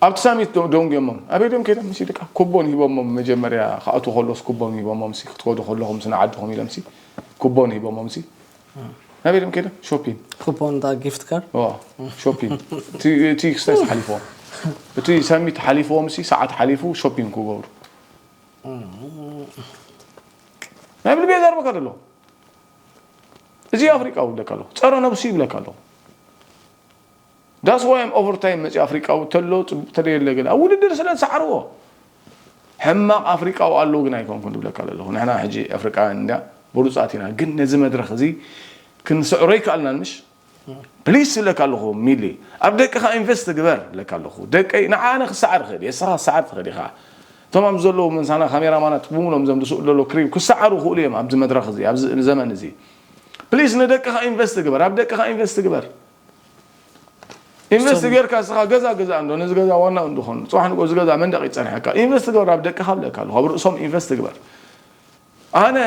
ኣብቲ ሳሚት ደንጉዮሞም ኣበይ ድዮም ከይዶም ምስ ደቃ ኩቦን ሂቦሞም መጀመርያ ክኣትዉ ከለስ ኩቦን ሂቦሞም ሲ ክትከዱ ከለኹም ሲ ንዓድኹም ኢሎም ሲ ኩቦን ሂቦሞም ሲ ናበይ ድዮም ከይዶም ሾፒን ኩፖን ዳ ጊፍት ካርድ ዋ ሾፒን እቲ ክስታይ ሓሊፍዎም እቲ ሳሚት ሓሊፍዎም ሲ ሰዓት ሓሊፉ ሾፒን ክገብሩ ናይ ብልቤ ዘርበካ ደሎ እዚ ኣፍሪቃዊ ይብለካ ኣለኹ ጸረ ነብሱ ይብለካ ኣለኹ ዳስ ዋይ ም ኦቨርታይም መፂ ኣፍሪቃዊ ተሎ ፅቡቅ ተደየለ ገለ ኣብ ውድድር ስለ ዝሰዓርዎ ሕማቅ ኣፍሪቃዊ ኣለዉ ግን ኣይኮንኩን ዝብለካ ዘለኹ ንሕና ሕጂ ኣፍሪቃውያን እንድያ ብሉፃት ኢና ግን ነዚ መድረክ እዚ ክንስዕሮ ይከኣልናን ምሽ ፕሊስ ዝብለካ ኣለኹ ሚሊ ኣብ ደቅኻ ኢንቨስት ግበር ዝብለካ ኣለኹ ደቀይ ንዓነ ክሰዓር ይኽእል እየ እስኻ ክሰዓር ትኽእል ኢኻ እቶም ኣብዚ ዘለዉ ምሳና ካሜራማናት ብምሎም ዘምድስኡ ዘለዉ ክሪብ ክሰዓሩ ይኽእሉ እዮም። ኣብዚ መድረኽ እዚ ኣብዚ ዘመን እዚ ፕሊስ ንደቅኻ ኢንቨስት ግበር፣ ኣብ ደቅኻ ኢንቨስት ግበር። ኢንቨስት ጌርካ እስኻ ገዛ ገዛ እንዶ ነዚ ገዛ ዋና እንድኾን ጽባሕ ንጎ እዚ ገዛ መንደቕ ይጸንሐካ ኢንቨስት ግበር፣ ኣብ ደቅኻ ብለካ ኣለኹ፣ ኣብ ርእሶም ኢንቨስት ግበር። ኣነ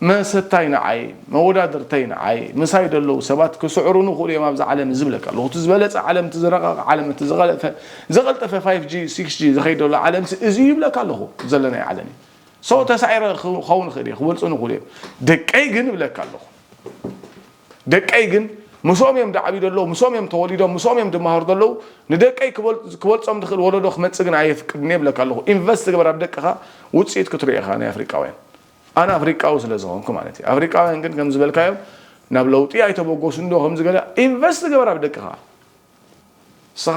መሰታይ ንዓይ፣ መወዳድርተይ ንዓይ፣ ምሳይ ደለዉ ሰባት ክስዕሩኒ ይኽእሉ እዮም ኣብዛ ዓለም እዚ ብለካ ኣለኹ። እቲ ዝበለጸ ዓለም፣ እቲ ዝረቐቐ ዓለም፣ እቲ ዝቐለፈ-፣ ዝቐልጠፈ ፋይቭ ጂ፣ ሲክስ ጂ ዝኸይድ ዘሎ ዓለም እዚ እዩ ብለካ ኣለኹ። ዘለናይ ዓለም እዩ። ሶ ተሳዒረ ክኸውን ይኽእል እየ፣ ክበልጹኒ ይኽእሉ እዮም። ደቀይ ግን ብለካ ኣለኹ። ደቀይ ግን ምስኦም እዮም ዳዕቢ ደለዉ፣ ምስኦም እዮም ተወሊዶም፣ ምስኦም እዮም ድመሃሩ ደለዉ። ንደቀይ ክበል-፣ ክበልጾም ዝኽእል ወለዶ ክመጽእ ግን ኣየፍቅድን እየ ብለካ ኣለኹ። ኢንቨስት ግበር ኣብ ደቅኻ፣ ውጽኢት ክትሪኦ ኢኻ ናይ ኣፍሪቃውያን። ኣነ ኣፍሪቃዊ ስለ ዝኾንኩ ማለት እዩ። ኣፍሪቃውያን ግን ከም ዝበልካዮም ናብ ለውጢ ኣይተበገሱን ዶ ከምዚ ገለ ኢንቨስት ግበር ኣብ ደቅኻ። ንስኻ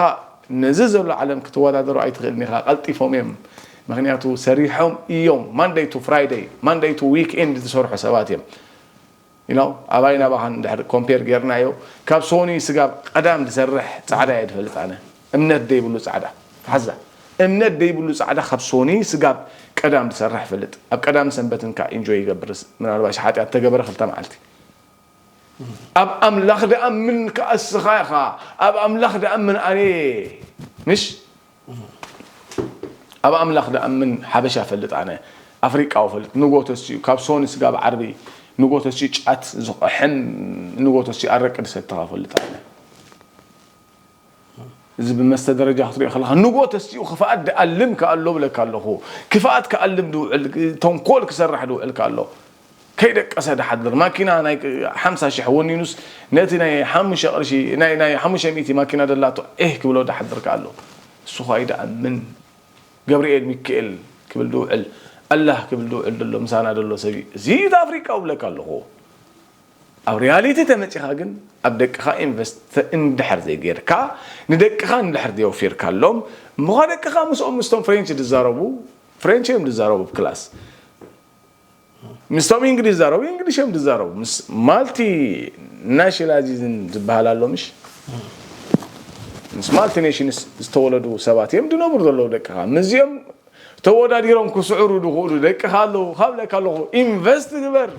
ነዚ ዘሎ ዓለም ክትወዳደሮ ኣይትኽእልን ኢኻ። ቀልጢፎም እዮም። ምኽንያቱ ሰሪሖም እዮም። ማንደይ ቱ ፍራይደይ፣ ማንደይ ቱ ዊክኤንድ ዝሰርሑ ሰባት እዮም። You know፣ ኣባይ ናባኻን እንድሕር ኮምፔር ጌርናዮ፣ ካብ ሶኒ ስጋብ ቀዳም ዝሰርሕ ጻዕዳ እየ ዝፈልጥ ኣነ። እምነት ደይብሉ ጻዕዳ። ሓዛ። እምነት ደይብሉ ጻዕዳ ካብ ሶኒ ስጋብ ቀዳም ዝሰርሕ ፈልጥ። ኣብ ቀዳም ሰንበትን ከኣ ኢንጆይ ይገብርስ። ምናልባሽ ሓጢኣት ተገበረ ክልተ መዓልቲ። ኣብ ኣምላኽ ደኣምን ከኣ እስኻ ኢኻ። ኣብ ኣምላኽ ደኣምን ኣነ። ምሽ? ኣብ ኣምላኽ ደኣምን ሓበሻ ፈልጥ ኣነ። ኣፍሪቃዊ ፈልጥ። ንጎ ተሲኡ ካብ ሶኒ ስጋብ ዓርቢ ንጎ ተሲኡ ጫት ዝቐሕም፣ ንጎ ተሲኡ ኣረቂ ዝሰተኻ ፈልጥ ኣነ። እዚ ብመስተ ደረጃ ክትሪኦ ከለኻ ንጎ ተሲኡ ክፍኣት ድኣልም ከኣሎ ብለካ ኣለኹ። ክፍኣት ክኣልም ድውዕል፣ ተንኮል ክሰርሕ ድውዕል ከኣሎ። ከይደቀሰ ድሓድር። ማኪና ናይ ሓምሳ ሽሕ ወኒኑስ ነቲ ናይ ሓሙሽተ ቅርሺ፣ ናይ፣ ናይ ሓሙሽተ ሚእቲ ማኪና ደላቶ ኤህ ክብሎ ድሓድር ከኣሎ። እሱ ኸኣ ይድኣምን። ገብርኤል ሚካኤል ክብል ድውዕል፣ ኣላህ ክብል ድውዕል ደሎ፣ ምሳና ደሎ ሰብ እዩ። እዚ እቲ ኣፍሪቃዊ ብለካ ኣለኹ። ኣብ ሪያሊቲ ተመጺኻ ግን ኣብ ደቅኻ ኢንቨስት እንድሕር ዘይጌርካ፣ ንደቅኻ እንድሕር ዘየውፊርካሎም፣ እሞ ደቅኻ ምስኦም ምስቶም ፍሬንች ዝዛረቡ፣ ፍሬንች እዮም ዝዛረቡ ኣብ ክላስ። ምስቶም እንግሊዝ ዝዛረቡ፣ እንግሊሽ እዮም ዝዛረቡ። ምስ ማልቲ ናሽናሊዝም ዝበሃል ኣሎ፣ ምሽ? ምስ ማልቲ ኔሽንስ ዝተወለዱ ሰባት እዮም ዝነብሩ ዘለዉ ደቅኻ። ምስዚኦም ተወዳዲሮም ክስዕሩ ዝኽእሉ ደቅኻ ኣለዉ። ካብለካ ኣለኹ፣ ኢንቨስት ግበር።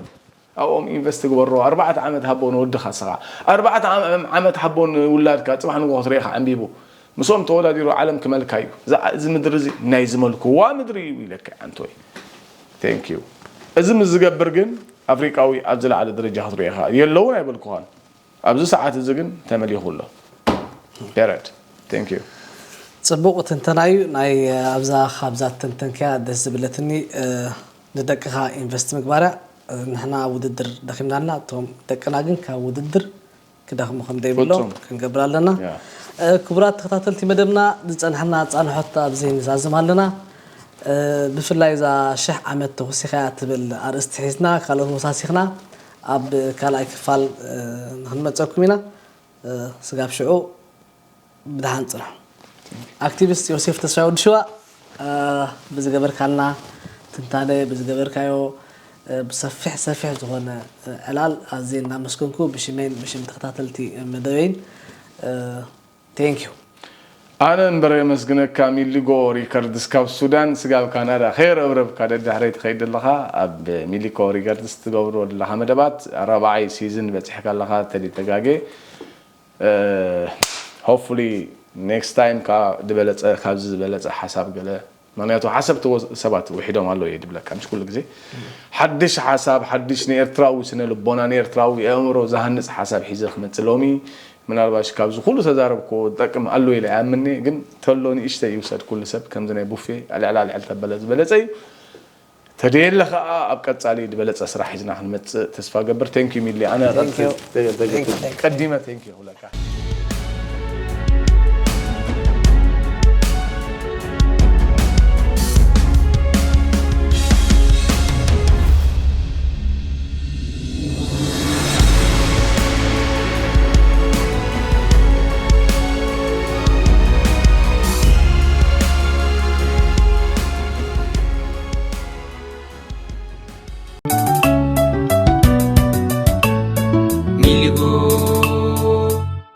ኣብኦም ኢንቨስት ግበሮ። ኣርባዕተ ዓመት ሃቦ ንወድኻ እስኻ። ኣርባዕተ ዓም-፣ ዓመት ሃቦ ንውላድካ። ጽባሕ ንግሆ ክትሪኦ ኢኻ ዓንቢቡ። ምስኦም ተወዳዲሩ ዓለም ክመልካ እዩ። እዛ፣ እዚ ምድሪ እዚ ናይ ዝመልክዋ ምድሪ እዩ ኢለካ ኣንቶይ። ቴንክ ዩ። እዚ ምስ ዝገብር ግን ኣፍሪቃዊ ኣብ ዝለዓለ ደረጃ ክትሪኦ ኢኻ። የለውን ኣይበልኩኻን። ኣብዚ ሰዓት እዚ ግን ተመሊኹ ኣሎ። ፔረድ። ቴንክ ዩ። ጽቡቕ ትንተና እዩ። ናይ ኣብዛ፣ ካብዛ ትንተንክያ ደስ ዝብለትኒ፣ እ፣ ንደቅኻ ኢንቨስት ምግባርያ፣ እ፣ ንሕና ኣብ ውድድር ደኺምና ኣለና፣ እቶም ደቅና ግን ካብ ውድድር ክደኽሙ ከም ዘይብሎም ፍጹም። ክንገብር ኣለና። ያ። እ፣ ክቡራት ተኸታተልቲ መደብና፣ ዝጸንሐና ጻንሖት ኣብዚ ንዛዝም ኣለና። እ፣ ብፍላይ እዛ ሽሕ ዓመት ተወሲኻያ ትብል ኣርእስቲ ሒዝና፣ ካልኦት ወሳሲኽና ኣብ ካልኣይ ክፋል፣ እ፣ ንኽንመጸኩም ኢና። እ፣ ስጋብ ሽዑ ብደሓን ጽንሑ። ኣክቲቪስት ዮሴፍ ተስፋይ ወዲ ሽዋ፣ እ፣ ብዝገበርካልና ትንታነ፣ ብዝገበርካዮ፣ እ፣ ብሰፊሕ ሰፊሕ ዝኾነ፣ እ፣ ዕላል ኣዝየ እናመስገንኩ ብሽመይን ብሽም ተኸታተልቲ መደበይን፣ እ፣ ቴንክ ዩ። ኣነ እምበር የመስግነካ ሚሊጎ ሪከርድስ ካብ ሱዳን ስጋብ ካናዳ ከየረብረብካ ደድሕረይ ትኸይድ ዘለኻ ኣብ ሚሊኮ ሪከርድስ ትገብሮ ዘለኻ መደባት ራብዓይ ሲዝን በጺሕካ ኣለኻ ተዲ ተጋጌ። እ፣ ሆፕፉሊ ኔክስት ታይም ከኣ ዝበለጸ፣ ካብዚ ዝበለጸ ሓሳብ ገለ፣ ምኽንያቱ ሓሰብቲ ወ-፣ ሰባት ውሒዶም ኣለዉ እየ ድብለካ፣ ምስ ኩሉ ግዜ ሓድሽ ሓሳብ፣ ሓድሽ ንኤርትራዊ ስነ ልቦና፣ ንኤርትራዊ ኣእምሮ ዝሃንጽ ሓሳብ ሒዘ ክመጽእ ሎሚ፣ ምናልባሽ ካብዚ ኩሉ ተዛረብክዎ ዝጠቅም ኣሎ ኢለ ኣይኣምን'የ፣ ግን ተሎ ንእሽተይ ይውሰድ ኩሉ ሰብ፣ ከምዚ ናይ ቡፌ ኣልዕል ኣልዕል ተበለ ዝበለጸ እዩ። ተደየለ ኸኣ ኣብ ቀጻሊ ዝበለጸ ስራሕ ሒዝና ክንመጽእ ተስፋ ገብር። ቴንክ ዩ ሚሊ። ኣነ Thank you. ቀዲመ ቴንክ ዩ ክብለካ። ሚሊጎ